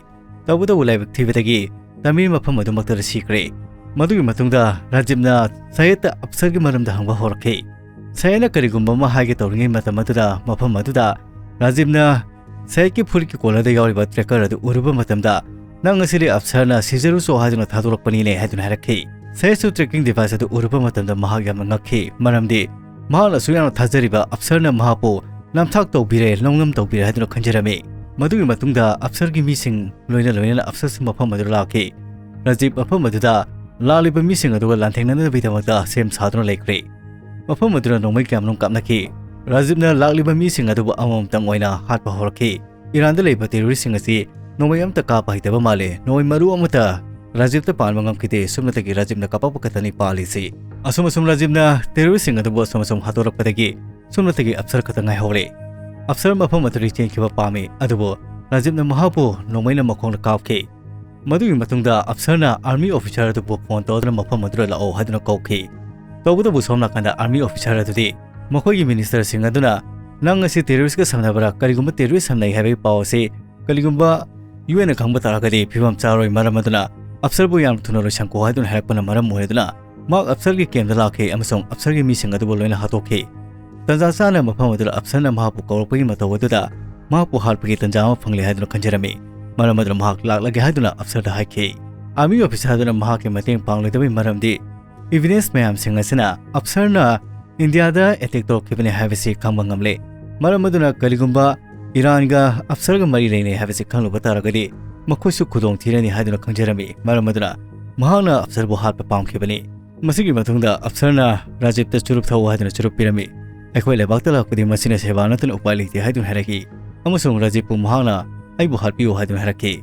ꯇꯧꯕꯇꯕꯨ ꯂꯥꯏꯕꯛ ꯊꯤꯕꯗꯒꯤ ꯇꯃꯤꯔ ꯃꯐꯝ ꯑꯗꯨꯃꯛꯇꯗ ꯁꯤꯈ꯭ꯔꯦ꯫ ꯃꯗꯨꯒꯤ ꯃꯇꯨꯡꯗ ꯔꯥꯖꯤꯕꯅ ꯁꯌꯦꯗꯇ ꯑꯞꯁꯔꯒꯤ ꯃꯔꯝꯗ ꯍꯪꯕ ꯍꯧꯔꯛꯈꯤ꯫ ꯁꯌꯦꯗꯅ ꯀꯔꯤꯒꯨꯝꯕ ꯑꯃ ꯍꯥꯏꯒꯦ ꯇꯧꯔꯤꯉꯩ ꯃꯇꯝ ꯑꯗꯨꯗ ꯃꯐꯝ ꯑꯗꯨꯗ ꯔꯥꯖꯤꯕꯅ ꯁꯌꯦꯗꯀꯤ ꯐꯨꯔꯤꯠꯀꯤ ꯀꯣꯂꯔꯗ ꯌꯥꯎꯔꯤꯕ ꯇ꯭ꯔꯦꯀꯔ ꯑꯗꯨ ꯎꯔꯨꯕ ꯃꯇꯝꯗ, "ꯅꯪ ꯑꯁꯤꯗꯤ ꯑꯞꯁꯔꯅ ꯁꯤꯖꯔꯨꯆꯣ ꯍꯥꯏꯗꯨꯅ ꯊꯥꯗꯣꯔꯛꯄꯅꯤꯅꯦ" ꯍꯥꯏꯗꯨꯅ ꯍꯥꯏꯔꯛꯈꯤ꯫ ꯁꯌꯦꯗꯁꯨ ꯇ꯭ꯔꯦꯀꯤꯡ ꯗꯤꯚꯥꯏꯁ ꯑꯗꯨ ꯎꯔꯨꯕ ꯃꯇꯝꯗ ꯃꯍꯥꯛ ꯌꯥꯝꯅ ꯉꯛꯈꯤ, ꯃꯔꯝꯗꯤ ꯃꯍꯥꯛꯅ ꯑꯁꯨꯛ ꯌꯥꯝꯅ ꯊꯥꯖꯔꯤꯕ ꯑꯞꯁꯔꯅ ꯃꯍꯥꯛꯄꯨ ꯅꯝꯊꯥꯛ ꯇꯧꯕꯤꯔꯦ, ꯂꯧꯅꯝ ꯇꯧꯕꯤꯔꯦ ꯍꯥꯏꯗꯨꯅ ꯈꯟꯖꯔꯝꯃꯤ꯫ ꯃꯗꯨꯒꯤ ꯃꯇꯨꯡꯗ ꯑꯞꯁꯔꯒꯤ ꯃꯤꯁꯤꯡ ꯂꯣꯏꯅ ꯂꯣꯏꯅꯅ ꯑꯞꯁꯔꯁꯨ ꯃꯐꯝ ꯑꯗꯨꯗ ꯂꯥꯛꯈꯤ꯫ ꯔꯥꯖꯤꯕ ꯃꯐꯝ ꯑꯗꯨꯗ ꯂꯥꯛꯂꯤꯕ ꯃꯤꯁꯤꯡ ꯑꯗꯨꯒ ꯂꯥꯟꯊꯦꯡꯅꯅꯕꯒꯤꯗꯃꯛꯇ ꯁꯦꯝ ꯁꯥꯗꯨꯅ ꯂꯩꯈ꯭ꯔꯦ꯫ ꯃꯐꯝ ꯑꯗꯨꯗ ꯅꯣꯡꯃꯩ ꯀꯌꯥꯃꯔꯨꯝ ꯀꯥꯞꯅꯈꯤ꯫ ꯔꯥꯖꯤꯕꯅ ꯂꯥꯛꯂꯤꯕ ꯃꯤꯁꯤꯡ ꯑꯗꯨꯕꯨ ꯑꯃꯃꯝꯇꯪ ꯑꯣꯏꯅ ꯍꯥꯠꯄ ꯍꯧꯔꯛꯈꯤ꯫ ꯏꯔꯥꯟꯗ ꯂꯩꯕ terroristꯁꯤꯡ ꯑꯁꯤ ꯅꯣꯡꯃꯩ ꯑꯃꯠꯇ ꯀꯥꯞꯄ ꯍꯩꯇꯕ ꯃꯥꯜꯂꯦ꯫ ꯅꯣꯡꯃꯩ ꯃꯔꯨ ꯑꯃꯠꯇ ꯔꯥꯖꯤꯕꯇ ꯄꯥꯟꯕ ꯉꯝꯈꯤꯗꯦ꯫ ꯁꯨꯞꯅꯇꯒꯤ ꯔꯥꯖꯤꯕꯅ ꯀꯥꯄꯛꯄ ꯈꯛꯇꯅꯤ ꯄꯥꯜꯂꯤꯁꯤ꯫ ꯑꯁꯨꯝ ꯑꯁꯨꯝ ꯔꯥꯖꯤꯕꯅ terroristꯁꯤꯡ ꯑꯗꯨꯕꯨ ꯑꯁꯨꯝ ꯑꯁꯨꯝ ꯍꯥꯠꯇꯣꯔꯛꯄꯗꯒꯤ ꯁꯨꯞꯅꯇꯒꯤ ꯑꯞꯁꯔ ꯈꯛꯇ ꯉꯥꯏꯍꯧꯔꯦ꯫ ꯑꯞꯁꯔ ꯃꯐꯝ ꯑꯗꯨꯗꯒꯤ ꯆꯦꯟꯈꯤꯕ ꯄꯥꯝꯃꯤ, ꯑꯗꯨꯕꯨ ꯔꯥꯖꯤꯕꯅ ꯃꯍꯥꯛꯄꯨ ꯅꯣꯡꯃꯩꯅ ꯃꯈꯣꯡꯗ ꯀꯥꯞꯈꯤ꯫ ꯃꯗꯨꯒꯤ ꯃꯇꯨꯡꯗ ꯑꯞꯁꯔꯅ army officer ꯑꯗꯨꯕꯨ phone ꯇꯧꯗꯨꯅ ꯃꯐꯝ ꯑꯗꯨꯗ ꯂꯥꯛꯑꯣ ꯍꯥꯏꯗꯨꯅ ꯀꯧꯈꯤ꯫ ꯇꯧꯕꯇꯕꯨ ꯁꯣꯝ ꯅꯥꯀꯟꯗ army officer ꯑꯗꯨꯗꯤ ꯃꯈꯣꯏꯒꯤ ministerꯁꯤꯡ ꯑꯗꯨꯅ, "ꯅꯪ ꯑꯁꯤ terroristꯀ ꯁꯝꯅꯕ꯭ꯔꯥ? ꯀꯔꯤꯒꯨꯝꯕ terrorist ꯁꯝꯅꯩ ꯍꯥꯏꯕꯒꯤ ꯄꯥꯎ ꯑꯁꯤ ꯀꯔꯤꯒꯨꯝꯕ UNꯅ ꯈꯪꯕ ꯇꯥꯔꯒꯗꯤ ꯐꯤꯕꯝ ꯆꯥꯔꯣꯏ, ꯃꯔꯝ ꯑꯗꯨꯅ ꯑꯞꯁꯔꯕꯨ ꯌꯥꯝꯅ ꯊꯨꯅ ꯂꯣꯏꯁꯟꯈꯣ" ꯍꯥꯏꯗꯨꯅ ꯍꯥꯏꯔꯛꯄꯅ ꯃꯔꯝ ꯑꯣꯏꯔꯗꯨꯅ ꯃꯍꯥꯛ ꯑꯞꯁꯔꯒꯤ campꯇ ꯂꯥꯛꯈꯤ ꯑꯃꯁꯨꯡ ꯑꯞꯁꯔꯒꯤ ꯃꯤꯁꯤꯡ ꯑꯗꯨꯕꯨ ꯂꯣꯏꯅ ꯍꯥꯠꯇꯣꯛꯈꯤ꯫ ꯇꯟꯖꯥ ꯆꯥꯅ ꯃꯐꯝ ꯑꯗꯨꯗ ꯑꯞꯁꯔꯅ ꯃꯍꯥꯛꯄꯨ ꯀꯧꯔꯛꯄꯒꯤ ꯃꯇꯧ ꯑꯗꯨꯗ ꯃꯍꯥꯛꯄꯨ ꯍꯥꯠꯄꯒꯤ ꯇꯟꯖꯥ ꯑꯃ ꯐꯪꯂꯦ ꯍꯥꯏꯗꯨꯅ ꯈꯟꯖꯔꯝꯃꯤ꯫ ꯃꯔꯝ ꯑꯗꯨꯅ ꯃꯍꯥꯛ ꯂꯥꯛꯂꯒꯦ ꯍꯥꯏꯗꯨꯅ ꯑꯞꯁꯔꯗ ꯍꯥꯏꯈꯤ꯫ Army officer ꯑꯗꯨꯅ ꯃꯍꯥꯛꯀꯤ ꯃꯇꯦꯡ ꯄꯥꯡꯂꯣꯏꯗꯕꯒꯤ ꯃꯔꯝꯗꯤ evidence ꯃꯌꯥꯝꯁꯤꯡ ꯑꯁꯤꯅ ꯑꯞꯁꯔꯅ ꯏꯟꯗꯤꯌꯥꯗ attack ꯇꯧꯔꯛꯈꯤꯕꯅꯤ ꯍꯥꯏꯕꯁꯤ ꯈꯪꯕ ꯉꯝꯂꯦ꯫ ꯃꯔꯝ ꯑꯗꯨꯅ ꯀꯔꯤꯒꯨꯝꯕ ꯏꯔꯥꯟꯒ ꯑꯞꯁꯔꯒ ꯃꯔꯤ ꯂꯩꯅꯩ ꯍꯥꯏꯕꯁꯤ ꯈꯪꯂꯨꯕ ꯇꯥꯔꯒꯗꯤ ꯃꯈꯣꯏꯁꯨ ꯈꯨꯗꯣꯡ ꯊꯤꯔꯅꯤ ꯍꯥꯏꯗꯨꯅ ꯈꯪꯖꯔꯝꯃꯤ꯫ ꯃꯔꯝ ꯑꯗꯨꯅ ꯃꯍꯥꯛꯅ ꯑꯞꯁꯔꯕꯨ ꯍꯥꯠꯄ ꯄꯥꯝꯈꯤꯕꯅꯤ꯫ ꯃꯁꯤꯒꯤ ꯃꯇꯨꯡꯗ ꯑꯞꯁꯔꯅ ꯔꯥꯖꯤꯕꯇ ꯆꯨꯔꯨꯞ ꯊꯛꯎ ꯍꯥꯏꯗꯨꯅ ꯆꯨꯔꯨꯞ ꯄꯤꯔꯝꯃꯤ꯫ "ꯑꯩꯈꯣꯏ ꯂꯩꯕꯥꯛꯇ ꯂꯥꯛꯄꯗꯤ ꯃꯁꯤꯅ ꯁꯦꯕꯥ ꯅꯠꯇꯅ ꯎꯄꯥꯏ ꯂꯩꯇꯦ" ꯍꯥꯏꯗꯨꯅ ꯍꯥꯏꯔꯛꯏ꯫ ꯑꯃꯁꯨꯡ ꯔꯥꯖꯤꯕꯄꯨ ꯃꯍꯥꯛꯅ "ꯑꯩꯕꯨ ꯍꯥꯠꯄꯤꯌꯨ" ꯍꯥꯏꯗꯨꯅ ꯍꯥꯏꯔꯛꯈꯤ꯫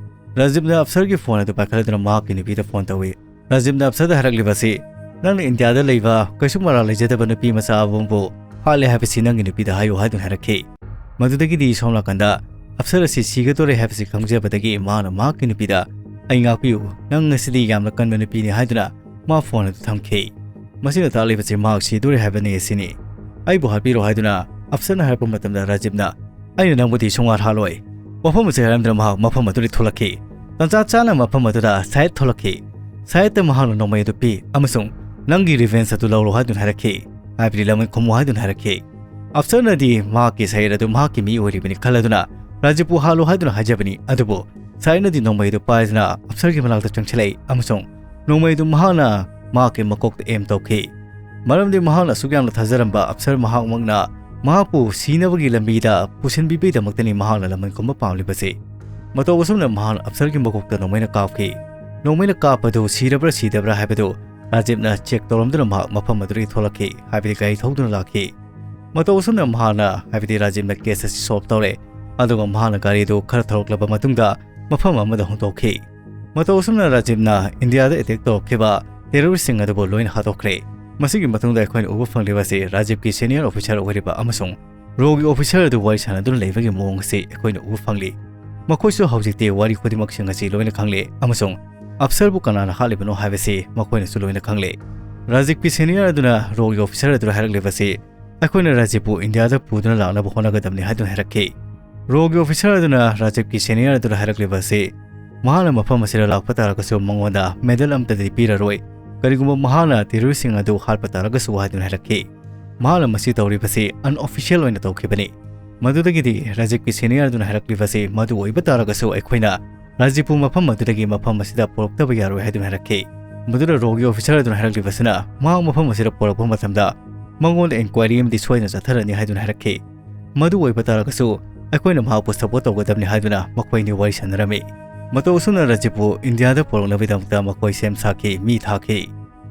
ꯔꯥꯖꯤꯕꯅ ꯑꯞꯁꯔꯒꯤ phone ꯑꯗꯨ ꯄꯥꯏꯈꯠꯂꯗꯨꯅ ꯃꯍꯥꯛꯀꯤ ꯅꯨꯄꯤꯗ phone ꯇꯧꯏ꯫ ꯔꯥꯖꯤꯕꯅ ꯑꯞꯁꯔꯗ ꯍꯥꯏꯔꯛꯂꯤꯕ ꯑꯁꯤ, "ꯅꯪꯅ ꯏꯟꯗꯤꯌꯥꯗ ꯂꯩꯕ ꯀꯩꯁꯨ ꯃꯔꯥꯜ ꯂꯩꯖꯗꯕ ꯅꯨꯄꯤ ꯃꯆꯥ ꯑꯃꯕꯨ ꯍꯥꯠꯂꯦ ꯍꯥꯏꯕꯁꯤ ꯅꯪꯒꯤ ꯅꯨꯄꯤꯗ ꯍꯥꯏꯌꯨ" ꯍꯥꯏꯗꯨꯅ ꯍꯥꯏꯔꯛꯈꯤ꯫ ꯃꯗꯨꯗꯒꯤꯗꯤ ꯁꯣꯝ ꯅꯥꯀꯟꯗ ꯑꯞꯁꯔ ꯑꯁꯤ ꯁꯤꯒꯗꯧꯔꯦ ꯍꯥꯏꯕꯁꯤ ꯈꯪꯖꯕꯗꯒꯤ ꯃꯍꯥꯛꯅ ꯃꯍꯥꯛꯀꯤ ꯅꯨꯄꯤꯗ, "ꯑꯩ ꯉꯥꯛꯄꯤꯌꯨ, ꯅꯪ ꯑꯁꯤꯗꯤ ꯌꯥꯝꯅ ꯀꯟꯕ ꯅꯨꯄꯤꯅꯤ" ꯍꯥꯏꯗꯨꯅ ꯃꯥ phone ꯑꯗꯨ ꯊꯝꯈꯤ꯫ ꯃꯁꯤꯅ ꯇꯥꯛꯂꯤꯕꯁꯤ ꯃꯍꯥꯛ ꯁꯤꯗꯣꯔꯦ ꯍꯥꯏꯕꯅꯤ ꯑꯁꯤꯅꯤ꯫ "ꯑꯩꯕꯨ ꯍꯥꯠꯄꯤꯔꯣ" ꯍꯥꯏꯗꯨꯅ ꯑꯞꯁꯔꯅ ꯍꯥꯏꯔꯛꯄ ꯃꯇꯝꯗ ꯔꯥꯖꯤꯕꯅ, "ꯑꯩꯅ ꯅꯪꯕꯨꯗꯤ ꯁꯨꯡꯍꯥꯠ ꯍꯥꯠꯂꯣꯏ"꯫ ꯋꯥꯐꯝ ꯑꯁꯤ ꯍꯥꯏꯔꯝꯗꯨꯅ ꯃꯍꯥꯛ ꯃꯐꯝ ꯑꯗꯨꯗꯒꯤ ꯊꯣꯛꯂꯛꯈꯤ꯫ ꯇꯟꯖꯥ ꯆꯥꯅ ꯃꯐꯝ ꯑꯗꯨꯗ ꯁꯥꯏꯗ ꯊꯣꯛꯂꯛꯈꯤ꯫ ꯁꯥꯏꯗꯇ ꯃꯍꯥꯛꯅ ꯅꯣꯡꯃꯩ ꯑꯗꯨ ꯄꯤ ꯑꯃꯁꯨꯡ "ꯅꯪꯒꯤ revenge ꯑꯗꯨ ꯂꯧꯔꯣ" ꯍꯥꯏꯗꯨꯅ ꯍꯥꯏꯔꯛꯈꯤ, ꯍꯥꯏꯕꯗꯤ ꯂꯃꯟ ꯈꯨꯝꯃꯨ ꯍꯥꯏꯗꯨꯅ ꯍꯥꯏꯔꯛꯈꯤ꯫ ꯑꯞꯁꯔꯅꯗꯤ ꯃꯍꯥꯛꯀꯤ ꯁꯥꯏꯗ ꯑꯗꯨ ꯃꯍꯥꯛꯀꯤ ꯃꯤ ꯑꯣꯏꯔꯤꯕꯅꯤ ꯈꯜꯂꯗꯨꯅ ꯔꯥꯖꯤꯕꯄꯨ ꯍꯥꯠꯂꯣ ꯍꯥꯏꯗꯨꯅ ꯍꯥꯏꯖꯕꯅꯤ, ꯑꯗꯨꯕꯨ ꯁꯥꯏꯗꯅꯗꯤ ꯅꯣꯡꯃꯩ ꯑꯗꯨ ꯄꯥꯏꯗꯨꯅ ꯑꯞꯁꯔꯒꯤ ꯃꯅꯥꯛꯇ ꯆꯪꯁꯤꯜꯂꯛꯏ ꯑꯃꯁꯨꯡ ꯅꯣꯡꯃꯩ ꯑꯗꯨ ꯃꯍꯥꯛꯅ ꯃꯍꯥꯛꯀꯤ ꯃꯀꯣꯛꯇ aim ꯇꯧꯈꯤ꯫ ꯃꯔꯝꯗꯤ ꯃꯍꯥꯛꯅ ꯑꯁꯨꯛ ꯌꯥꯝꯅ ꯊꯥꯖꯔꯝꯕ ꯑꯞꯁꯔ ꯃꯍꯥꯛꯃꯛꯅ ꯃꯍꯥꯛꯄꯨ ꯁꯤꯅꯕꯒꯤ ꯂꯝꯕꯤꯗ ꯄꯨꯁꯤꯟꯕꯤꯕꯩꯗꯃꯛꯇꯅꯤ ꯃꯍꯥꯛꯅ ꯂꯃꯟ ꯈꯨꯝꯕ ꯄꯥꯝꯂꯤꯕꯁꯤ꯫ ꯃꯇꯧ ꯑꯁꯨꯝꯅ ꯃꯍꯥꯛꯅ ꯑꯞꯁꯔꯒꯤ ꯃꯀꯣꯛꯇ ꯅꯣꯡꯃꯩꯅ ꯀꯥꯞꯈꯤ꯫ ꯅꯣꯡꯃꯩꯅ ꯀꯥꯞꯄꯗꯨ ꯁꯤꯔꯕ꯭ꯔꯥ ꯁꯤꯗꯕ꯭ꯔꯥ ꯍꯥꯏꯕꯗꯨ ꯔꯥꯖꯤꯕꯅ check ꯇꯧꯔꯝꯗꯨꯅ ꯃꯍꯥꯛ ꯃꯐꯝ ꯑꯗꯨꯗꯒꯤ ꯊꯣꯛꯂꯛꯈꯤ, ꯍꯥꯏꯕꯗꯤ ꯒꯥꯔꯤ ꯊꯧꯗꯨꯅ ꯂꯥꯛꯈꯤ꯫ ꯃꯇꯧ ꯑꯁꯨꯝꯅ ꯃꯍꯥꯛꯅ, ꯍꯥꯏꯕꯗꯤ ꯔꯥꯖꯤꯕꯅ, ꯀꯦꯁ ꯑꯁꯤ ꯁꯣꯜꯕ ꯇꯧꯔꯦ, ꯑꯗꯨꯒ ꯃꯍꯥꯛꯅ ꯒꯥꯔꯤꯗꯨ ꯈꯔ ꯊꯧꯔꯛꯂꯕ ꯃꯇꯨꯡꯗ ꯃꯐꯝ ꯑꯃꯗ ꯍꯣꯡꯗꯣꯛꯈꯤ꯫ ꯃꯇꯧ ꯑꯁꯨꯝꯅ ꯔꯥꯖꯤꯕꯅ ꯏꯟꯗꯤꯌꯥꯗ ꯑꯦꯇꯦꯛ ꯇꯧꯔꯛꯈꯤꯕ ꯇꯦꯔꯣꯔꯤꯁꯁꯤꯡ ꯑꯗꯨꯕꯨ ꯂꯣꯏꯅ ꯍꯥꯠꯇꯣꯛꯈ꯭ꯔꯦ꯫ ꯃꯁꯤꯒꯤ ꯃꯇꯨꯡꯗ ꯑꯩꯈꯣꯏꯅ ꯎꯕ ꯐꯪꯂꯤꯕ ꯑꯁꯤ ꯔꯥꯖꯤꯕꯀꯤ ꯁꯦꯅꯤꯌꯔ ꯑꯣꯐꯤꯁꯥꯔ ꯑꯣꯏꯔꯤꯕ ꯑꯃꯁꯨꯡ ꯔꯣꯒꯤ ꯑꯣꯐꯤꯁꯥꯔ ꯑꯗꯨ ꯋꯥꯔꯤ ꯁꯥꯟꯅꯗꯨꯅ ꯂꯩꯕꯒꯤ ꯃꯑꯣꯡ ꯑꯁꯤ ꯑꯩꯈꯣꯏꯅ ꯎꯕ ꯐꯪꯂꯤ꯫ ꯃꯈꯣꯏꯁꯨ ꯍꯧꯖꯤꯛꯇꯤ ꯋꯥꯔꯤ ꯈꯨꯗꯤꯡꯃꯛꯁꯤꯡ ꯑꯁꯤ ꯂꯣꯏꯅ ꯈꯪꯂꯦ ꯑꯃꯁꯨꯡ ꯑꯐꯁꯔꯕꯨ ꯀꯅꯥꯅ ꯍꯥꯠꯂꯤꯕꯅꯣ ꯍꯥꯏꯕꯁꯤ ꯃꯈꯣꯏꯅꯁꯨ ꯂꯣꯏꯅ ꯈꯪꯂꯦ꯫ ꯔꯥꯖꯤꯕꯀꯤ ꯁꯦꯅꯤꯌꯔ ꯑꯗꯨꯅ ꯔꯣꯒꯤ ꯑꯣꯐꯤꯁꯥꯔ ꯑꯗꯨꯗ ꯍꯥꯏꯔꯛꯂꯤꯕꯁꯤ, "ꯑꯩꯈꯣꯏꯅ ꯔꯥꯖꯤꯕꯄꯨ ꯏꯟꯗꯤꯌꯥꯗ ꯄꯨꯗꯨꯅ ꯂꯥꯛꯅꯕ ꯍꯣꯠꯅꯒꯗꯕꯅꯤ" ꯍꯥꯏꯗꯨꯅ ꯍꯥꯏꯔꯛꯈꯤ꯫ ꯔꯣꯒꯤ ꯑꯣꯐꯤꯁꯥꯔ ꯑꯗꯨꯅ ꯔꯥꯖꯤꯕꯀꯤ ꯁꯦꯅꯤꯌꯔ ꯑꯗꯨꯗ ꯍꯥꯏꯔꯛꯂꯤꯕ ꯑꯁꯤ, ꯃꯍꯥꯛꯅ ꯃꯐꯝ ꯑꯁꯤꯗ ꯂꯥꯛꯄ ꯇꯥꯔꯒꯁꯨ ꯃꯉꯣꯟꯗ ꯃꯦꯗꯜ ꯑꯃꯠꯇꯗꯤ ꯄꯤꯔꯔꯣꯏ, ꯀꯔꯤꯒꯨꯝꯕ ꯃꯍꯥꯛꯅ ꯇꯦꯔꯣꯔꯤꯁꯁꯤꯡ ꯑꯗꯨ ꯍꯥꯠꯄ ꯇꯥꯔꯒꯁꯨ ꯍꯥꯏꯗꯨꯅ ꯍꯥꯏꯔꯛꯈꯤ꯫ ꯃꯍꯥꯛꯅ ꯃꯁꯤ ꯇꯧꯔꯤꯕꯁꯤ ꯑꯟꯑꯣꯐꯤꯁꯤꯌꯦꯜ ꯑꯣꯏꯅ ꯇꯧꯈꯤꯕꯅꯤ꯫ ꯃꯗꯨꯗꯒꯤꯗꯤ ꯔꯥꯖꯤꯕꯀꯤ ꯁꯦꯅꯤꯌꯔ ꯑꯗꯨꯅ ꯍꯥꯏꯔꯛꯂꯤꯕꯁꯤ, ꯃꯗꯨ ꯑꯣꯏꯕ ꯇꯥꯔꯒꯁꯨ ꯑꯩꯈꯣꯏꯅ ꯔꯥꯖꯤꯕꯄꯨ ꯃꯐꯝ ꯑꯗꯨꯗꯒꯤ ꯃꯐꯝ ꯑꯁꯤꯗ ꯄꯨꯔꯛꯇꯕ ꯌꯥꯔꯣꯏ ꯍꯥꯏꯗꯨꯅ ꯍꯥꯏꯔꯛꯈꯤ꯫ ꯃꯗꯨꯗ ꯔꯣꯒꯤ ꯑꯣꯐꯤꯁꯥꯔ ꯑꯗꯨꯅ ꯍꯥꯏꯔꯛꯂꯤꯕꯁꯤꯅ, ꯃꯍꯥꯛ ꯃꯐꯝ ꯑꯁꯤꯗ ꯄꯨꯔꯛꯄ ꯃꯇꯝꯗ ꯃꯉꯣꯟꯗ ꯏꯟꯀ꯭ꯋꯥꯏꯔꯤ ꯑꯃꯗꯤ ꯁꯣꯏꯗꯅ ꯆꯠꯊꯔꯅꯤ ꯍꯥꯏꯗꯨꯅ ꯍꯥꯏꯔꯛꯈꯤ꯫ ꯃꯗꯨ ꯑꯣꯏꯕ ꯇꯥꯔꯒꯁꯨ ꯑꯩꯈꯣꯏꯅ ꯃꯍꯥꯛꯄꯨ ꯁꯄꯣꯔꯠ ꯇꯧꯒꯗꯕꯅꯤ ꯍꯥꯏꯗꯨꯅ ꯃꯈꯣꯏ ꯑꯅꯤ ꯋꯥꯔꯤ ꯁꯥꯟꯅꯔꯝꯃꯤ꯫ ꯃꯇꯧ ꯑꯁꯨꯝꯅ ꯔꯥꯖꯤꯕꯄꯨ ꯏꯟꯗꯤꯌꯥꯗ ꯄꯨꯔꯛꯅꯕꯒꯤꯗꯃꯛꯇ ꯃꯈꯣꯏ ꯁꯦꯝ ꯁꯥꯈꯤ, ꯃꯤ ꯊꯥꯈꯤ꯫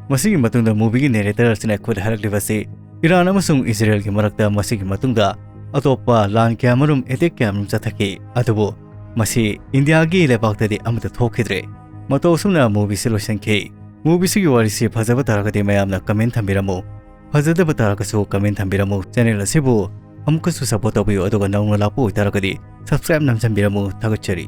ꯃꯁꯤꯒꯤ ꯃꯇꯨꯡꯗ ꯃꯨꯚꯤꯒꯤ ꯅꯦꯔꯦꯇꯔ ꯑꯁꯤꯅ ꯑꯩꯈꯣꯏꯗ ꯍꯥꯏꯔꯛꯂꯤꯕꯁꯤ, ꯏꯔꯥꯟ ꯑꯃꯁꯨꯡ ꯏꯖꯔꯦꯜꯒꯤ ꯃꯔꯛꯇ ꯃꯁꯤꯒꯤ ꯃꯇꯨꯡꯗ ꯑꯇꯣꯞꯄ ꯂꯥꯟ ꯀꯌꯥꯃꯔꯨꯝ, ꯑꯦꯇꯦꯛ ꯀꯌꯥꯃꯔꯨꯝ ꯆꯠꯊꯈꯤ, ꯑꯗꯨꯕꯨ ꯃꯁꯤ ꯏꯟꯗꯤꯌꯥꯒꯤ ꯂꯩꯕꯥꯛꯇꯗꯤ ꯑꯃꯠꯇ ꯊꯣꯛꯈꯤꯗ꯭ꯔꯦ꯫ ꯃꯇꯧ ꯑꯁꯨꯝꯅ ꯃꯨꯚꯤꯁꯤ ꯂꯣꯏꯁꯤꯟꯈꯤ꯫ ꯃꯨꯚꯤꯁꯤꯒꯤ ꯋꯥꯔꯤꯁꯤ ꯐꯖꯕ ꯇꯥꯔꯒꯗꯤ ꯃꯌꯥꯝꯅ ꯀꯃꯦꯟ ꯊꯝꯕꯤꯔꯝꯃꯨ, ꯐꯖꯗꯕ ꯇꯥꯔꯒꯁꯨ ꯀꯃꯦꯟ ꯊꯝꯕꯤꯔꯝꯃꯨ꯫ ꯆꯦꯅꯦꯜ ꯑꯁꯤꯕꯨ ꯑꯃꯨꯛꯀꯁꯨ ꯁꯄꯣꯔꯠ ꯇꯧꯕꯤꯌꯨ, ꯑꯗꯨꯒ ꯅꯧꯅ ꯂꯥꯛꯄ ꯑꯣꯏꯇꯥꯔꯒꯗꯤ ꯁꯕꯁꯀ꯭ꯔꯥꯏꯕ ꯅꯝꯖꯟꯕꯤꯔꯝꯃꯨ꯫ ꯊꯥꯒꯠꯆꯔꯤ꯫